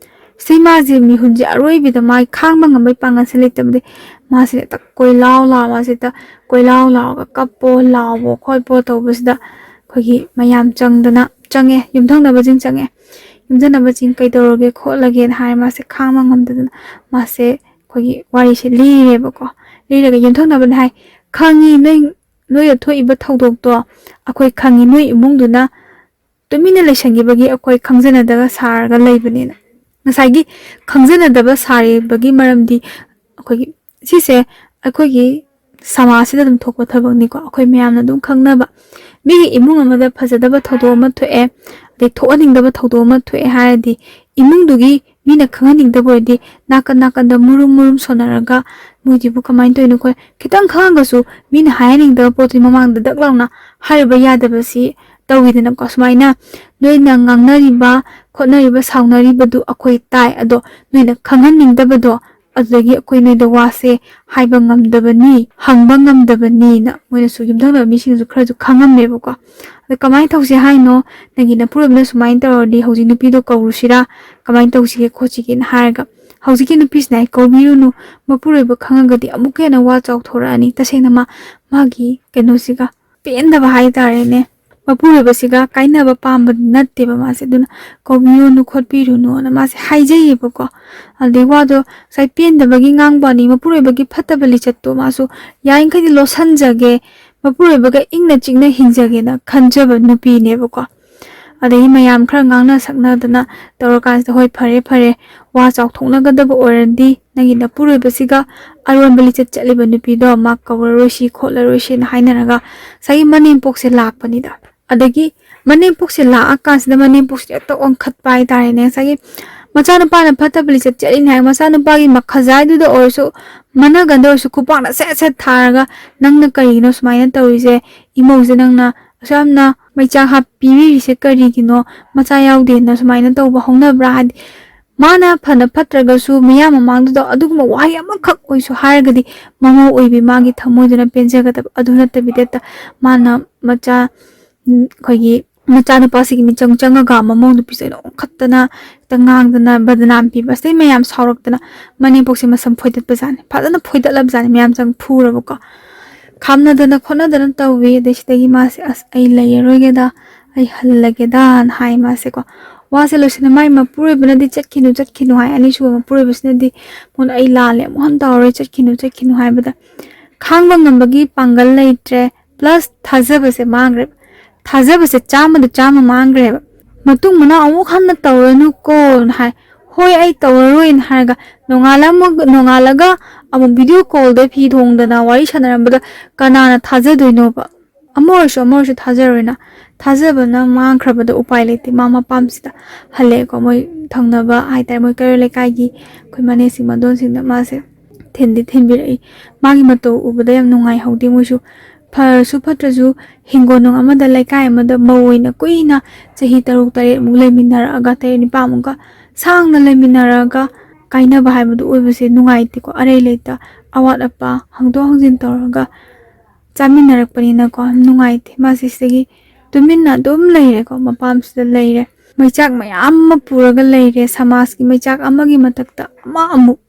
ꯁꯤ ꯃꯥꯁꯦ ꯃꯤꯍꯨꯟꯁꯦ ꯑꯔꯣꯏꯕꯤꯗ ꯃꯥꯒꯤ ꯈꯥꯡꯕ ꯉꯝꯕꯩ ꯄꯥꯡꯒꯜꯁꯦ ꯂꯩꯇꯕꯗꯤ ꯃꯥꯁꯦ ꯍꯦꯛꯇ ꯀꯣꯏꯂꯥꯎ ꯂꯥꯎ, ꯃꯥꯁꯦ ꯍꯦꯛꯇ ꯀꯣꯏꯂꯥꯎ ꯂꯥꯎꯔꯒ ꯀꯞꯄꯣ ꯂꯥꯎꯕꯣ ꯈꯣꯠꯄꯣ ꯇꯧꯕꯁꯤꯗ ꯑꯩꯈꯣꯏꯒꯤ ꯃꯌꯥꯝ ꯆꯪꯗꯅ ꯆꯪꯉꯦ, ꯌꯨꯝꯊꯪꯅꯕꯁꯤꯡ ꯆꯪꯉꯦ꯫ ꯌꯨꯝꯊꯪꯅꯕꯁꯤꯡ ꯀꯩꯗꯧꯔꯒꯦ ꯈꯣꯠꯂꯒꯦꯅ ꯍꯥꯏꯔ ꯃꯥꯁꯦ ꯈꯥꯡꯕ ꯉꯝꯗꯗꯅ ꯃꯥꯁꯦ ꯑꯩꯈꯣꯏꯒꯤ ꯋꯥꯔꯤꯁꯦ ꯂꯤꯔꯦꯕꯀꯣ꯫ ꯂꯤꯔꯒ ꯌꯨꯝꯊꯪꯅꯕꯅ ꯍꯥꯏ, "ꯈꯪꯉꯤ, ꯅꯣꯏ, ꯅꯣꯏꯗ ꯊꯣꯛꯏꯕ ꯊꯧꯗꯣꯛꯇꯣ ꯑꯩꯈꯣꯏ ꯈꯪꯉꯤ, ꯅꯣꯏ ꯏꯃꯨꯡꯗꯨꯅ ꯇꯨꯃꯤꯟꯅ ꯂꯩꯁꯟꯈꯤꯕꯒꯤ ꯑꯩꯈꯣꯏ ꯈꯪꯖꯅꯗꯕ ꯁꯥꯔꯒ ꯂꯩꯕꯅꯦꯅ"꯫ ꯉꯁꯥꯏꯒꯤ ꯈꯪꯖꯅꯗꯕ ꯁꯥꯔꯤꯕꯒꯤ ꯃꯔꯝꯗꯤ ꯑꯩꯈꯣꯏꯒꯤ ꯁꯤꯁꯦ ꯑꯩꯈꯣꯏꯒꯤ ꯁꯃꯥꯖꯁꯤꯗ ꯑꯗꯨꯝ ꯊꯣꯛꯄ ꯊꯕꯛꯅꯤꯀꯣ꯫ ꯑꯩꯈꯣꯏ ꯃꯌꯥꯝꯅ ꯑꯗꯨꯝ ꯈꯪꯅꯕ, ꯃꯤꯒꯤ ꯏꯃꯨꯡ ꯑꯃꯗ ꯐꯖꯗꯕ ꯊꯧꯗꯣꯛ ꯑꯃ ꯊꯣꯛꯑꯦ, ꯑꯗꯩ ꯊꯣꯛꯍꯟꯅꯤꯡꯗꯕ ꯊꯧꯗꯣꯛ ꯑꯃ ꯊꯣꯛꯑꯦ ꯍꯥꯏꯔꯗꯤ, ꯏꯃꯨꯡꯗꯨꯒꯤ ꯃꯤꯅ ꯈꯪꯍꯟꯅꯤꯡꯗꯕ ꯑꯣꯏꯔꯗꯤ ꯅꯥꯀꯟ ꯅꯥꯀꯟꯗ ꯃꯨꯔꯨꯝ ꯃꯨꯔꯨꯝ ꯁꯣꯟꯅꯔꯒ, "ꯃꯣꯏꯁꯤꯕꯨ ꯀꯃꯥꯏꯅ ꯇꯧꯔꯤꯅꯣ?" ꯈꯣꯏ ꯈꯤꯇꯪ ꯈꯪꯉꯒꯁꯨ ꯃꯤꯅ ꯍꯥꯏꯍꯟꯅꯤꯡꯗꯕ ꯄꯣꯠꯇꯨꯒꯤ ꯃꯃꯥꯡꯗ ꯗꯛ ꯂꯥꯎꯅ ꯍꯥꯏꯔꯨꯕ ꯌꯥꯗꯕꯁꯤ ꯇꯧꯋꯤꯗꯅꯀꯣ꯫ ꯁꯨꯃꯥꯏꯅ ꯅꯣꯏꯅ ꯉꯥꯡꯅꯔꯤꯕ ꯈꯣꯠꯅꯔꯤꯕ ꯁꯥꯎꯅꯔꯤꯕꯗꯨ ꯑꯩꯈꯣꯏ ꯇꯥꯏ, ꯑꯗꯣ ꯅꯣꯏꯅ ꯈꯪꯍꯟꯅꯤꯡꯗꯕꯗꯣ, ꯑꯗꯨꯗꯒꯤ ꯑꯩꯈꯣꯏ ꯅꯣꯏꯗ ꯋꯥꯁꯦ ꯍꯥꯏꯕ ꯉꯝꯗꯕꯅꯤ, ꯍꯪꯕ ꯉꯝꯗꯕꯅꯤꯅ ꯃꯣꯏꯅꯁꯨ, ꯌꯨꯝꯊꯪꯅꯕ ꯃꯤꯁꯤꯡꯁꯨ ꯈꯔꯁꯨ ꯈꯪꯉꯝꯃꯦꯕꯀꯣ꯫ ꯑꯗꯣ ꯀꯃꯥꯏꯅ ꯇꯧꯁꯦ ꯍꯥꯏꯅꯣ? ꯅꯪꯒꯤ ꯅꯄꯨꯔꯣꯏꯕꯅ ꯁꯨꯃꯥꯏꯅ ꯇꯧꯔꯗꯤ ꯍꯧꯖꯤꯛ ꯅꯨꯄꯤꯗꯣ ꯀꯧꯔꯨꯁꯤꯔꯥ, ꯀꯃꯥꯏꯅ ꯇꯧꯁꯤꯒꯦ ꯈꯣꯠꯁꯤꯒꯦꯅ ꯍꯥꯏꯔꯒ, ꯍꯧꯖꯤꯛꯀꯤ ꯅꯨꯄꯤꯁꯤꯅ ꯍꯥꯏ, "ꯀꯧꯕꯤꯔꯨꯅꯨ, ꯃꯄꯨꯔꯣꯏꯕ ꯈꯪꯉꯒꯗꯤ ꯑꯃꯨꯛꯀ ꯍꯦꯟꯅ ꯋꯥ ꯆꯥꯎꯊꯣꯔꯛꯑꯅꯤ"꯫ ꯇꯁꯦꯡꯅ ꯃꯥ, ꯃꯥꯒꯤ ꯀꯩꯅꯣꯁꯤꯒ ꯄꯦꯟꯗꯕ ꯍꯥꯏꯇꯥꯔꯦꯅꯦ꯫ ꯃꯄꯨꯔꯣꯏꯕꯁꯤꯒ ꯀꯥꯏꯅꯕ ꯄꯥꯝꯕ ꯅꯠꯇꯦꯕ ꯃꯥꯁꯦ꯫ ꯑꯗꯨꯅ "ꯀꯧꯕꯤꯔꯨꯅꯨ ꯈꯣꯠꯄꯤꯔꯨꯅꯨꯅ" ꯃꯥꯁꯦ ꯍꯥꯏꯖꯩꯌꯦꯕꯀꯣ꯫ ꯑꯗꯩ ꯋꯥꯗꯣ ꯉꯁꯥꯏ ꯄꯦꯟꯗꯕꯒꯤ ꯉꯥꯡꯕ ꯋꯥꯅꯤ, ꯃꯄꯨꯔꯣꯏꯕꯒꯤ ꯐꯠꯇꯕ ꯂꯤꯆꯠꯇꯣ ꯃꯥꯁꯨ ꯌꯥꯔꯤꯈꯩꯗꯤ ꯂꯣꯠꯁꯟꯖꯒꯦ, ꯃꯄꯨꯔꯣꯏꯕꯒ ꯏꯪꯅ ꯆꯤꯛꯅ ꯍꯤꯡꯖꯒꯦꯅ ꯈꯟꯖꯕ ꯅꯨꯄꯤꯅꯦꯕꯀꯣ꯫ ꯑꯗꯒꯤ ꯃꯌꯥꯝ ꯈꯔ ꯉꯥꯡꯅ ꯁꯛꯅꯗꯅ ꯇꯧꯔꯀꯥꯟꯁꯤꯗ, "ꯍꯣꯏ, ꯐꯔꯦ ꯐꯔꯦ, ꯋꯥ ꯆꯥꯎꯊꯣꯛꯅꯒꯗꯕ ꯑꯣꯏꯔꯗꯤ ꯅꯪꯒꯤ ꯅꯄꯨꯔꯣꯏꯕꯁꯤꯒ ꯑꯔꯣꯟꯕ ꯂꯤꯆꯠ ꯆꯠꯂꯤꯕ ꯅꯨꯄꯤꯗꯣ ꯃꯥ ꯀꯧꯔꯔꯣꯏꯁꯤ ꯈꯣꯠꯂꯔꯣꯏꯁꯤꯅ" ꯍꯥꯏꯅꯔꯒ ꯉꯁꯥꯏꯒꯤ ꯃꯅꯦꯝꯄꯣꯛꯁꯦ ꯂꯥꯛꯄꯅꯤꯗ꯫ ꯑꯗꯒꯤ ꯃꯅꯦꯝꯄꯣꯛꯁꯦ ꯂꯥꯛꯑꯀꯥꯟꯁꯤꯗ ꯃꯅꯦꯝꯄꯣꯛꯁꯦ ꯍꯦꯛꯇ ꯑꯣꯟꯈꯠꯄ ꯍꯥꯏꯇꯥꯔꯦꯅꯦ꯫ ꯉꯁꯥꯏꯒꯤ ꯃꯆꯥꯅꯨꯄꯥꯅ ꯐꯠꯇꯕ ꯂꯤꯆꯠ ꯆꯠꯂꯤꯅꯤ ꯍꯥꯏ, ꯃꯆꯥꯅꯨꯄꯥꯒꯤ ꯃꯈꯖꯥꯏꯗꯨꯗ ꯑꯣꯏꯔꯁꯨ, ꯃꯅꯒꯟꯗ ꯑꯣꯏꯔꯁꯨ ꯈꯨꯄꯥꯛꯅ ꯁꯦꯠ ꯁꯦꯠ ꯊꯥꯔꯒ, "ꯅꯪꯅ ꯀꯔꯤꯒꯤꯅꯣ ꯁꯨꯃꯥꯏꯅ ꯇꯧꯔꯤꯁꯦ? ꯏꯃꯧꯁꯦ ꯅꯪꯅ ꯑꯁꯨꯛ ꯌꯥꯝꯅ ꯃꯩꯆꯥꯛ ꯍꯥꯞ ꯄꯤꯕꯤꯔꯤꯁꯦ ꯀꯔꯤꯒꯤꯅꯣ? ꯃꯆꯥ ꯌꯥꯎꯗꯦꯅ ꯁꯨꯃꯥꯏꯅ ꯇꯧꯕ ꯍꯧꯅꯕ꯭ꯔꯥ?" ꯍꯥꯏꯗꯤ ꯃꯥꯅ ꯐꯅ ꯐꯠꯇ꯭ꯔꯒꯁꯨ ꯃꯤꯌꯥꯝ ꯃꯃꯥꯡꯗꯨꯗ ꯑꯗꯨꯒꯨꯝꯕ ꯋꯥꯍꯩ ꯑꯃꯈꯛ ꯑꯣꯏꯁꯨ ꯍꯥꯏꯔꯒꯗꯤ ꯃꯃꯧ ꯑꯣꯏꯕꯤ ꯃꯥꯒꯤ ꯊꯃꯣꯏꯗꯨꯅ ꯄꯦꯟꯖꯒꯗꯕ꯫ ꯑꯗꯨ ꯅꯠꯇꯕꯤꯗ ꯍꯦꯛꯇ ꯃꯥꯅ ꯃꯆꯥ, ꯎꯝ, ꯑꯩꯈꯣꯏꯒꯤ ꯃꯆꯥꯅꯨꯄꯥꯁꯤꯒꯤ ꯃꯤꯆꯪ ꯆꯪꯉꯒ ꯃꯃꯧ ꯅꯨꯄꯤꯁꯦ ꯑꯣꯏꯅ ꯑꯣꯟꯈꯠꯇꯅ ꯍꯦꯛꯇ ꯉꯥꯡꯗꯅ ꯕꯗꯅꯥꯝ ꯄꯤꯕ꯫ ꯑꯁꯤꯗꯩ ꯃꯌꯥꯝ ꯁꯥꯎꯔꯛꯇꯅ ꯃꯅꯦꯝꯄꯣꯛꯁꯦ ꯃꯁꯝ ꯐꯣꯏꯗꯠꯄꯖꯥꯠꯅꯤ, ꯐꯖꯅ ꯐꯣꯏꯗꯠꯂꯕꯖꯥꯠꯅꯤ, ꯃꯌꯥꯝ ꯆꯪ ꯐꯨꯔꯕꯀꯣ꯫ ꯈꯥꯝꯅꯗꯅ ꯈꯣꯠꯅꯗꯅ ꯇꯧꯋꯤ꯫ ꯑꯗꯩ ꯁꯤꯗꯒꯤ ꯃꯥꯁꯦ, "ꯑꯁ, ꯑꯩ ꯂꯩꯔꯔꯣꯏꯒꯦꯗ, ꯑꯩ ꯍꯜꯂꯒꯦꯗꯥꯅ" ꯍꯥꯏ ꯃꯥꯁꯦꯀꯣ꯫ ꯋꯥꯁꯦ ꯂꯣꯏꯁꯤꯟꯅ ꯃꯥꯏ ꯃꯄꯨꯔꯣꯏꯕꯅꯗꯤ "ꯆꯠꯈꯤꯅꯨ, ꯆꯠꯈꯤꯅꯨ" ꯍꯥꯏ꯫ ꯑꯅꯤꯁꯨꯕ ꯃꯄꯨꯔꯣꯏꯕꯁꯤꯅꯗꯤ, "ꯃꯉꯣꯟꯗ ꯑꯩ ꯂꯥꯜꯂꯦ, ꯑꯃꯨꯛ ꯍꯟ ꯇꯧꯔꯔꯣꯏ, ꯆꯠꯈꯤꯅꯨ, ꯆꯠꯈꯤꯅꯨ" ꯍꯥꯏꯕꯗ, ꯈꯥꯡꯕ ꯉꯝꯕꯒꯤ ꯄꯥꯡꯒꯜ ꯂꯩꯇ꯭ꯔꯦ, ꯄ꯭ꯂꯁ ꯊꯥꯖꯕꯁꯦ ꯃꯥꯡꯈ꯭ꯔꯦꯕ꯫ ꯊꯥꯖꯕꯁꯦ ꯆꯥꯝꯃꯗ ꯆꯥꯝꯃ ꯃꯥꯡꯈ꯭ꯔꯦꯕ꯫ "ꯃꯇꯨꯡ ꯃꯅꯥꯎ ꯑꯃꯨꯛ ꯍꯟꯅ ꯇꯧꯔꯅꯨꯀꯣꯅ" ꯍꯥꯏ꯫ "ꯍꯣꯏ, ꯑꯩ ꯇꯧꯔꯔꯣꯏꯅ" ꯍꯥꯏꯔꯒ, ꯅꯣꯡꯉꯥꯜꯂꯝꯃꯒ-, ꯅꯣꯡꯉꯥꯜꯂꯒ ꯑꯃꯨꯛ ꯚꯤꯗꯤꯑꯣ ꯀꯣꯜꯗ ꯐꯤ ꯊꯣꯡꯗꯅ ꯋꯥꯔꯤ ꯁꯥꯟꯅꯔꯝꯕꯗ ꯀꯅꯥꯅ ꯊꯥꯖꯗꯣꯏꯅꯣꯕ? ꯑꯃ ꯑꯣꯏꯔꯁꯨ, ꯑꯃ ꯑꯣꯏꯔꯁꯨ ꯊꯥꯖꯔꯣꯏꯅ꯫ ꯊꯥꯖꯕꯅ ꯃꯥꯡꯈ꯭ꯔꯕꯗ ꯎꯄꯥꯏ ꯂꯩꯇꯦ꯫ ꯃꯥ ꯃꯄꯥꯝꯁꯤꯗ ꯍꯜꯂꯛꯑꯦꯀꯣ꯫ ꯃꯣꯏ ꯊꯪꯅꯕ ꯍꯥꯏꯇꯥꯔꯦ, ꯃꯣꯏ ꯀꯩꯔꯣꯜ ꯂꯩꯀꯥꯏꯒꯤ ꯑꯩꯈꯣꯏ ꯃꯅꯦꯁꯤꯡ ꯃꯗꯣꯟꯁꯤꯡꯗ ꯃꯥꯁꯦ ꯊꯤꯟꯗꯤ ꯊꯤꯟꯕꯤꯔꯛꯏ꯫ ꯃꯥꯒꯤ ꯃꯇꯧ ꯎꯕꯗ ꯌꯥꯝ ꯅꯨꯡꯉꯥꯏꯍꯧꯗꯦ ꯃꯣꯏꯁꯨ꯫ ꯐꯔꯁꯨ ꯐꯠꯇ꯭ꯔꯁꯨ, ꯍꯤꯡꯒꯣꯜꯅꯨꯡ ꯑꯃꯗ, ꯂꯩꯀꯥꯏ ꯑꯃꯗ ꯃꯧ ꯑꯣꯏꯅ ꯀꯨꯏꯅ ꯆꯍꯤ ꯇꯔꯨꯛ ꯇꯔꯦꯠꯃꯨꯛ ꯂꯩꯃꯤꯟꯅꯔꯛꯑꯒ, ꯇꯔꯦꯠ ꯅꯤꯄꯥꯟꯃꯨꯛꯀ ꯁꯥꯡꯅ ꯂꯩꯃꯤꯟꯅꯔꯒ, ꯀꯥꯏꯅꯕ ꯍꯥꯏꯕꯗꯨ ꯑꯣꯏꯕꯁꯦ ꯅꯨꯡꯉꯥꯏꯇꯦꯀꯣ꯫ ꯑꯔꯩ ꯂꯩꯇ, ꯑꯋꯥꯠ ꯑꯄꯥ ꯍꯪꯗꯣꯛ ꯍꯪꯖꯤꯟ ꯇꯧꯔꯒ ꯆꯥꯃꯤꯟꯅꯔꯛꯄꯅꯤꯅꯀꯣ, ꯅꯨꯡꯉꯥꯏꯇꯦ꯫ ꯃꯥꯁꯦ ꯁꯤꯗꯒꯤ ꯇꯨꯃꯤꯟꯅ ꯑꯗꯨꯝ ꯂꯩꯔꯦꯀꯣ, ꯃꯄꯥꯝꯁꯤꯗ ꯂꯩꯔꯦ꯫ ꯃꯩꯆꯥꯛ ꯃꯌꯥꯝ ꯑꯃ ꯄꯨꯔꯒ ꯂꯩꯔꯦ, ꯁꯃꯥꯖꯀꯤ ꯃꯩꯆꯥꯛ ꯑꯃꯒꯤ ꯃꯊꯛꯇ ꯑꯃ ꯑꯃꯨꯛ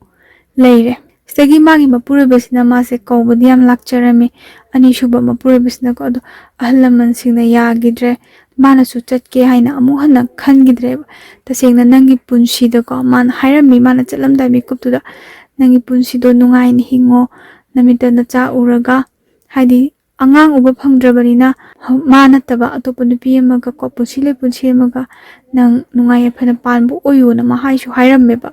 ꯂꯩꯔꯦ꯫ ꯁꯤꯗꯒꯤ ꯃꯥꯒꯤ ꯃꯄꯨꯔꯣꯏꯕꯁꯤꯅ ꯃꯥꯁꯦ ꯀꯧꯕꯗꯤ ꯌꯥꯝ ꯂꯥꯛꯆꯔꯝꯃꯤ, ꯑꯅꯤꯁꯨꯕ ꯃꯄꯨꯔꯣꯏꯕꯁꯤꯅꯀꯣ꯫ ꯑꯗꯣ ꯑꯍꯜ ꯂꯃꯟꯁꯤꯡꯅ ꯌꯥꯈꯤꯗ꯭ꯔꯦ, ꯃꯥꯅꯁꯨ ꯆꯠꯀꯦ ꯍꯥꯏꯅ ꯑꯃꯨꯛ ꯍꯟꯅ ꯈꯟꯈꯤꯗ꯭ꯔꯦꯕ꯫ "ꯇꯁꯦꯡꯅ ꯅꯪꯒꯤ ꯄꯨꯟꯁꯤꯗꯀꯣ", ꯃꯥꯅ ꯍꯥꯏꯔꯝꯃꯤ, ꯃꯥꯅ ꯆꯠꯂꯝꯗꯥꯏ ꯃꯤꯀꯨꯞꯇꯨꯗ, "ꯅꯪꯒꯤ ꯄꯨꯟꯁꯤꯗꯣ ꯅꯨꯡꯉꯥꯏꯅ ꯍꯤꯡꯉꯣ, ꯅꯃꯤꯠꯇ ꯅꯆꯥ ꯎꯔꯒ", ꯍꯥꯏꯗꯤ ꯑꯉꯥꯡ ꯎꯕ ꯐꯪꯗ꯭ꯔꯕꯅꯤꯅ, ꯃꯥ ꯅꯠꯇꯕ ꯑꯇꯣꯞꯄ ꯅꯨꯄꯤ ꯑꯃꯒ ꯀꯣ, ꯄꯨꯟꯁꯤ ꯂꯣꯏ ꯄꯨꯟꯁꯤ ꯑꯃꯒ ꯅꯪ ꯅꯨꯡꯉꯥꯏ ꯌꯥꯏꯐꯅ ꯄꯥꯟꯕ ꯑꯣꯏꯌꯣꯅ ꯃꯥ ꯍꯥꯏꯁꯨ ꯍꯥꯏꯔꯝꯃꯦꯕ꯫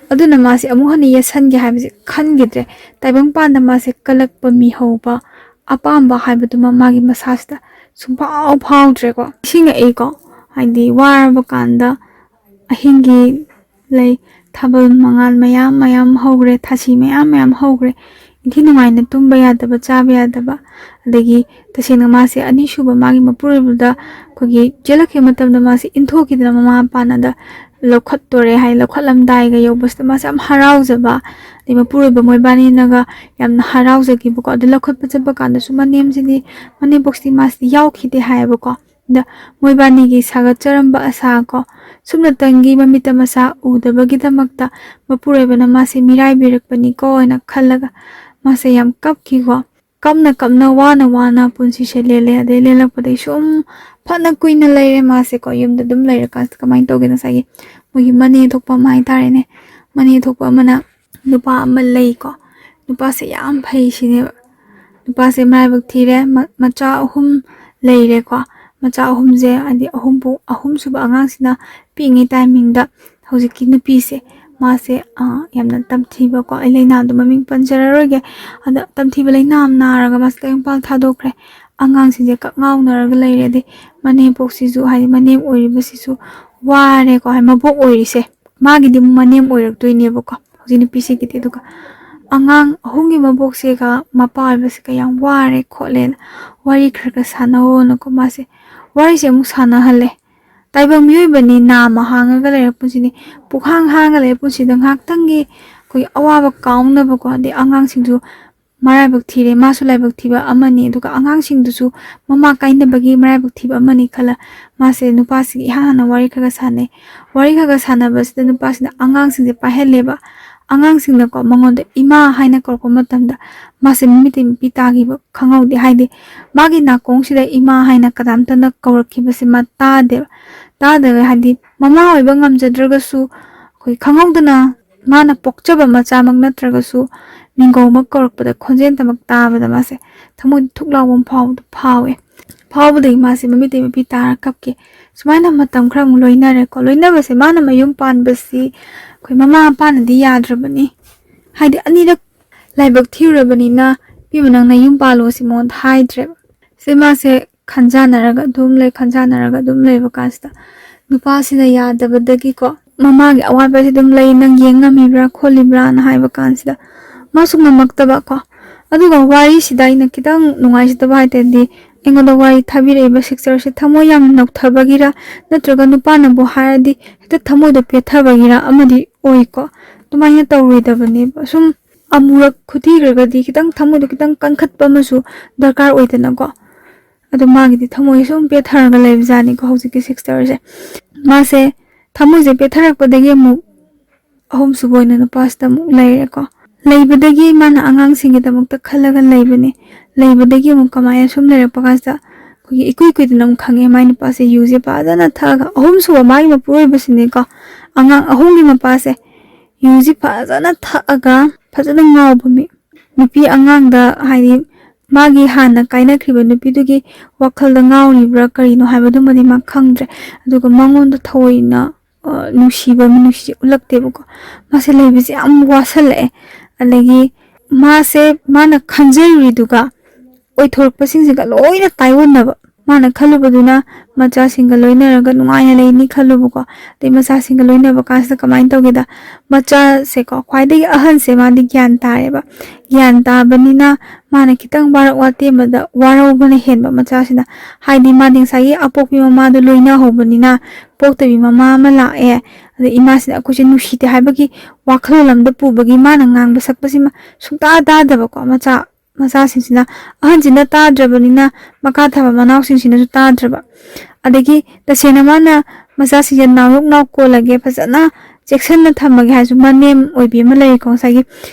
ꯑꯗꯨꯅ ꯃꯥꯁꯦ ꯑꯃꯨꯛ ꯍꯟꯅ ꯌꯦꯠꯁꯟꯒꯦ ꯍꯥꯏꯕꯁꯦ ꯈꯟꯈꯤꯗ꯭ꯔꯦ꯫ ꯇꯥꯏꯕꯪꯄꯥꯟꯗ ꯃꯥꯁꯦ ꯀꯜꯂꯛꯄ ꯃꯤꯍꯧꯕ, ꯑꯄꯥꯝꯕ ꯍꯥꯏꯕꯗꯨꯃ ꯃꯥꯒꯤ ꯃꯁꯥꯁꯤꯗ ꯁꯨꯡꯐꯥꯎ ꯐꯥꯎꯗ꯭ꯔꯦꯀꯣ꯫ ꯅꯤꯡꯁꯤꯡꯉꯛꯏꯀꯣ, ꯍꯥꯏꯗꯤ ꯋꯥꯔꯕ ꯀꯥꯟꯗ ꯑꯍꯤꯡꯒꯤ ꯂꯩ, ꯊꯥꯕꯜ ꯃꯉꯥꯜ ꯃꯌꯥꯝ ꯃꯌꯥꯝ ꯍꯧꯈ꯭ꯔꯦ, ꯊꯥꯁꯤ ꯃꯌꯥꯝ ꯃꯌꯥꯝ ꯍꯧꯈ꯭ꯔꯦ, ꯏꯟꯊꯤ ꯅꯨꯡꯉꯥꯏꯅ ꯇꯨꯝꯕ ꯌꯥꯗꯕ, ꯆꯥꯕ ꯌꯥꯗꯕ꯫ ꯑꯗꯒꯤ ꯇꯁꯦꯡꯅ ꯃꯥꯁꯦ ꯑꯅꯤꯁꯨꯕ ꯃꯥꯒꯤ ꯃꯄꯨꯔꯣꯏꯕꯗ ꯑꯩꯈꯣꯏꯒꯤ ꯆꯦꯜꯂꯛꯈꯤꯕ ꯃꯇꯝꯗ ꯃꯥꯁꯦ ꯏꯟꯊꯣꯛꯈꯤꯗꯅ ꯃꯃꯥ ꯃꯄꯥꯅꯗ ꯂꯧꯈꯠꯇꯣꯔꯦ ꯍꯥꯏ, ꯂꯧꯈꯠꯂꯝꯗꯥꯏꯒ ꯌꯧꯕꯁꯤꯗ ꯃꯥꯁꯦ ꯌꯥꯝ ꯍꯔꯥꯎꯖꯕ, ꯑꯗꯩ ꯃꯄꯨꯔꯣꯏꯕ ꯃꯣꯏꯕꯥꯅꯤꯅꯒ ꯌꯥꯝꯅ ꯍꯔꯥꯎꯖꯈꯤꯕꯀꯣ꯫ ꯑꯗꯨ ꯂꯧꯈꯠꯄ ꯆꯠꯄ ꯀꯥꯟꯗꯁꯨ ꯃꯅꯦꯝꯁꯤꯗꯤ, ꯃꯅꯦꯝꯄꯣꯛꯁꯤꯗꯤ ꯃꯥꯁꯤꯗꯤ ꯌꯥꯎꯈꯤꯗꯦ ꯍꯥꯏꯌꯦꯕꯀꯣ꯫ ꯑꯗ ꯃꯣꯏꯕꯥꯅꯤꯒꯤ ꯁꯥꯒꯠꯆꯔꯝꯕ ꯑꯁꯥ ꯀꯣ, ꯁꯨꯞꯅꯇꯪꯒꯤ ꯃꯃꯤꯠꯇ ꯃꯁꯥ ꯎꯗꯕꯒꯤꯗꯃꯛꯇ ꯃꯄꯨꯔꯣꯏꯕꯅ ꯃꯥꯁꯦ ꯃꯤꯔꯥꯏꯕꯤꯔꯛꯄꯅꯤꯀꯣ ꯍꯥꯏꯅ ꯈꯜꯂꯒ ꯃꯥꯁꯦ ꯌꯥꯝ ꯀꯞꯈꯤꯀꯣ꯫ ꯀꯞꯅ ꯀꯞꯅ, ꯋꯥꯅ ꯋꯥꯅ ꯄꯨꯟꯁꯤꯁꯦ ꯂꯦꯜꯂꯦ꯫ ꯑꯗꯩ ꯂꯦꯜꯂꯛꯄꯗꯒꯤ ꯁꯨꯝ ꯐꯅ ꯀꯨꯏꯅ ꯂꯩꯔꯦ ꯃꯥꯁꯦꯀꯣ꯫ ꯌꯨꯝꯗ ꯑꯗꯨꯝ ꯂꯩꯔꯀꯥꯟꯁꯤꯗ ꯀꯃꯥꯏꯅ ꯇꯧꯒꯦ, ꯉꯁꯥꯏꯒꯤ ꯃꯣꯏꯒꯤ ꯃꯅꯦ ꯊꯣꯛꯄ ꯑꯃ ꯍꯥꯏꯇꯥꯔꯦꯅꯦ, ꯃꯅꯦ ꯊꯣꯛꯄ ꯑꯃꯅ ꯅꯨꯄꯥ ꯑꯃ ꯂꯩꯀꯣ꯫ ꯅꯨꯄꯥꯁꯦ ꯌꯥꯝ ꯐꯩ ꯁꯤꯅꯦꯕ꯫ ꯅꯨꯄꯥꯁꯦ ꯃꯔꯥꯏꯕꯛ ꯊꯤꯔꯦ, ꯃ-, ꯃꯆꯥ ꯑꯍꯨꯝ ꯂꯩꯔꯦꯀꯣ꯫ ꯃꯆꯥ ꯑꯍꯨꯝꯁꯦ, ꯍꯥꯏꯗꯤ ꯑꯍꯨꯝ ꯄꯣꯛ-, ꯑꯍꯨꯝꯁꯨꯕ ꯑꯉꯥꯡꯁꯤꯅ ꯄꯤꯛꯏꯉꯩ ꯇꯥꯏꯃꯤꯡꯗ ꯍꯧꯖꯤꯛꯀꯤ ꯅꯨꯄꯤꯁꯦ, ꯃꯥꯁꯦ, ꯑ, ꯌꯥꯝꯅ ꯇꯝꯊꯤꯕꯀꯣ, ꯑꯩ ꯂꯥꯏꯅꯥꯗꯣ ꯃꯃꯤꯡ ꯄꯟꯖꯔꯔꯣꯏꯒꯦ꯫ ꯑꯗ ꯇꯝꯊꯤꯕ ꯂꯥꯏꯅꯥ ꯑꯃ ꯅꯥꯔꯒ ꯃꯥꯁꯦ ꯇꯥꯏꯕꯪꯄꯥꯟ ꯊꯥꯗꯣꯛꯈ꯭ꯔꯦ꯫ ꯑꯉꯥꯡꯁꯤꯡꯁꯦ ꯀꯛ ꯉꯥꯎꯅꯔꯒ ꯂꯩꯔꯦ꯫ ꯑꯗꯩ ꯃꯅꯦꯝꯄꯣꯛꯁꯤꯁꯨ, ꯍꯥꯏꯗꯤ ꯃꯅꯦꯝ ꯑꯣꯏꯔꯤꯕꯁꯤꯁꯨ ꯋꯥꯔꯦꯀꯣ, ꯍꯥꯏꯗꯤ ꯃꯕꯣꯛ ꯑꯣꯏꯔꯤꯁꯦ꯫ ꯃꯥꯒꯤꯗꯤ ꯑꯃꯨꯛ ꯃꯅꯦꯝ ꯑꯣꯏꯔꯛꯇꯣꯏꯅꯦꯕꯀꯣ, ꯍꯧꯖꯤꯛ ꯅꯨꯄꯤꯁꯤꯒꯤꯗꯤ꯫ ꯑꯗꯨꯒ ꯑꯉꯥꯡ ꯑꯍꯨꯝꯒꯤ ꯃꯕꯣꯛꯁꯤꯒ ꯃꯄꯥ ꯑꯣꯏꯕꯁꯤꯒ ꯌꯥꯝ ꯋꯥꯔꯦ ꯈꯣꯠꯂꯦꯅ ꯋꯥꯔꯤ ꯈꯔ ꯈꯔ ꯁꯥꯟꯅꯧꯑꯣꯅꯀꯣ, ꯃꯥꯁꯦ ꯋꯥꯔꯤꯁꯦ ꯑꯃꯨꯛ ꯁꯥꯟꯅꯍꯜꯂꯦ꯫ ꯇꯥꯏꯕꯪ ꯃꯤꯑꯣꯏꯕꯅꯤ, ꯅꯥꯝꯃ ꯍꯥꯡꯉꯒ ꯂꯩꯔ ꯄꯨꯟꯁꯤꯅꯤ꯫ ꯄꯨꯛꯍꯥꯡ ꯍꯥꯡꯉ ꯂꯩꯔ ꯄꯨꯟꯁꯤꯗ ꯉꯥꯏꯍꯥꯛꯇꯪꯒꯤ ꯑꯩꯈꯣꯏꯒꯤ ꯑꯋꯥꯕ ꯀꯥꯎꯅꯕꯀꯣ, ꯑꯗꯩ ꯑꯉꯥꯡꯁꯤꯡꯁꯨ ꯃꯔꯥꯏꯕꯛ ꯊꯤꯔꯦ, ꯃꯥꯁꯨ ꯂꯥꯏꯕꯛ ꯊꯤꯕ ꯑꯃꯅꯤ꯫ ꯑꯗꯨꯒ ꯑꯉꯥꯡꯁꯤꯡꯗꯨꯁꯨ ꯃꯃꯥ ꯀꯥꯏꯅꯕꯒꯤ ꯃꯔꯥꯏꯕꯛ ꯊꯤꯕ ꯑꯃꯅꯤ ꯈꯜꯂ ꯃꯥꯁꯦ ꯅꯨꯄꯥꯁꯤꯒ ꯏꯍꯥꯟ ꯍꯥꯟꯅ ꯋꯥꯔꯤ ꯈꯔ ꯈꯔ ꯁꯥꯟꯅꯩ꯫ ꯋꯥꯔꯤ ꯈꯔ ꯈꯔ ꯁꯥꯟꯅꯕꯁꯤꯗ ꯅꯨꯄꯥꯁꯤꯅ ꯑꯉꯥꯡꯁꯤꯡꯁꯦ ꯄꯥꯏꯍꯜꯂꯦꯕ꯫ ꯑꯉꯥꯡꯁꯤꯡꯅꯀꯣ ꯃꯉꯣꯟꯗ ꯏꯃꯥ ꯍꯥꯏꯅ ꯀꯧꯔꯛꯄ ꯃꯇꯝꯗ ꯃꯥꯁꯦ ꯃꯃꯤꯠꯇꯩ ꯃꯄꯤ ꯇꯥꯈꯤꯕ ꯈꯪꯍꯧꯗꯦ꯫ ꯍꯥꯏꯗꯤ ꯃꯥꯒꯤ ꯅꯥꯀꯣꯡꯁꯤꯗ ꯏꯃꯥ ꯍꯥꯏꯅ ꯀꯅꯥꯝꯇꯅ ꯀꯧꯔꯛꯈꯤꯕꯁꯦ ꯃꯥ ꯇꯥꯗꯦꯕ꯫ ꯇꯥꯗꯕ ꯍꯥꯏꯗꯤ ꯃꯃꯥ ꯑꯣꯏꯕ ꯉꯝꯖꯗ꯭ꯔꯒꯁꯨ ꯑꯩꯈꯣꯏ ꯈꯪꯍꯧꯗꯅ ꯃꯥꯅ ꯄꯣꯛꯆꯕ ꯃꯆꯥꯃꯛ ꯅꯠꯇ꯭ꯔꯒꯁꯨ ꯃꯤꯡꯒꯧ ꯑꯃ ꯀꯧꯔꯛꯄꯗ, ꯈꯣꯟꯖꯦꯜ ꯑꯃ ꯇꯥꯕꯗ ꯃꯥꯁꯦ ꯊꯃꯣꯏꯗ ꯊꯨꯛ ꯂꯥꯎꯕ ꯑꯃ ꯐꯥꯎꯕꯗꯣ ꯐꯥꯎꯋꯦ꯫ ꯐꯥꯎꯕꯗꯒꯤ ꯃꯥꯁꯦ ꯃꯃꯤꯠꯇꯩ ꯃꯄꯤ ꯇꯥꯔ ꯀꯞꯀꯦ꯫ ꯁꯨꯃꯥꯏꯅ ꯃꯇꯝ ꯈꯔ ꯑꯃꯨꯛ ꯂꯣꯏꯅꯔꯦꯀꯣ꯫ ꯂꯣꯏꯅꯕꯁꯦ, ꯃꯥꯅ ꯃꯌꯨꯝ ꯄꯥꯟꯕꯁꯤ ꯑꯩꯈꯣꯏ ꯃꯃꯥ ꯃꯄꯥꯅꯗꯤ ꯌꯥꯗ꯭ꯔꯕꯅꯤ꯫ ꯍꯥꯏꯗꯤ ꯑꯅꯤꯔꯛ ꯂꯥꯏꯕꯛ ꯊꯤꯔꯨꯔꯕꯅꯤꯅ, "ꯏꯕꯦꯝꯃ, ꯅꯪ ꯅꯌꯨꯝ ꯄꯥꯜꯂꯣ" ꯁꯤ ꯃꯉꯣꯟꯗ ꯍꯥꯏꯗ꯭ꯔꯦꯕ꯫ ꯁꯤ ꯃꯥꯁꯦ ꯈꯟꯖꯥꯟꯅꯔꯒ ꯑꯗꯨꯝ ꯂꯩ, ꯈꯟꯖꯥꯟꯅꯔꯒ ꯑꯗꯨꯝ ꯂꯩꯕ ꯀꯥꯟꯁꯤꯗ ꯅꯨꯄꯥꯁꯤꯅ ꯌꯥꯗꯕꯗꯒꯤꯀꯣ, ꯃꯃꯥꯒꯤ ꯑꯋꯥꯠꯄꯁꯦ ꯑꯗꯨꯝ ꯂꯩ, "ꯅꯪ ꯌꯦꯡ ꯉꯝꯃꯤꯕ꯭ꯔꯥ ꯈꯣꯠꯂꯤꯕ꯭ꯔꯥꯅ" ꯍꯥꯏꯕ ꯀꯥꯟꯁꯤꯗ ꯃꯥꯁꯨ ꯉꯝꯃꯛꯇꯕ ꯀꯣ꯫ ꯑꯗꯨꯒ ꯋꯥꯔꯤꯁꯤꯗ ꯑꯩꯅ ꯈꯤꯇꯪ ꯅꯨꯡꯉꯥꯏꯖꯗꯕ ꯍꯥꯏ ꯇꯥꯔꯗꯤ, ꯑꯩꯉꯣꯟꯗ ꯋꯥꯔꯤ ꯊꯥꯕꯤꯔꯛꯏꯕ sister ꯁꯦ ꯊꯃꯣꯏ ꯌꯥꯝꯅ ꯅꯧꯊꯕꯒꯤꯔ, ꯅꯠꯇ꯭ꯔꯒ ꯅꯨꯄꯥꯅꯕꯨ ꯍꯥꯏꯔꯗꯤ ꯍꯦꯛꯇ ꯊꯃꯣꯏꯗꯣ ꯄꯦꯠꯊꯕꯒꯤꯔ ꯑꯃꯗꯤ ꯑꯣꯏꯀꯣ꯫ ꯑꯗꯨꯃꯥꯏꯅ ꯇꯧꯔꯣꯏꯗꯕꯅꯦꯕ꯫ ꯁꯨꯝ ꯑꯃꯨꯔꯛ ꯈꯨꯊꯤꯈ꯭ꯔꯒꯗꯤ ꯈꯤꯇꯪ ꯊꯃꯣꯏꯗꯣ ꯈꯤꯇꯪ ꯀꯟꯈꯠꯄ ꯑꯃꯁꯨ ꯗꯔꯀꯥꯔ ꯑꯣꯏꯗꯅꯀꯣ꯫ ꯑꯗꯣ ꯃꯥꯒꯤꯗꯤ ꯊꯃꯣꯏ ꯁꯨꯝ ꯄꯦꯠꯊꯔꯒ ꯂꯩꯕꯖꯥꯠꯅꯤꯀꯣ ꯍꯧꯖꯤꯛꯀꯤ sister ꯁꯦ꯫ ꯃꯥꯁꯦ ꯊꯃꯣꯏꯁꯦ ꯄꯦꯠꯊꯔꯛꯄꯗꯒꯤ ꯑꯃꯨꯛ ꯑꯍꯨꯝꯁꯨꯕ ꯑꯣꯏꯅ ꯅꯨꯄꯥꯁꯤꯗ ꯑꯃꯨꯛ ꯂꯩꯔꯦꯀꯣ꯫ ꯂꯩꯕꯗꯒꯤ ꯃꯥꯅ ꯑꯉꯥꯡꯁꯤꯡꯒꯤꯗꯃꯛꯇ ꯈꯜꯂꯒ ꯂꯩꯕꯅꯦ꯫ ꯂꯩꯕꯗꯒꯤ ꯑꯃꯨꯛ ꯀꯃꯥꯏꯅ ꯁꯨꯝ ꯂꯩꯔꯛꯄ ꯀꯥꯟꯁꯤꯗ, ꯑꯩꯈꯣꯏꯒꯤ ꯏꯀꯨꯏ ꯀꯨꯏꯗꯅ ꯑꯃꯨꯛ ꯈꯪꯉꯦ, ꯃꯥꯏ ꯅꯨꯄꯥꯁꯦ ꯌꯨꯁꯦ ꯐꯖꯅ ꯊꯛꯑꯒ, ꯑꯍꯨꯝꯁꯨꯕ ꯃꯥꯒꯤ ꯃꯄꯨꯔꯣꯏꯕꯁꯤꯅꯦꯀꯣ, ꯑꯉꯥꯡ ꯑꯍꯨꯝꯒꯤ ꯃꯄꯥꯁꯦ, ꯌꯨꯁꯤ ꯐꯖꯅ ꯊꯛꯑꯒ ꯐꯖꯅ ꯉꯥꯎꯕ ꯃꯤ꯫ ꯅꯨꯄꯤ ꯑꯉꯥꯡꯗ, ꯍꯥꯏꯗꯤ ꯃꯥꯒꯤ ꯍꯥꯟꯅ ꯀꯥꯏꯅꯈ꯭ꯔꯤꯕ ꯅꯨꯄꯤꯗꯨꯒꯤ ꯋꯥꯈꯜꯗ ꯉꯥꯎꯔꯤꯕ꯭ꯔꯥ ꯀꯔꯤꯅꯣ ꯍꯥꯏꯕꯗꯨꯃꯗꯤ ꯃꯥ ꯈꯪꯗ꯭ꯔꯦ꯫ ꯑꯗꯨꯒ ꯃꯉꯣꯟꯗ ꯊꯑꯣꯏꯅ, ꯑ, ꯅꯨꯡꯁꯤꯕ ꯃꯤꯅꯨꯡꯁꯤ ꯎꯠꯂꯛꯇꯦꯕꯀꯣ꯫ ꯃꯥꯁꯦ ꯂꯩꯕꯁꯦ ꯌꯥꯝ ꯋꯥꯁꯜꯂꯛꯑꯦ꯫ ꯑꯗꯒꯤ ꯃꯥꯁꯦ, ꯃꯥꯅ ꯈꯟꯖꯔꯨꯔꯤꯗꯨꯒ ꯑꯣꯏꯊꯣꯔꯛꯄꯁꯤꯡꯁꯤꯒ ꯂꯣꯏꯅ ꯇꯥꯏꯑꯣꯟꯅꯕ꯫ ꯃꯥꯅ ꯈꯜꯂꯨꯕꯗꯨꯅ ꯃꯆꯥꯁꯤꯡꯒ ꯂꯣꯏꯅꯔꯒ ꯅꯨꯡꯉꯥꯏꯅ ꯂꯩꯅꯤ ꯈꯜꯂꯨꯕꯀꯣ꯫ ꯑꯗꯩ ꯃꯆꯥꯁꯤꯡꯒ ꯂꯣꯏꯅꯕ ꯀꯥꯟꯁꯤꯗ ꯀꯃꯥꯏꯅ ꯇꯧꯒꯦꯗ, ꯃꯆꯥꯁꯦꯀꯣ, ꯈ꯭ꯋꯥꯏꯗꯒꯤ ꯑꯍꯟꯁꯦ ꯃꯥꯗꯤ ꯒ꯭ꯌꯥꯟ ꯇꯥꯔꯦꯕ꯫ ꯒ꯭ꯌꯥꯟ ꯇꯥꯕꯅꯤꯅ ꯃꯥꯅ ꯈꯤꯇꯪ ꯋꯥꯔꯛ ꯋꯥꯇꯦꯝꯕꯗ ꯋꯥꯔꯧꯕꯅ ꯍꯦꯟꯕ ꯃꯆꯥꯁꯤꯅ꯫ ꯍꯥꯏꯗꯤ ꯃꯥꯗꯤ ꯉꯁꯥꯏꯒꯤ ꯑꯄꯣꯛꯄꯤ ꯃꯃꯥꯗꯣ ꯂꯣꯏꯅꯍꯧꯕꯅꯤꯅ, ꯄꯣꯛꯇꯕꯤ ꯃꯃꯥ ꯑꯃ ꯂꯥꯛꯑꯦ, ꯑꯗꯩ ꯏꯃꯥꯁꯤꯅ ꯑꯩꯈꯣꯏꯁꯦ ꯅꯨꯡꯁꯤꯗꯦ ꯍꯥꯏꯕꯒꯤ ꯋꯥꯈꯜꯂꯣꯟ ꯑꯃꯗ ꯄꯨꯕꯒꯤ ꯃꯥꯅ ꯉꯥꯡꯕ ꯁꯛꯄꯁꯤꯃ ꯁꯨꯡꯇꯥ ꯇꯥꯗꯕꯀꯣ꯫ ꯃꯆꯥ, ꯃꯆꯥꯁꯤꯡꯁꯤꯅ, ꯑꯍꯟꯁꯤꯅ ꯇꯥꯗ꯭ꯔꯕꯅꯤꯅ ꯃꯈꯥ ꯊꯥꯕ ꯃꯅꯥꯎꯁꯤꯡꯁꯤꯅꯁꯨ ꯇꯥꯗ꯭ꯔꯕ꯫ ꯑꯗꯒꯤ ꯇꯁꯦꯡꯅ ꯃꯥꯅ ꯃꯆꯥꯁꯤꯡꯁꯦ ꯅꯥꯎꯌꯣꯛ ꯅꯥꯎ ꯀꯣꯜꯂꯒꯦ, ꯐꯖꯅ ꯆꯦꯛꯁꯤꯟꯅ ꯊꯝꯃꯒꯦ ꯍꯥꯏꯔꯁꯨ, ꯃꯅꯦꯝ ꯑꯣꯏꯕꯤ ꯑꯃ ꯂꯩꯔꯤꯀꯣ, ꯉꯁꯥꯏꯒꯤ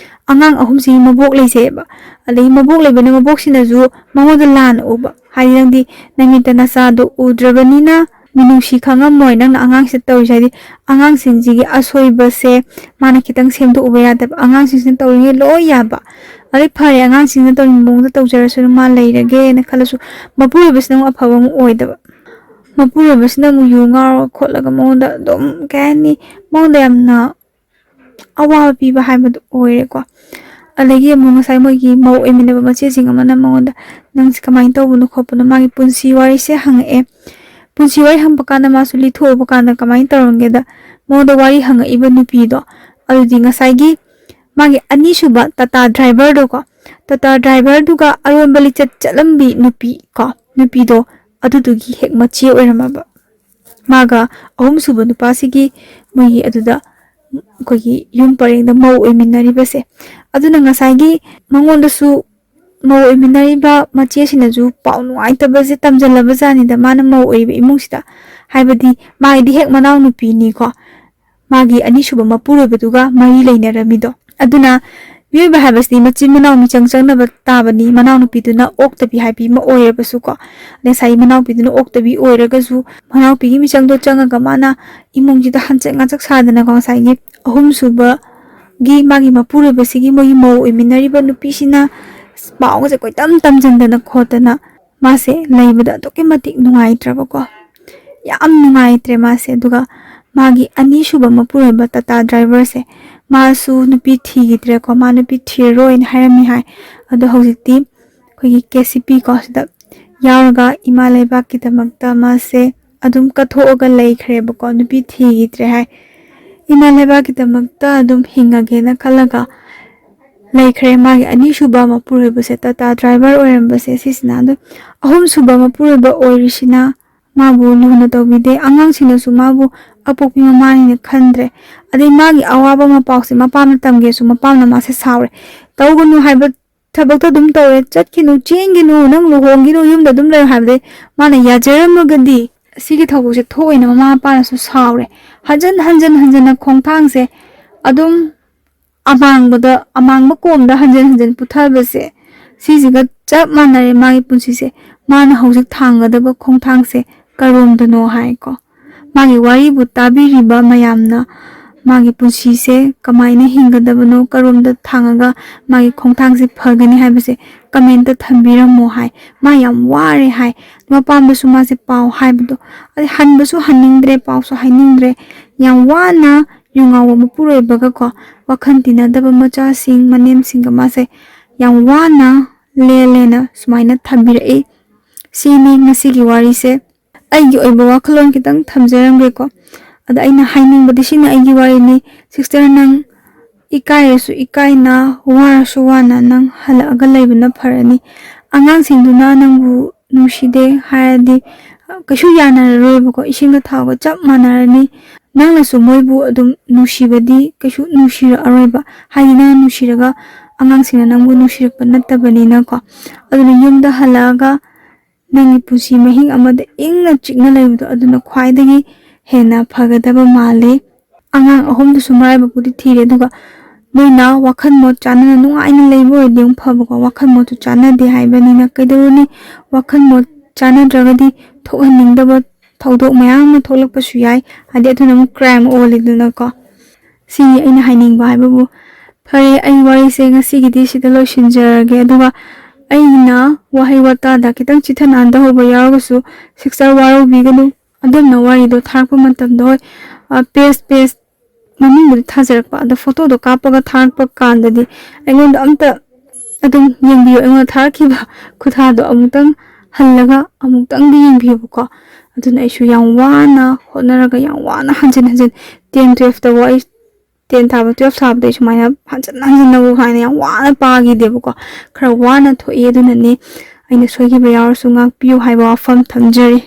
ꯑꯉꯥꯡ ꯑꯍꯨꯝꯁꯤꯒꯤ ꯃꯕꯣꯛ ꯂꯩꯖꯩꯑꯕ꯫ ꯑꯗꯒꯤ ꯃꯕꯣꯛ ꯂꯩꯕꯅ ꯃꯕꯣꯛꯁꯤꯅꯁꯨ ꯃꯉꯣꯟꯗ ꯂꯥꯟꯅ ꯎꯕ, ꯍꯥꯏꯗꯤ ꯅꯪꯗꯤ ꯅꯃꯤꯠꯇ ꯅꯆꯥꯗꯣ ꯎꯗ꯭ꯔꯕꯅꯤꯅ ꯃꯤꯅꯨꯡꯁꯤ ꯈꯪꯉꯝꯃꯣꯏ ꯅꯪꯅ ꯑꯉꯥꯡꯁꯤꯗ ꯇꯧꯔꯤꯁꯦ꯫ ꯍꯥꯏꯗꯤ ꯑꯉꯥꯡꯁꯤꯡꯁꯤꯒꯤ ꯑꯁꯣꯏꯕꯁꯦ ꯃꯥꯅ ꯈꯤꯇꯪ ꯁꯦꯝꯗꯣꯛꯎꯕ ꯌꯥꯗꯕ, ꯑꯉꯥꯡꯁꯤꯡꯁꯤꯅ ꯇꯧꯔꯤꯉꯩ ꯂꯣꯏ ꯌꯥꯕ꯫ ꯑꯗꯩ ꯐꯔꯦ, ꯑꯉꯥꯡꯁꯤꯡꯅ ꯇꯧꯅꯤꯡꯕ ꯃꯑꯣꯡꯗ ꯇꯧꯖꯔꯁꯅꯨ, ꯃꯥ ꯂꯩꯔꯒꯦꯅ ꯈꯜꯂꯁꯨ, ꯃꯄꯨꯔꯣꯏꯕꯁꯤꯅ ꯑꯃꯨꯛ ꯑꯐꯕ ꯑꯃꯨꯛ ꯑꯣꯏꯗꯕ꯫ ꯃꯄꯨꯔꯣꯏꯕꯁꯤꯅ ꯑꯃꯨꯛ ꯌꯨ ꯉꯥꯎꯔ ꯈꯣꯠꯂꯒ ꯃꯉꯣꯟꯗ ꯑꯗꯨꯝ, ꯀꯩ ꯍꯥꯏꯅꯤ, ꯃꯉꯣꯟꯗ ꯌꯥꯝꯅ ꯑꯋꯥꯕ ꯄꯤꯕ ꯍꯥꯏꯕꯗꯨ ꯑꯣꯏꯔꯦꯀꯣ꯫ ꯑꯗꯒꯤ ꯑꯃꯨꯛ ꯉꯁꯥꯏ ꯃꯣꯏꯒꯤ ꯃꯧ ꯑꯣꯏꯃꯤꯟꯅꯕ ꯃꯆꯦꯁꯤꯡ ꯑꯃꯅ ꯃꯉꯣꯟꯗ, "ꯅꯪꯁꯦ ꯀꯃꯥꯏꯅ ꯇꯧꯕꯅꯣ ꯈꯣꯠꯄꯅꯣ?" ꯃꯥꯒꯤ ꯄꯨꯟꯁꯤ ꯋꯥꯔꯤꯁꯦ ꯍꯪꯉꯛꯑꯦ꯫ ꯄꯨꯟꯁꯤ ꯋꯥꯔꯤ ꯍꯪꯕ ꯀꯥꯟꯗ ꯃꯥꯁꯨ ꯂꯤꯊꯣꯛꯎꯕ ꯀꯥꯟꯗ ꯀꯃꯥꯏꯅ ꯇꯧꯔꯝꯒꯦꯗ, ꯃꯉꯣꯟꯗ ꯋꯥꯔꯤ ꯍꯪꯉꯛꯏꯕ ꯅꯨꯄꯤꯗꯣ, ꯑꯗꯨꯗꯤ ꯉꯁꯥꯏꯒꯤ ꯃꯥꯒꯤ ꯑꯅꯤꯁꯨꯕ ꯇꯥꯇꯥ ꯗ꯭ꯔꯥꯏꯚꯔꯗꯣꯀꯣ, ꯇꯥꯇꯥ ꯗ꯭ꯔꯥꯏꯚꯔꯗꯨꯒ ꯑꯔꯣꯟꯕ ꯂꯤꯆꯠ ꯆꯠꯂꯝꯕꯤ ꯅꯨꯄꯤ ꯀꯣ, ꯅꯨꯄꯤꯗꯣ, ꯑꯗꯨꯗꯨꯒꯤ ꯍꯦꯛ ꯃꯆꯦ ꯑꯣꯏꯔꯝꯃꯕ꯫ ꯃꯥꯒ ꯑꯍꯨꯝꯁꯨꯕ ꯅꯨꯄꯥꯁꯤꯒꯤ ꯃꯣꯏꯒꯤ ꯑꯗꯨꯗ ꯑꯩꯈꯣꯏꯒꯤ ꯌꯨꯝ ꯄꯔꯦꯡꯗ ꯃꯧ ꯑꯣꯏꯃꯤꯟꯅꯔꯤꯕꯁꯦ꯫ ꯑꯗꯨꯅ ꯉꯁꯥꯏꯒꯤ ꯃꯉꯣꯟꯗꯁꯨ ꯃꯧ ꯑꯣꯏꯃꯤꯟꯅꯔꯤꯕ ꯃꯆꯦꯁꯤꯅꯁꯨ ꯄꯥꯎ ꯅꯨꯡꯉꯥꯏꯇꯕꯁꯦ ꯇꯝꯁꯤꯜꯂꯕ ꯖꯥꯠꯅꯤꯗ, ꯃꯥꯅ ꯃꯧ ꯑꯣꯏꯔꯤꯕ ꯏꯃꯨꯡꯁꯤꯗ꯫ ꯍꯥꯏꯕꯗꯤ ꯃꯥꯒꯤꯗꯤ ꯍꯦꯛ ꯃꯅꯥꯎꯅꯨꯄꯤꯅꯤꯀꯣ, ꯃꯥꯒꯤ ꯑꯅꯤꯁꯨꯕ ꯃꯄꯨꯔꯣꯏꯕꯗꯨꯒ ꯃꯔꯤ ꯂꯩꯅꯔꯝꯃꯤꯗꯣ꯫ ꯑꯗꯨꯅ ꯃꯤꯑꯣꯏꯕ ꯍꯥꯏꯕꯁꯤꯗꯤ ꯃꯆꯤꯟ ꯃꯅꯥꯎ ꯃꯤꯆꯪ ꯆꯪꯅꯕ ꯇꯥꯕꯅꯤ꯫ ꯃꯅꯥꯎꯅꯨꯄꯤꯗꯨꯅ ꯑꯣꯛꯇꯕꯤ ꯍꯥꯏꯕꯤ ꯑꯃ ꯑꯣꯏꯔꯕꯁꯨꯀꯣ, ꯉꯁꯥꯏ ꯃꯅꯥꯎꯄꯤꯗꯨꯅ ꯑꯣꯛꯇꯕꯤ ꯑꯣꯏꯔꯒꯁꯨ, ꯃꯅꯥꯎꯄꯤꯒꯤ ꯃꯤꯆꯪꯗꯣ ꯆꯪꯉꯒ ꯃꯥꯅ ꯏꯃꯨꯡꯁꯤꯗ ꯍꯟꯆꯛ ꯉꯥꯆꯛ ꯁꯥꯗꯅꯀꯣ, ꯉꯁꯥꯏꯒꯤ ꯑꯍꯨꯝꯁꯨꯕꯒꯤ ꯃꯥꯒꯤ ꯃꯄꯨꯔꯣꯏꯕꯁꯤꯒꯤ ꯃꯣꯏꯒꯤ ꯃꯧ ꯑꯣꯏꯃꯤꯟꯅꯔꯤꯕ ꯅꯨꯄꯤꯁꯤꯅ ꯄꯥꯎꯒꯁꯦ ꯀꯣꯏꯇꯝ ꯇꯝꯁꯤꯟꯗꯅ ꯈꯣꯠꯇꯅ ꯃꯥꯁꯦ ꯂꯩꯕꯗ ꯑꯗꯨꯛꯀꯤ ꯃꯇꯤꯛ ꯅꯨꯡꯉꯥꯏꯇ꯭ꯔꯕꯀꯣ, ꯌꯥꯝ ꯅꯨꯡꯉꯥꯏꯇ꯭ꯔꯦ ꯃꯥꯁꯦ꯫ ꯑꯗꯨꯒ ꯃꯥꯒꯤ ꯑꯅꯤꯁꯨꯕ ꯃꯄꯨꯔꯣꯏꯕ ꯇꯥꯇꯥ ꯗ꯭ꯔꯥꯏꯚꯔꯁꯦ, ꯃꯥꯁꯨ ꯅꯨꯄꯤ ꯊꯤꯈꯤꯗ꯭ꯔꯦꯀꯣ, ꯃꯥ ꯅꯨꯄꯤ ꯊꯤꯔꯔꯣꯏꯅ ꯍꯥꯏꯔꯝꯃꯤ ꯍꯥꯏ꯫ ꯑꯗꯣ ꯍꯧꯖꯤꯛꯇꯤ ꯑꯩꯈꯣꯏꯒꯤ ꯀꯦ ꯁꯤ ꯄꯤ ꯀꯣ, ꯁꯤꯗ ꯌꯥꯎꯔꯒ ꯏꯃꯥ ꯂꯩꯕꯥꯛꯀꯤꯗꯃꯛꯇ ꯃꯥꯁꯦ ꯑꯗꯨꯝ ꯀꯠꯊꯣꯛꯑꯒ ꯂꯩꯈ꯭ꯔꯦꯕꯀꯣ, ꯅꯨꯄꯤ ꯊꯤꯈꯤꯗ꯭ꯔꯦ ꯍꯥꯏ꯫ ꯏꯃꯥ ꯂꯩꯕꯥꯛꯀꯤꯗꯃꯛꯇ ꯑꯗꯨꯝ ꯍꯤꯡꯉꯒꯦꯅ ꯈꯜꯂꯒ ꯂꯩꯈ꯭ꯔꯦ꯫ ꯃꯥꯒꯤ ꯑꯅꯤꯁꯨꯕ ꯃꯄꯨꯔꯣꯏꯕꯁꯦ, ꯇꯥꯇꯥ ꯗ꯭ꯔꯥꯏꯚꯔ ꯑꯣꯏꯔꯝꯕꯁꯦ ꯁꯤꯁꯤꯅ꯫ ꯑꯗꯣ ꯑꯍꯨꯝꯁꯨꯕ ꯃꯄꯨꯔꯣꯏꯕ ꯑꯣꯏꯔꯤꯁꯤꯅ ꯃꯥꯕꯨ ꯂꯨꯅ ꯇꯧꯕꯤꯗꯦ꯫ ꯑꯉꯥꯡꯁꯤꯡꯅꯁꯨ ꯃꯥꯕꯨ ꯑꯄꯣꯛꯄꯤ ꯃꯃꯥꯅꯤꯅ ꯈꯟꯗ꯭ꯔꯦ꯫ ꯑꯗꯩ ꯃꯥꯒꯤ ꯑꯋꯥꯕ ꯃꯄꯥꯎꯁꯦ ꯃꯄꯥꯝꯅ ꯇꯝꯒꯦꯁꯨ ꯃꯄꯥꯝꯅ ꯃꯥꯁꯦ ꯁꯥꯎꯔꯦ꯫ "ꯇꯧꯒꯅꯨ ꯍꯥꯏꯕ ꯊꯕꯛꯇ ꯑꯗꯨꯝ ꯇꯧꯔꯦ, ꯆꯠꯈꯤꯅꯨ, ꯆꯦꯟꯒꯤꯅꯨ, ꯅꯪ ꯂꯨꯍꯣꯡꯒꯤꯅꯨ, ꯌꯨꯝꯗ ꯑꯗꯨꯝ ꯂꯩꯌꯨ" ꯍꯥꯏꯕꯗꯩ ꯃꯥꯅ ꯌꯥꯖꯔꯝꯃꯒꯗꯤ ꯁꯤꯒꯤ ꯊꯧꯗꯣꯛꯁꯦ ꯊꯣꯛꯑꯣꯏꯅ ꯃꯃꯥ ꯃꯄꯥꯅꯁꯨ ꯁꯥꯎꯔꯦ꯫ ꯍꯟꯖꯟ ꯍꯟꯖꯟ ꯍꯟꯖꯟꯅ ꯈꯣꯡꯊꯥꯡꯁꯦ ꯑꯗꯨꯝ ꯑꯃꯥꯡꯕꯗ, ꯑꯃꯥꯡꯕ ꯀꯣꯝꯗ ꯍꯟꯖꯟ ꯍꯟꯖꯟ ꯄꯨꯊꯕꯁꯦ, ꯁꯤꯁꯤꯒ ꯆꯞ ꯃꯥꯟꯅꯔꯦ ꯃꯥꯒꯤ ꯄꯨꯟꯁꯤꯁꯦ꯫ ꯃꯥꯅ ꯍꯧꯖꯤꯛ ꯊꯥꯡꯒꯗꯕ ꯈꯣꯡꯊꯥꯡꯁꯦ ꯀꯔꯣꯝꯗꯅꯣ ꯍꯥꯏꯀꯣ꯫ ꯃꯥꯒꯤ ꯋꯥꯔꯤꯕꯨ ꯇꯥꯕꯤꯔꯤꯕ ꯃꯌꯥꯝꯅ ꯃꯥꯒꯤ ꯄꯨꯟꯁꯤꯁꯦ ꯀꯃꯥꯏꯅ ꯍꯤꯡꯒꯗꯕꯅꯣ, ꯀꯔꯣꯝꯗ ꯊꯥꯡꯉꯒ ꯃꯥꯒꯤ ꯈꯣꯡꯊꯥꯡꯁꯦ ꯐꯒꯅꯤ ꯍꯥꯏꯕꯁꯦ ꯀꯃꯦꯟꯇ ꯊꯝꯕꯤꯔꯝꯃꯣ ꯍꯥꯏ꯫ ꯃꯥ ꯌꯥꯝ ꯋꯥꯔꯦ ꯍꯥꯏ꯫ ꯃꯄꯥꯝꯗꯁꯨ ꯃꯥꯁꯦ ꯄꯥꯎ ꯍꯥꯏꯕꯗꯣ, ꯑꯗꯩ ꯍꯟꯕꯁꯨ ꯍꯟꯅꯤꯡꯗ꯭ꯔꯦ, ꯄꯥꯎꯁꯨ ꯍꯥꯏꯅꯤꯡꯗ꯭ꯔꯦ꯫ ꯌꯥꯝ ꯋꯥꯅ ꯌꯨ ꯉꯥꯎꯕ ꯃꯄꯨꯔꯣꯏꯕꯒꯀꯣ, ꯋꯥꯈꯜ ꯇꯤꯟꯅꯗꯕ ꯃꯆꯥꯁꯤꯡ, ꯃꯅꯦꯝꯁꯤꯡꯒ ꯃꯥꯁꯦ ꯌꯥꯝ ꯋꯥꯅ ꯂꯦꯜꯂꯦꯅ ꯁꯨꯃꯥꯏꯅ ꯊꯝꯕꯤꯔꯛꯏ꯫ ꯁꯤꯅꯤ ꯉꯁꯤꯒꯤ ꯋꯥꯔꯤꯁꯦ꯫ ꯑꯩꯒꯤ ꯑꯣꯏꯕ ꯋꯥꯈꯜꯂꯣꯟ ꯈꯤꯇꯪ ꯊꯝꯖꯔꯝꯒꯦꯀꯣ꯫ ꯑꯗ ꯑꯩꯅ ꯍꯥꯏꯅꯤꯡꯕꯗꯤ ꯁꯤꯅ ꯑꯩꯒꯤ ꯋꯥꯔꯤꯅꯤ꯫ ꯁꯤꯁꯇꯔ, ꯅꯪ ꯏꯀꯥꯏꯔꯁꯨ ꯏꯀꯥꯏꯅ, ꯋꯥꯔꯁꯨ ꯋꯥꯅ ꯅꯪ ꯍꯜꯂꯛꯑꯒ ꯂꯩꯕꯅ ꯐꯔꯅꯤ꯫ ꯑꯉꯥꯡꯁꯤꯡꯗꯨꯅ ꯅꯪꯕꯨ ꯅꯨꯡꯁꯤꯗꯦ ꯍꯥꯏꯔꯗꯤ, ꯑ, ꯀꯩꯁꯨ ꯌꯥꯅꯔꯔꯣꯏꯕꯀꯣ꯫ ꯏꯁꯤꯡꯒ ꯊꯥꯎꯒ ꯆꯞ ꯃꯥꯟꯅꯔꯅꯤ꯫ ꯅꯪꯅꯁꯨ ꯃꯣꯏꯕꯨ ꯑꯗꯨꯝ ꯅꯨꯡꯁꯤꯕꯗꯤ ꯀꯩꯁꯨ ꯅꯨꯡꯁꯤꯔꯛꯑꯔꯣꯏꯕ꯫ ꯍꯥꯏꯗꯤ ꯅꯪꯅ ꯅꯨꯡꯁꯤꯔꯒ ꯑꯉꯥꯡꯁꯤꯡꯅ ꯅꯪꯕꯨ ꯅꯨꯡꯁꯤꯔꯛꯄ ꯅꯠꯇꯕꯅꯤꯅꯀꯣ꯫ ꯑꯗꯨꯅ ꯌꯨꯝꯗ ꯍꯜꯂꯛꯑꯒ ꯅꯪꯒꯤ ꯄꯨꯟꯁꯤ ꯃꯍꯤꯡ ꯑꯃꯗ ꯏꯪꯅ ꯆꯤꯛꯅ ꯂꯩꯕꯗꯣ, ꯑꯗꯨꯅ ꯈ꯭ꯋꯥꯏꯗꯒꯤ ꯍꯦꯟꯅ ꯐꯒꯗꯕ ꯃꯥꯜꯂꯤ꯫ ꯑꯉꯥꯡ ꯑꯍꯨꯝꯗꯨꯁꯨ ꯃꯔꯥꯏꯕꯛꯄꯨꯗꯤ ꯊꯤꯔꯦ, ꯑꯗꯨꯒ ꯅꯣꯏꯅ ꯋꯥꯈꯜ ꯃꯣꯠ ꯆꯥꯟꯅꯅ ꯅꯨꯡꯉꯥꯏꯅ ꯂꯩꯕ ꯑꯣꯏꯔꯗꯤ ꯑꯃꯨꯛ ꯐꯕꯀꯣ꯫ ꯋꯥꯈꯜ ꯃꯣꯠꯇꯨ ꯆꯥꯟꯅꯗꯦ ꯍꯥꯏꯕꯅꯤꯅ ꯀꯩꯗꯧꯔꯨꯅꯤ? ꯋꯥꯈꯜ ꯃꯣꯠ ꯆꯥꯟꯅꯗ꯭ꯔꯒꯗꯤ ꯊꯣꯛꯍꯟꯅꯤꯡꯗꯕ ꯊꯧꯗꯣꯛ ꯃꯌꯥꯝ ꯑꯃ ꯊꯣꯛꯂꯛꯄꯁꯨ ꯌꯥꯏ꯫ ꯍꯥꯏꯗꯤ ꯑꯗꯨꯅ ꯑꯃꯨꯛ ꯀ꯭ꯔꯥꯏꯝ ꯑꯣꯜꯂꯤꯗꯅꯀꯣ꯫ ꯁꯤꯅꯤ ꯑꯩꯅ ꯍꯥꯏꯅꯤꯡꯕ ꯍꯥꯏꯕꯕꯨ꯫ ꯐꯔꯦ, ꯑꯩ ꯋꯥꯔꯤꯁꯦ ꯉꯁꯤꯒꯤꯗꯤ ꯁꯤꯗ ꯂꯣꯏꯁꯤꯟꯖꯔꯒꯦ꯫ ꯑꯗꯨꯒ ꯑꯩꯅ ꯋꯥꯍꯩ ꯋꯥꯇꯥꯗ ꯈꯤꯇꯪ ꯆꯤꯊ ꯅꯥꯟꯗꯍꯧꯕ ꯌꯥꯎꯔꯒꯁꯨ ꯁꯤꯁꯇꯔ ꯋꯥꯔꯧꯕꯤꯒꯅꯨ꯫ ꯑꯗꯣꯝꯅ ꯋꯥꯔꯤꯗꯣ ꯊꯥꯔꯛꯄ ꯃꯇꯝꯗ, ꯍꯣꯏ, ꯑ, ꯄꯦꯖ, ꯄꯦꯖ ꯃꯃꯤꯡꯕꯨꯗꯤ ꯊꯥꯖꯔꯛꯄ, ꯑꯗꯣ ꯐꯣꯇꯣꯗꯣ ꯀꯥꯞꯄꯒ ꯊꯥꯔꯛꯄ ꯀꯥꯟꯗꯗꯤ ꯑꯩꯉꯣꯟꯗ ꯑꯝꯇ ꯑꯗꯨꯝ ꯌꯦꯡꯕꯤꯌꯨ꯫ ꯑꯩꯉꯣꯟꯗ ꯊꯥꯔꯛꯈꯤꯕ ꯈꯨꯊꯥꯗꯣ ꯑꯃꯨꯛꯇꯪ ꯍꯜꯂꯒ ꯑꯃꯨꯛꯇꯪꯗꯤ ꯌꯦꯡꯕꯤꯌꯨꯕꯀꯣ꯫ ꯑꯗꯨꯅ ꯑꯩꯁꯨ ꯌꯥꯝ ꯋꯥꯅ ꯍꯣꯠꯅꯔꯒ, ꯌꯥꯝ ꯋꯥꯅ ꯍꯟꯖꯤꯟ ꯍꯟꯖꯤꯟ, ꯇꯦꯟ ꯇꯨꯌꯦꯜꯐꯇꯕꯨ ꯑꯩ ꯇꯦꯟ ꯊꯥꯕ, ꯇꯨꯌꯦꯜꯐ ꯊꯥꯕꯗ ꯑꯩ ꯁꯨꯃꯥꯏꯅ ꯍꯟꯖꯤꯟ ꯍꯟꯖꯤꯟꯅꯕꯨ ꯍꯥꯏꯅ ꯌꯥꯝ ꯋꯥꯅ ꯄꯥꯈꯤꯗꯦꯕꯀꯣ꯫ ꯈꯔ ꯋꯥꯅ ꯊꯣꯛꯏ꯫ ꯑꯗꯨꯅꯅꯦ ꯑꯩꯅ ꯁꯣꯏꯈꯤꯕ ꯌꯥꯎꯔꯁꯨ ꯉꯥꯛꯄꯤꯌꯨ ꯍꯥꯏꯕ ꯋꯥꯐꯝ ꯊꯝꯖꯔꯤ꯫